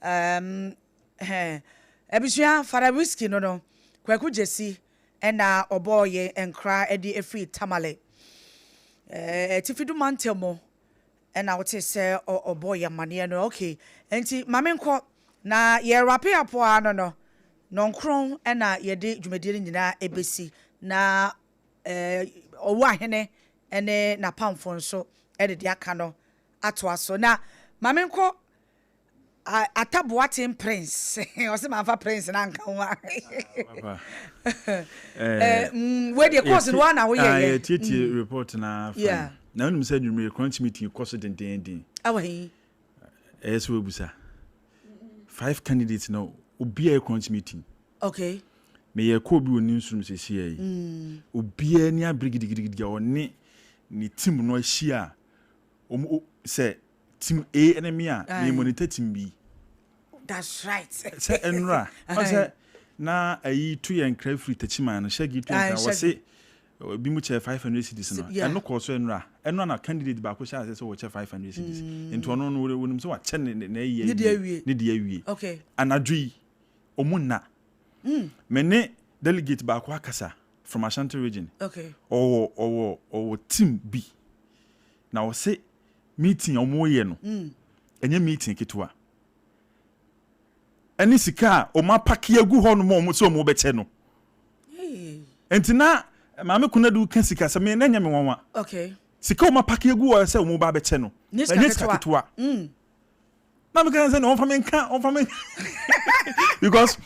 um, eh, abusua, Father Whiskey no no, Kwaku Gyesi ɛna ɔbɔɔ yɛn nkra de efiri Tamale. Eh, Atifi mantam mu ɛna wote sɛ ɔbɔɔ yɛn amaneɛ no. Okay, nti ma menkɔ na yɛ wrap up ara no no, nɔnkron ɛna yɛde dwumadie no nyinaa ɛbɛsi na eh, Ɔwuahene ne n'apamfo nso ɛde deɛ aka no atoa so. Na ma menkɔ Atta Boateng Prince, ɔse mamfa Prince no anka ho a. Eh, wei deɛ course no woa na woyɛyɛ. Yɛtietie report no ara fine. Na wonim sɛ anwummere crunch meeting kɔ so dendeenden. Ɛwɔ he? Ɛyɛ sɛ woabusa. Five candidates no, obiara yɛ crunch meeting. Okay. Meyɛ kɔɔ bi wɔ newsroom seesei yi. Obiara ani abere gidigidigidi a ɔne ne team no ahyia a, wɔn sɛ team A ne me a, me monitor team B. That's right. Sɛ ɛnora, ɔsɛ na ayi to yɛn nkra firi Takyiman no, Shaggy to yɛn nkra, wɔse ebi mu kyɛ 500 cedis no, ɛno kɔɔ so ɛnora. Ɛnora na candidate baako hyɛ aseɛ sɛ wɔkyɛ 500 cedis. Nti ɔno no wɔnim sɛ wakyɛ ne ne ayi awie, ne deɛ awie. Okay. Anadwo yi, ɔmo nna. Me ne delegate baako akasa from Ashanti region. Okay. Ɔwɔ ɔwɔ ɔwɔ team bi. Na ɔse meeting a wɔreyɛ no, ɛnyɛ meeting ketewa. Ɛne sika a wɔn apake agu hɔ nom a wɔn sɛ wɔn bɛkyɛ no. Nti na Maame Konadu ka sika sɛ me na ɛnyɛ me nwanwa. Okay. Sika a wɔn apake agu hɔ sɛ wɔn ba abɛkyɛ no, ɛnyɛ sika ketewa. Na meka sɛ na wɔmfa me nka wɔmfa me because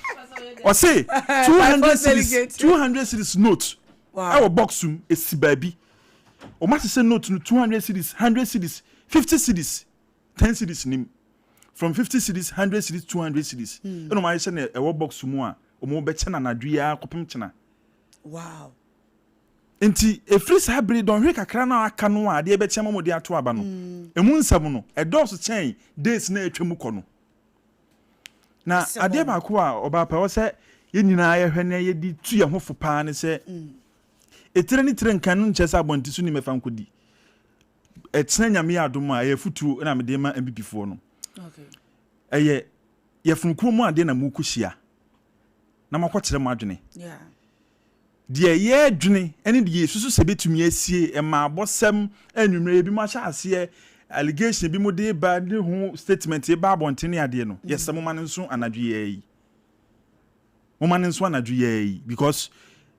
ɔse 200 cedis 200 cedis note ɛwɔ box mu esi baabi. Wɔn ahyehyɛ note no 200 cedis 100 cedis 50 cedis 10 cedis nim from 50 cedis 100 cedis 200 cedis ɛna wɔn ahyehyɛ no ɛwɔ box mu a wɔn bɛkyɛ no anadwo yi ara kɔpem kyena. Wow. Nti ɛfiri saa bere dɔnhwere kakra no a aka no a adeɛ bɛkyɛ ama wɔde ato aba no, ɛmu nsɛm no, ɛdɔɔso kyɛn days no a atwa mu kɔ no. Na adeɛ baako a ɔbaa pa ɛwɔ sɛ yɛn nyinaa yɛhwɛ na yɛde tu yɛn ho fo paa ne sɛ, etire ne tire nka no nkyerɛ sɛ abɔnten so ni mɛfa nkɔdi. Ɛkyena Nyame yɛ adom a, ɛyɛ afutuo na mede ma MPP foɔ no. Ɛyɛ yɛfunu kuo mu adeɛ na mokɔhyia na moakɔkyerɛ mo adwene. Deɛ yɛredwene ne deɛ yɛsusu sɛ ɛbɛtumi asie, ɛma abɔsɛm anwummerɛ ebinom ahyɛ aseɛ, allegation ebinom de ba de ho statement ba abɔnten ne adeɛ no, yɛsɛ moma no nso anadwo yɛɛ yi. Moma no nso anadwo yɛɛ yi because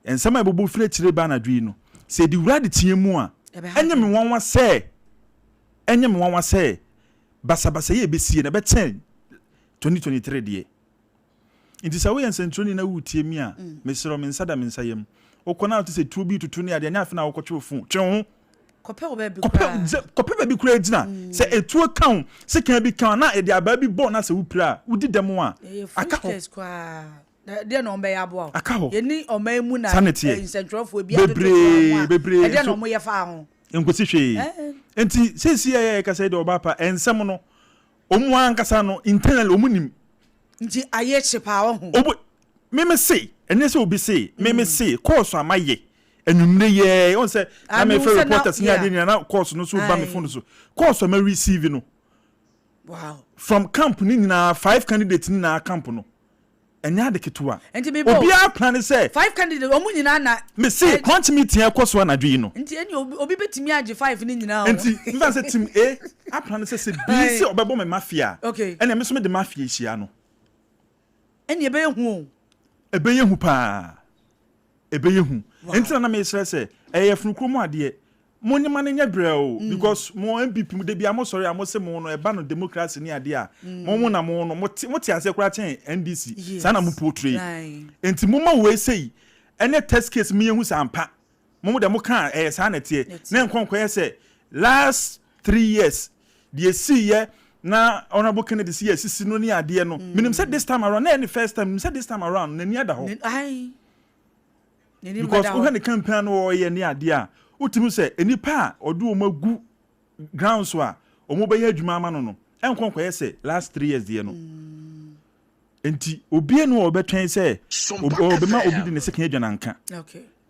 nsɛm a ɛbobɔ firi akyire ba anadwo yi no, sɛ ɛde wura adekyeɛ mu a, ɛnyɛ me nwanwa sɛ, ɛnyɛ me nwanwa sɛ basabasa yi a ɛbɛsie no ɛbɛkyɛn 2023 deɛ. Nti sɛ woyɛ nsɛnkyerɛwni na woretie me a, mesrɛ wo, me nsa da me nsa yam. Wokɔ na wote sɛ tuo bi retoto ne adeɛ, ɛnyɛ afe na wokɔtwe wo fon. Twe wo ho. Kɔpɛ wo baabi Kɔpɛ, koraa. sɛ, kɔpɛ baabi koraa gyina. Sɛ etuo ka wo, sekan bi ka wo, na yɛde abaa bi bɔ wo na sɛ wopira a, wodi dɛm a, Ɛyɛ aka foolish hɔ. case koraa. Na deɛ na wɔbɛyɛ aboa wo? Aka hɔ. Yɛnni ɔman mu na Saa na ɛteɛ. eh, nsɛntwerɛfoɔ bi atoto Bebree, wɔn ho a, bebree ɛdeɛ na nso. wɔyɛ faa ho? Nkosi hwee. Eh. Nti seesei a yɛrekasa yi deɛ ɔbaa pa, nsɛm no, wɔn ankasa no, internally wɔn nim. Nti ayɛ hye paa wahu. Obo me me se ɛnyɛ sɛ obi se me me se course a mayɛ anwummere yɛɛ ɔn sɛ na Ah, me mehu fɛ sɛ na reporters ne yeah. adeɛ nyinaa na course no so ba me Aye. phone so course a ma receive no Wow. from camp ne nyinaa five candidates ne nyinaa camp no ɛnyɛ ade ketewa Nti me bɔ obiara plan ne sɛ five candidates wɔn nyinaa na me se crunch meeting a ɛkɔ so anadwo yi no nti ɛni obi obi betumi agye five ne nyinaa o. nti nfa sɛ team A aplan sɛ sɛ B Aye. sɛ ɔbɛbɔ me mafia a Okay. ɛnna me nso mede mafia hyia no. Ɛnni ɛbɛyɛ hu o. Ɛbɛyɛ hu paa. Ɛbɛyɛ hu. Nti na na mesrɛ sɛ ɛyɛ funukuro mu adeɛ. Mo nneɛma no nyɛ brɛ o. Because mo NPP mo da bi a mo sɔre a mo se mo no ɛba no democracy ne adeɛ a mo mo na mo no mo te mo te aseɛ koraa kyɛn NDC. Saa na mo portray. Nti mo ma wei sei ɛnyɛ test case mo yɛhu sɛ ampa Mo deɛ mo ka a ɛyɛ saa na ɛteɛ. Na nkɔ nkɔyɛ sɛ last 3 years deɛ ɛsiiɛ. na Honourable Kennedy si yɛasisi no ne adeɛ no, menim sɛ this time around, na ɛyɛ ne first time, menim sɛ this time around n'ani ada hɔ. Because wohwɛ ne campaign no ɔyɛ ne adeɛ a, wotumi sɛ nnipa a ɔde wɔn agu ground so a wɔbɛyɛ adwuma ama no no, ɛnkɔ nkɔyɛ sɛ last 3 years deɛ no. Nti obie no a ɔbɛtwɛn sɛ ɔbɛma obi de ne sekan adwa nanka.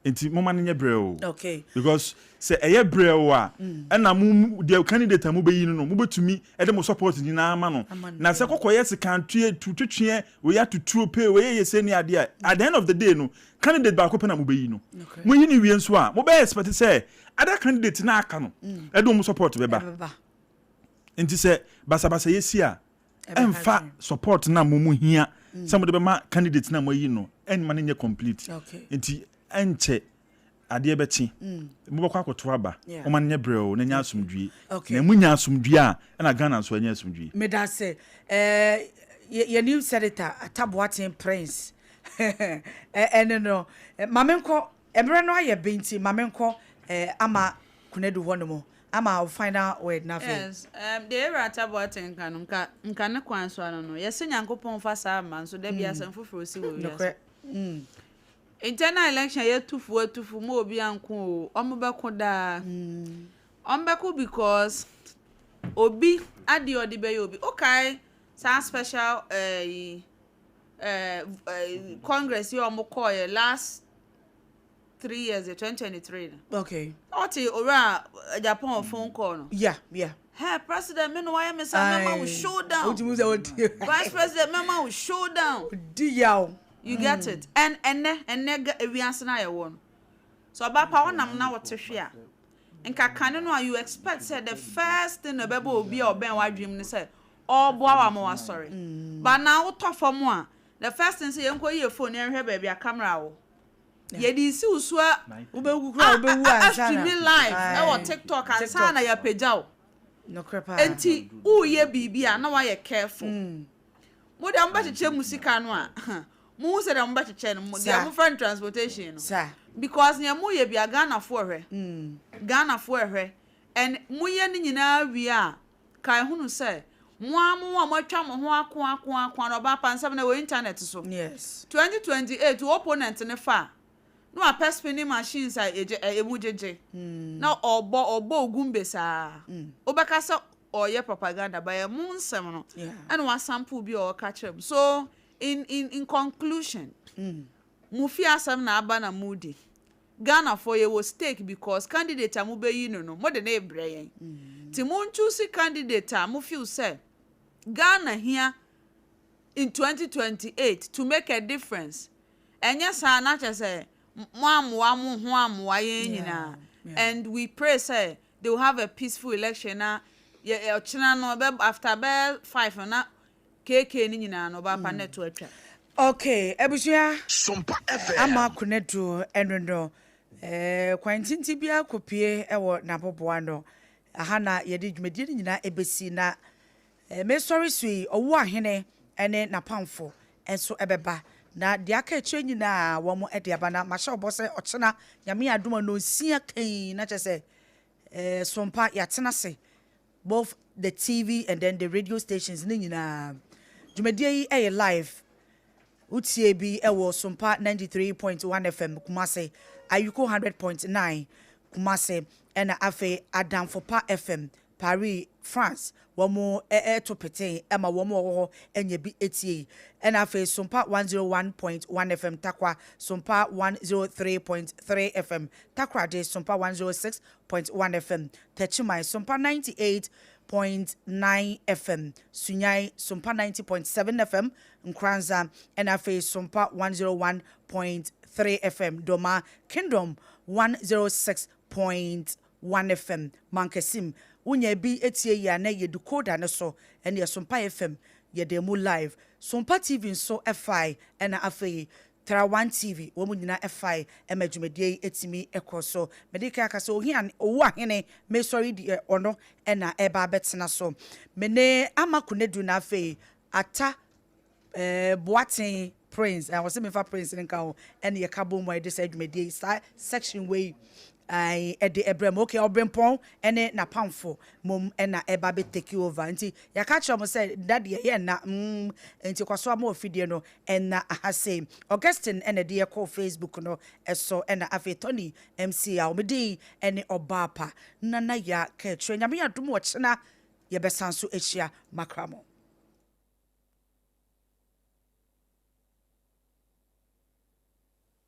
Nti moma no nyɛ brɛoo. Because sɛ ɛyɛ brɛoo a, ɛna mo deɛ candidate a mobɛyi no no, mobɛtumi de mo support nyinaa ama no. Na sɛ kɔkɔyɛ sekantoɛ, tu twetweɛ, wei atotuo pee, wei yɛ sei ne adeɛ a, at the end of the day no, candidate baako pɛ na mobɛyi no. Moyi no wie nso a, mobɛyɛ expect sɛ other candidate no a aka no, ɛde wɔn support bɛba. Nti sɛ basabasayɛ si a, ɛmfa support no a mo mo hia sɛ mode bɛma candidate no a moayi no, ɛnma no nyɛ complete. Nti ɛnkyɛ adeɛ bɛkye, mobɛkɔ akɔto aba, moma no nyɛ brɛoo na ɛnyɛ asomdwie. Na monya asomdwie a, ɛna Ghana nso anya asomdwie. Medase eh, yɛnim Senator Atta Boateng Prince ɛne no. Ma menkɔ, mmerɛ no ayɛ be nti ma menkɔ eh, Ama Konadu hɔ nom. Ama wo final word na afei. Yes, um, deɛ Ewura Atta Boateng ka no, nka, nka ne kwan so ano no, yɛse Nyankopɔn fa saa mma nso, da bi asɛm foforɔ si wɔ wiase. Nokorɛ. Mm. Internal election yɛ tufu atufu ma obi anko o, ɔmo bɛko daa. Ɔmo bɛko because obi adeɛ ɔde bɛyɛ obi. Wokae saa special ɛyi eh, eh, congress yi a ɔmo kɔɔyɛ last 3 years, 2023 no. Ɔte owura Japan phone call no. Hey, president, me no wayɛ me sa mɛma wo showdown. Wotumi sɛ odi. Vice president, mɛma wo showdown. Di yaw. You get it? And ɛnɛ ewiase na yɛwɔ no. So ɔba pa wonam na wote hwe a. Nka kane no a you expect sɛ the first thing na ɛbɛbɔ obi a ɔbɛn w'adwene mu ne sɛ ɔreboa wo ama wasɔre. But now wotɔ fam a, the first thing sɛ yɛnkɔ yie phone yɛnhwɛ baabi a camera wɔ. Yɛde si wo so a Wobɛwu koraa wobɛwu ansa na. Streaming live ɛwɔ TikTok ansa na yɛapagya wo. Nokorɛ paa. Enti woyɛ biribi a na woayɛ careful. Mo deɛ mobɛkyekyɛ mu sika no a, mohu sɛ deɛ mobɛkyekyɛ no, deɛ mofrɛ no transportation no. Because nea moyɛ bia Ghanafoɔ hwɛ. Ghanafoɔ hwɛ. And moyɛ ne nyinaa wie a, kae hunu sɛ mo ara mo ho a moatwa mo ho ako ako ako no, ɔbaa pa nsɛm no ɛwɔ internet so. 2028 wo opponent no fa a, na wapɛ spinning machines a ɛgye ɛ ɛmu gyegye na ɔbɔ ɔbɔ ogumbe saa. Wobɛka sɛ ɔyɛ propaganda, but ɛmo nsɛm no ɛna wasample bi a ɔka kyerɛ mu. So in conclusion, mo fie asɛm na aba na modi. Ghanafoɔ yɛwɔ stake because candidate a mobɛyi no no, mode ne rebrɛ yɛn. Nti mo choose candidate a mo feel sɛ Ghana hia in 2028 to make a difference. Ɛnyɛ saa na kyerɛ sɛ mo ammoa mo ho ammoa yɛn nyinaa. And we pray sɛ they will have a peaceful election na yɛ ɔkyena no bɛ after bɛyɛ 5 no na KK ne nyinaa no ɔbaapa na ɛto atwa. Okay, abusua Sompa FM. Ama Konadu ɛno no eh, kwan tenten biara kɔpie ɛwɔ n'aboboa no. Aha na yɛde dwumadie no nyinaa ɛbɛsi na eh, mesɔre so yi, ɔwo ahene ne n'apamfo nso ɛbɛba. Na deɛ aka akyire nyinaa wɔn de aba na mahyɛ ɔbɔ sɛ ɔkyena Nyame adom a 6:30 kan na kyerɛ sɛ eh, Sompa yɛatena ase, both the TV and then the radio stations ne nyinaa. Dwumadie yi ɛyɛ live. Wotie bi ɛwɔ Sompa 93.1 FM Kumase, Ayuko 100.9 Kumase, ɛna afei Adamfopa FM Paris, France. Wɔn ɛɛto peten ɛma wɔn a wɔwɔ hɔ ɛnya bi etie. Ɛna afei Sompa 101.1 FM Takwa, Sompa 103.3 FM Takoradi, Sompa 106.1 FM Techiman, Sompa 98.9 FM Sunyani, Sompa 90.7 FM Nkranza, ɛna afei Sompa 101.3 FM Doma, Kingdom 106.1 FM Mankasim. Wonya bi etie yi a na yɛ decoder ne so ɛne Sompa FM yɛde mu live. Sompa TV nso ɛfae, ɛna afei Tra One TV wɔn mu nyinaa ɛfae ɛma dwumadie yi etimi ɛkɔ so. Mede kan aka sɛ ohia owu ahene mesɔre deɛ ɔno ɛna ɛba abɛtena so. Mene Ama Konadu na afei Ata Boateng Prince, wɔsɛ mefa Prince ne nka ho, ɛne yɛka bɔ mu a yɛde saa dwumadie yi saa section wei. Ae ɛde ɛbrɛ mo. Okay, Ɔbrempɔn ɛne n'apamfo mom ɛna ɛba bɛ take over. Nti yɛaka akyerɛ mo sɛ nna deɛ ɛyɛ nna mm nti kɔso ama ofidie no ɛnna aha sei. Augustine ɛna ɛde yɛ kɔɔ Facebook no ɛso ɛna afei Tony MC a wɔn din ɛne Ɔbaapa Nana Yaa Kaakyire. Nyame adom ɔkyena yɛbɛsan so ahyia makra mo.